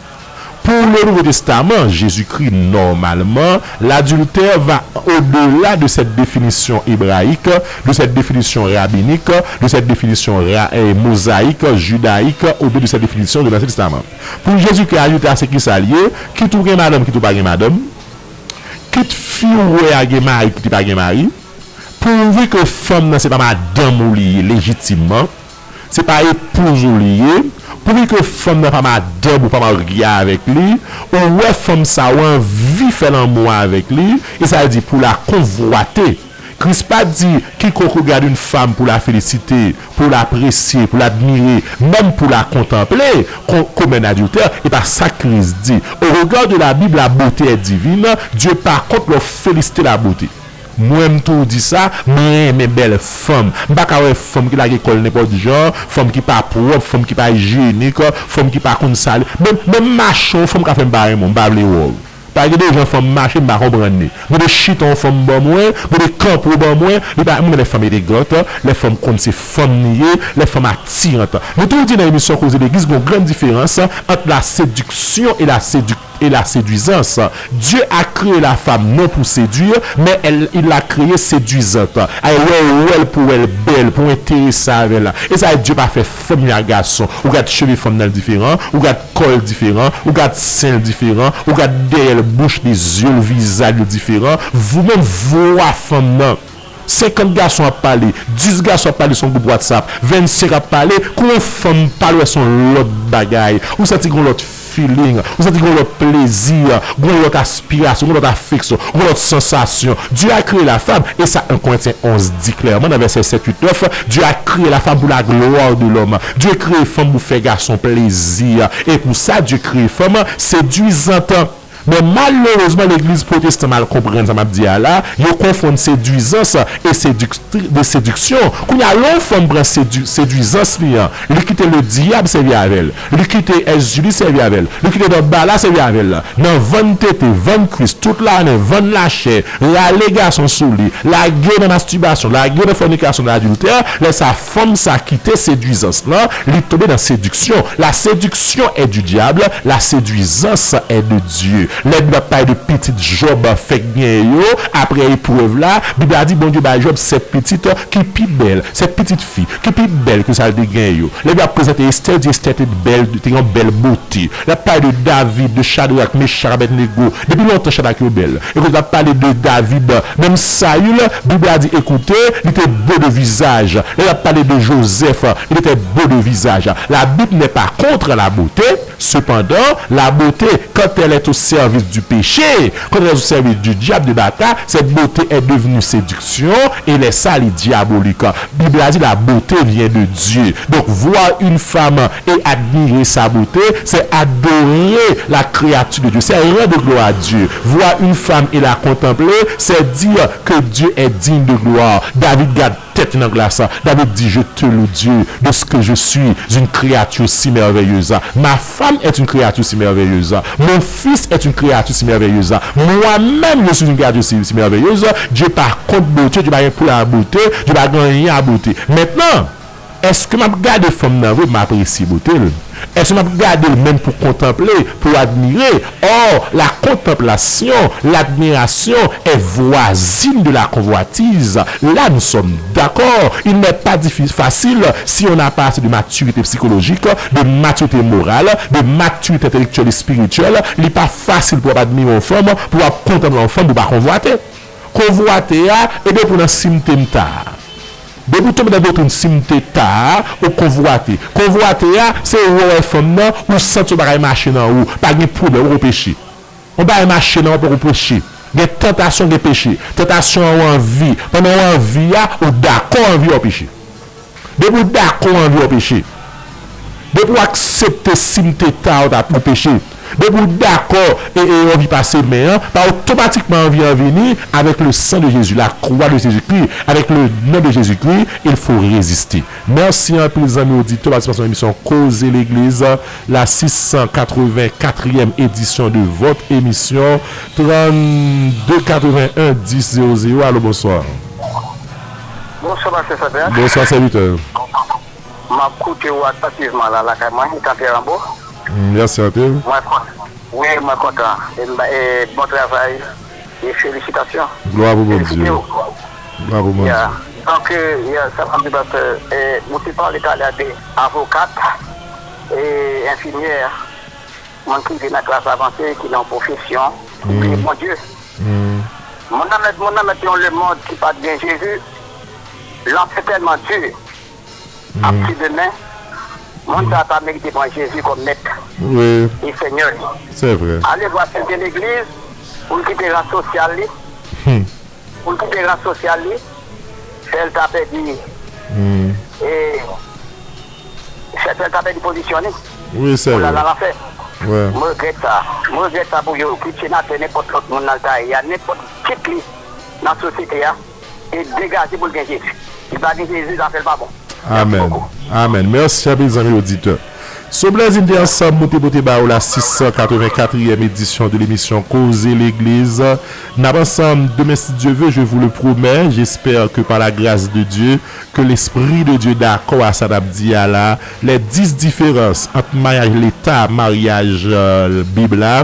Pour le Nouveau Testament, Jésus-Christ, normalement, l'adultère va au-delà de cette définition hébraïque, de cette définition rabbinique, de cette définition ra- eh, mosaïque, judaïque, ou bien de cette définition de l'Ancien Testament. Pou Jezikri, adiltè a se kisa l ye? Kit ou gen madanm, kit ou pa gen madanm, kit fi ou wè a gen mari, kit li pa gen mari, pourvu que fanm nan se pa madanm ou li ye lejitimman, se pa epouz ou li ye, pourvu que fanm nan pa madanm ou, pa marye avèk li, ou wè fanm sa, ou anvi fè lanmou avèk li, e sa vle di pou la convoiter. Kris pa di, quiconque regarde une femme pour la féliciter, pour l'apprécier, pour l'admirer, même pour la contempler, com- commet un adultère, e pa sa Kris di. Au regard de la Bible, la beauté est divine, Dye pa kont lè w felisite labote. Mwen, m toujou di sa, mwen renmen bèl fanm. M pa ka wè fanm ki lage kò l nenpòt jan, fanm ki pa pwòp, fanm ki pa ijyenik, fanm ki pa konn sa l ye. Menm, menm mache yon fanm ka fè m pa renmen w, m pa vle wè w. Pa gen de jan fanm mache, m pa konprann li. Gen de chita yon fanm ban mwen, gen de kanpe w ban mwen, li pa, m renmen lè fanm elegant, lè fanm konn se fanm li ye, lè fanm atirant. Nou toujou di nan emisyon Koze Legliz, gen yon gran diferans ant la séduction et la séduction et la séduisance. Dieu a créé la femme non pour séduire, mais elle, il l'a créée séduisante. Ay, lè w wè l pou wè l bèl, pou w enterese avè l. E sa, Dye pa fè fanm yo ak gason. Ou gad cheve fanm nan diferan, ou gad kò l diferan, ou gad sen l diferan, ou gad dèyè l, bouch li, zye l, vizaj li diferan. Vou menm vwa fanm nan. Senkant gason ap pale, dis gason ap pale sou yon gwoup WhatsApp, vennsenk ap pale, kou yon fanm pale w wè se yon lòt bagay. Ou santi gen yon lòt feeling, ou santi gen yon lòt plezi, gen yon lòt aspirasyon, gen yon lòt afeksyon, gen yon lòt sansasyon. Dieu a créé la femme, et ça, un Corinthiens onze dit clairement dans verset sept, huit, neuf, Dieu a créé la femme pour la gloire de l'homme. Dye kreye fanm pou fè gason plezi. E pou sa, Dye kreye fanm séduisante. Men malerezman, legliz pwotestan mal konprann sa m ap di a la, yo konfonn séduisance e séductri- de séduction. Kounye a, lè yon fanm pran sédu- séduisance li an, li kite le dyab sèvi avè l, li kite S J li sèvi avè l, li kite Danbala sèvi avè l, nan vann tete, vann kwis, tout lannen, vann lachè, rale gason sou li, lage yo nan mastibasyon, lage yo nan fònikasyon, nan adiltè, lè sa fanm sa kite séduisance lan, li tonbe nan sédiksyon. La séduction est du diable, la séduisance est de Dieu. Lè Bib ap pale de pitit Jòb fèk genyen yo, apre eprèv la, Bib la di Bondye bay Jòb sèt pitit ki pi bèl, sèt pitit fi ki pi bèl ke sa l te genyen yo. Lè Bib ap prezante Estè, di Estè te bèl, te yon bèl bote. L ap pale de David, de Chadrak, Mechak, Abèdnego. Depi lontan, Chadrak yo bèl. E kote l ap pale de David, menm Sayil, Bib la di, écoutez, li te beau de visage. Lè l ap pale de Joseph, il était beau de visage. La Bible n'est pas contre la beauté. Cependant, la beauté, quand elle est au service du péché, quand elle est au service du diable, de bata, cette beauté est devenue séduction, et lè sa li diabolik. Bib la di, la beauté vient de Dieu. Donc, voir une femme et admirer sa beauté, c'est adorer la créature de Dieu, c'est rendre gloire à Dieu. Voir une femme et la contempler, c'est dire que Dieu est digne de gloire. David gad tête nan glas. David dit, je te loue Dieu de ce que je suis une créature si merveilleuse. Ma femme est une créature si merveilleuse. Mon fils est une créature si merveilleuse. Moi-même, je suis une créature si, si merveilleuse. Dieu pa kont bote, Dieu pa gen poul a bote, Dieu pa gen anyen a bote. Mentnan, èske m ap gade fanm nan vre pou m apresye bote l? Èske m ap gade l menm pou kontanple, pou admire? Or, la contemplation, l'admiration est voisine de la convoitise. Là, nous sommes d'accord. Il n'est pas diffi- facile, si on n'a pas assez de maturité psychologique, de maturité morale, de maturité intellectuelle et spirituelle. Li pa fasil pou w ap admire yon fanm, pou w ap kontanple yon fanm, pou w pa konvwate. Konvwate a, e depi w nan simte m ta a. Depi w tonbe nan doktrin simte ta a, ou konvwate. Konvwate a, se ou wè fanm nan, ou santi yon bagay mache nan ou. Pa gen pwoblèm, ou poko peche. Yon bagay mache nan ou, poko peche. Gen tantasyon, gen peche. Tantasyon an, ou anvi. Pandan ou anvi a, ou dakò anvi a, ou peche. Depi w dakò anvi a, ou peche. Depi w aksepte simte ta a, ou ta, ou peche. Depi w dakò e, e anvi pase men an, pa otomatikman anvi an vini, avec le sang de Jésus, la croix de Jésus-Christ, avec le nom de Jésus-Christ, il faut résister. Mèsi anpil zanmi oditè, patisipasyon nan emisyon Koze Legliz, la six cent quatre-vingt-quatrième édition de votre émission trente-deux quatre-vingt-un dix zéro zéro. Allô, bonsoir. Bonswa, pastè Samuel. Bonswa, sèvitè. M ap koute w atantivman la, lakay mwen, Kanpyè Ranbo. Mm, mèsi anpil. Mwen kontan. Wi, mwen kontan. E, m ba- e bon travay. E felisitasyon. Glwa pou Bondye. Felisite w. Glwa pou Bondye. Ya. Donk, e, ya, sa m ap di, pastè, e, ou te pale talè de avokat, e, enfimyè, moun ki rive nan klas avanse, ki nan pwofesyon, ki bliye Bondye. Mm. Moun nan mèt, moun nan mèt yon lemonn ki pa t gen Jezi, lanfè tèlman di, ap di demen, moun sa a pa merite pran Jezi kòm mèt e senyè li. Se vre. Ale vwa sèten legliz pou l kite ran sosyal li. Hmm. Pou l kite ran sosyal li, fè l ta pèdi, e, fè, fè l ta pèdi pozisyon li. Wi, se vre. Pou l al nan lanfè. Wi. Mwen regrèt sa. Mwen regrèt sa pou yo. Kit senatè, nenpòt lòt moun nan l ta ye a, nenpòt tit li nan sosyete a, e degaje pou l gen Jezi. Si l pa gen Jezi, zafè l pa bon. Amèn. Amèn. Mèsi anpil, zanmi oditè. Soblèzin te ansanm, nou te pote ba ou la six cent quatre-vingt-quatrième édition de l'émission Koze Legliz. N ap ansanm demen, si Dieu veut, je vous le promets. J'espère que par la grâce de Dieu, que l'Esprit de Dieu dakò a sa n ap di a la. Les dix différences entre mariage Leta, maryaj, euh, Bib la.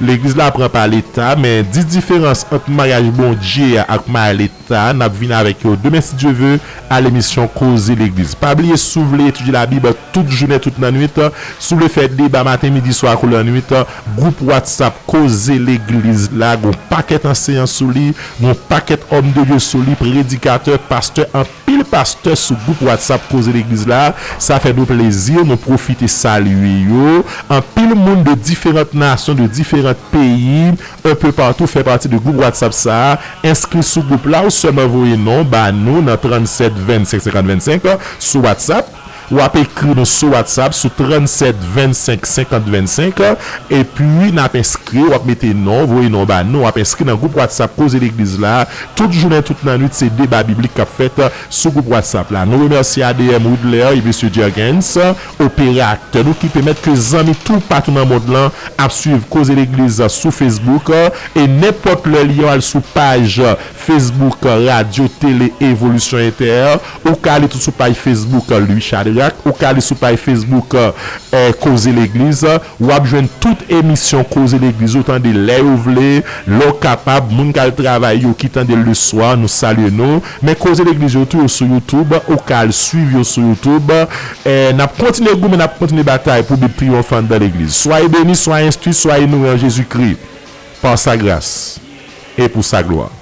Legliz la pran pa Leta, men dis diferans ant maryaj Bondye a ak maryaj Leta, n ap vin avèk yo demen, si Dye ve, a lemisyon Koze Legliz. Pa bliye, si w vle etidye Labib tout jounen, tout lannwit, si w vle fè deba maten, midi, swa kou lannwit, gwoup WhatsApp Koze Legliz la, gon pakèt anseyan sou li, gon pakèt òm de Dye sou li, predikatè, pastè, anpil pastè sou gwoup WhatsApp Koze Legliz la. Sa fè nou plezi, nou pwofite salye yo. Anpil moun de diferan nasyon, de diferan peyi, un peu partout fè pati de gwoup WhatsApp sa a. Enskri sou gwoup la, ou sèlman voye non ba nou nan trannsèt vennsenk senkant vennsenk sou WhatsApp. W ap ekri nou sou WhatsApp sou trannsèt vennsenk senkant vennsenk, epi n ap enskri, w ap mete non, voye non ba nou, w ap enskri nan gwoup WhatsApp Koze Legliz la. Tout jounen, tout lannwit, se deba biblik k ap fèt sou gwoup WhatsApp la. Nou remèsye A D M Woodler e mesye Jurgens, operatè nou, ki pèmèt ke zanmi toupatou nan mond lan ap swiv Koze Legliz sou Facebook, e nenpòt lè li al sou paj Facebook Radyo Tele Evolisyon Entè, ou ka li tou sou paj Facebook Louis Chadrac, ou ka li sou paj Facebook, eh, Koze Legliz. W ap jwenn tout emisyon Koze Legliz ou tande lè ou vle, lè w kapab. Moun k al travay yo ki tande l leswa, nou salye nou. Men Koze Legliz yo tou yo sou YouTube, ou ka al swiv yo sou YouTube. Eh, n ap kontinye goumen, n ap kontinye batay pou Bib triyonfe anndan legliz. Soyez bénis, soyez instruits, soyez nourris en Jésus-Christ, par sa grâce et pour sa gloire.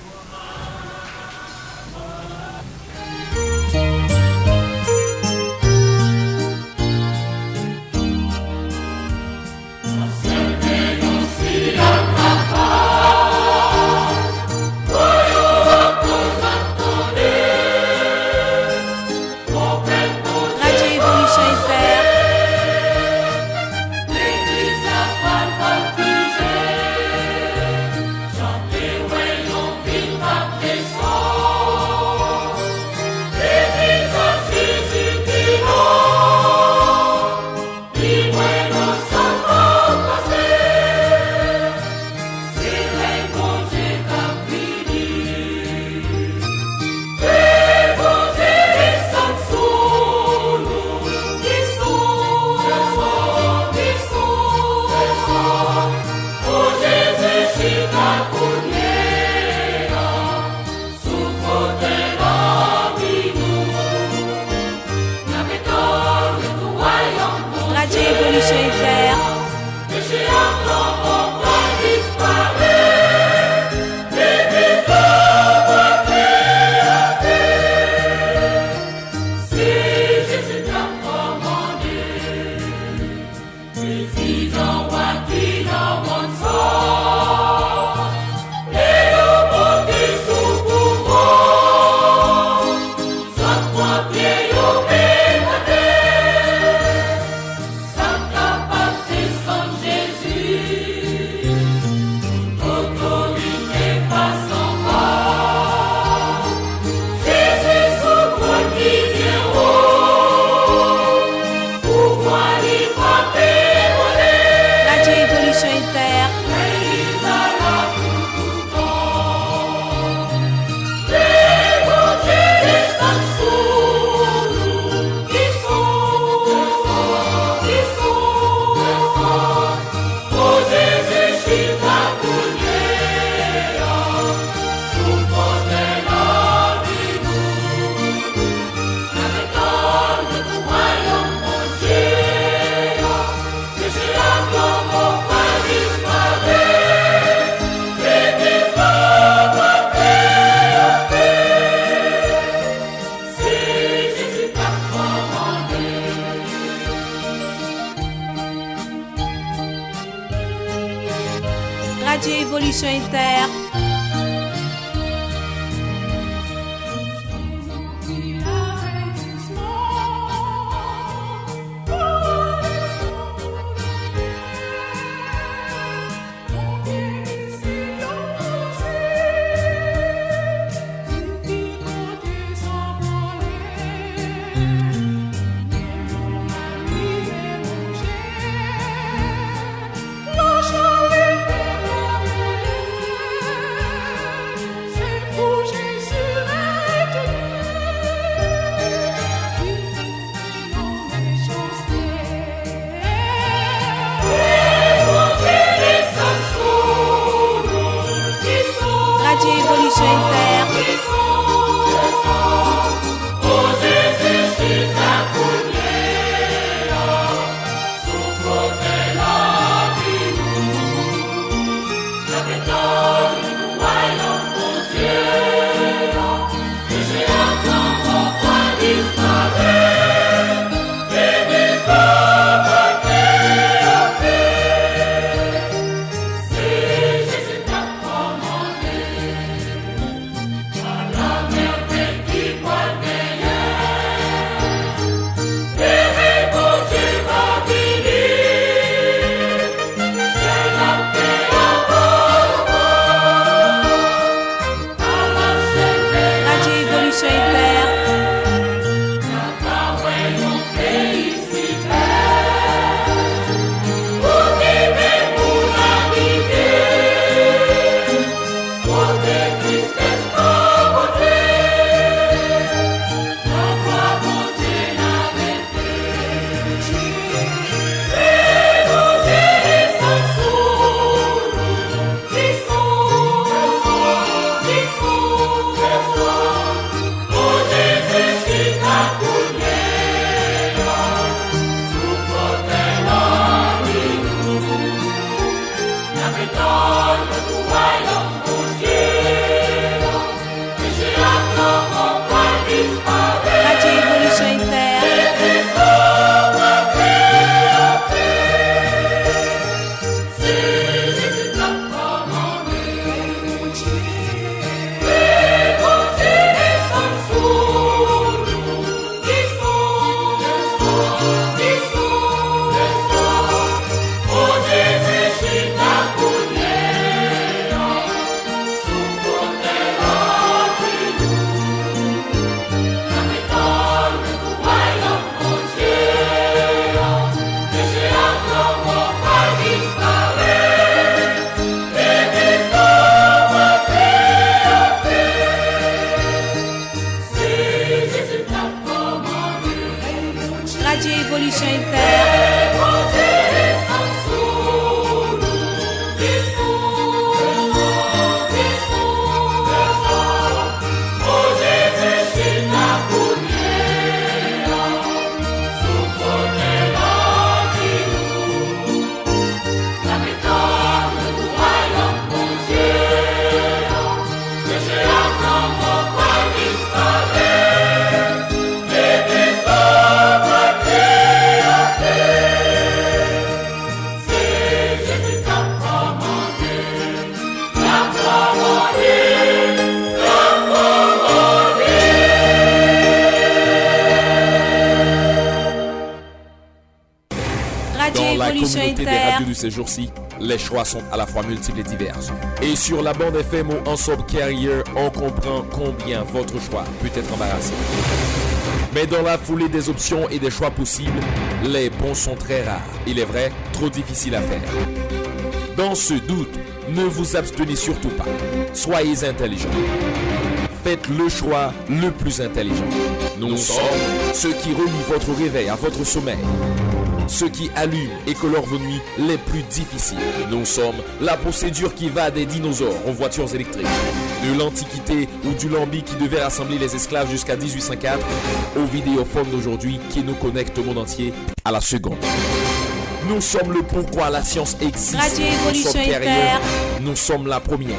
Radyo Evolisyon F M. Révolution Inter. Zòt pran pye yo, men atè. Sa kapab desann Jezi. Tout otorite fas anba. Jezi sou twòn ki byen wo. Pouvwa li pa ebranle. Radio Evolution Inter. Rèy li valab pou toutan. Radio Evolution Inter. Radio Evolution Inter. Radio Evolution Inter. Radio Evolution Inter. Radio Evolution Inter. Dans la communauté des radios de ces jours-ci, les choix sont à la fois multiples et divers. Et sur la bande F M ou en sub carrier, on comprend combien votre choix peut être embarrassant. Mais dans la foulée des options et des choix possibles, les bons sont très rares. Il est vrai, trop difficiles à faire. Dans ce doute, ne vous abstenez surtout pas. Soyez intelligent. Faites le choix le plus intelligent. Nous sommes ceux qui relient votre réveil à votre sommeil. Ceux qui allument et colorent vos nuits les plus difficiles. Nous sommes la procédure qui va des dinosaures aux voitures électriques. De l'Antiquité ou du Lambi qui devait rassembler les esclaves jusqu'à dix-huit cent quatre, aux vidéophones d'aujourd'hui qui nous connectent au monde entier à la seconde. Nous sommes le pourquoi la science existe. Nous sommes la première.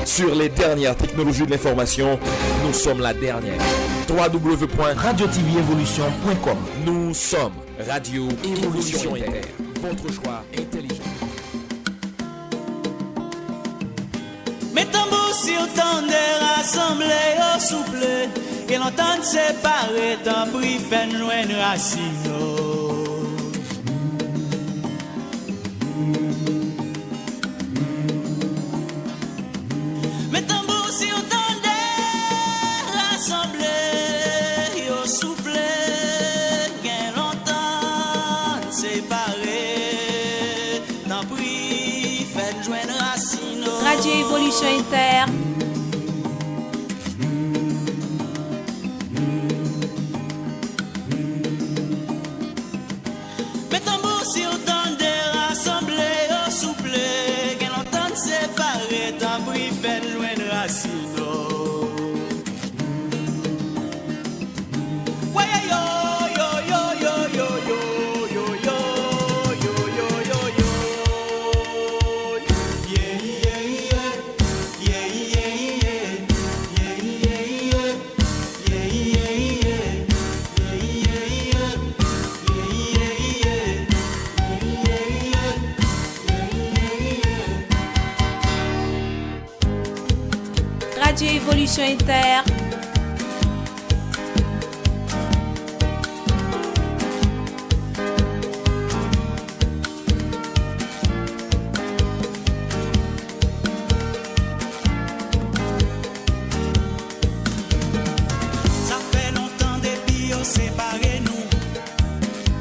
Sur les dernières technologies de l'information, nous sommes la dernière. W W W point radio T V evolution point com. Nous sommes Radio Evolution Inter. Votre choix intelligent. Men tanbou si w tande rasanble yo souple, gen lontan n separe, tanpri fè n jwenn rasin yo. Men tanbou si w tande rasanble yo souple, gen lontan n separe. Tanpri, fè n jwenn rasin nou. Radio Evolution Inter. Men tanbou si w tande rasanble yo souple, gen lontan n separe, tanpri fè n jwenn rasin nou. Radio Evolution Inter. Sa fè lontan depi yo separe nou.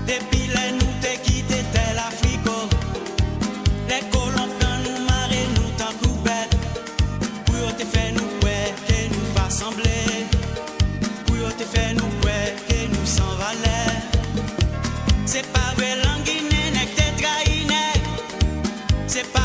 Depi lè nou te kite tè Lafriko, lè kolon pran nou, mare nou tankou bèt, pou yo te fè nou kwè ke nou pa sanble, pou yo te fè nou kwè ke nou san valè. Se pa vre, lang ginen nèg te trayi nèg, se pa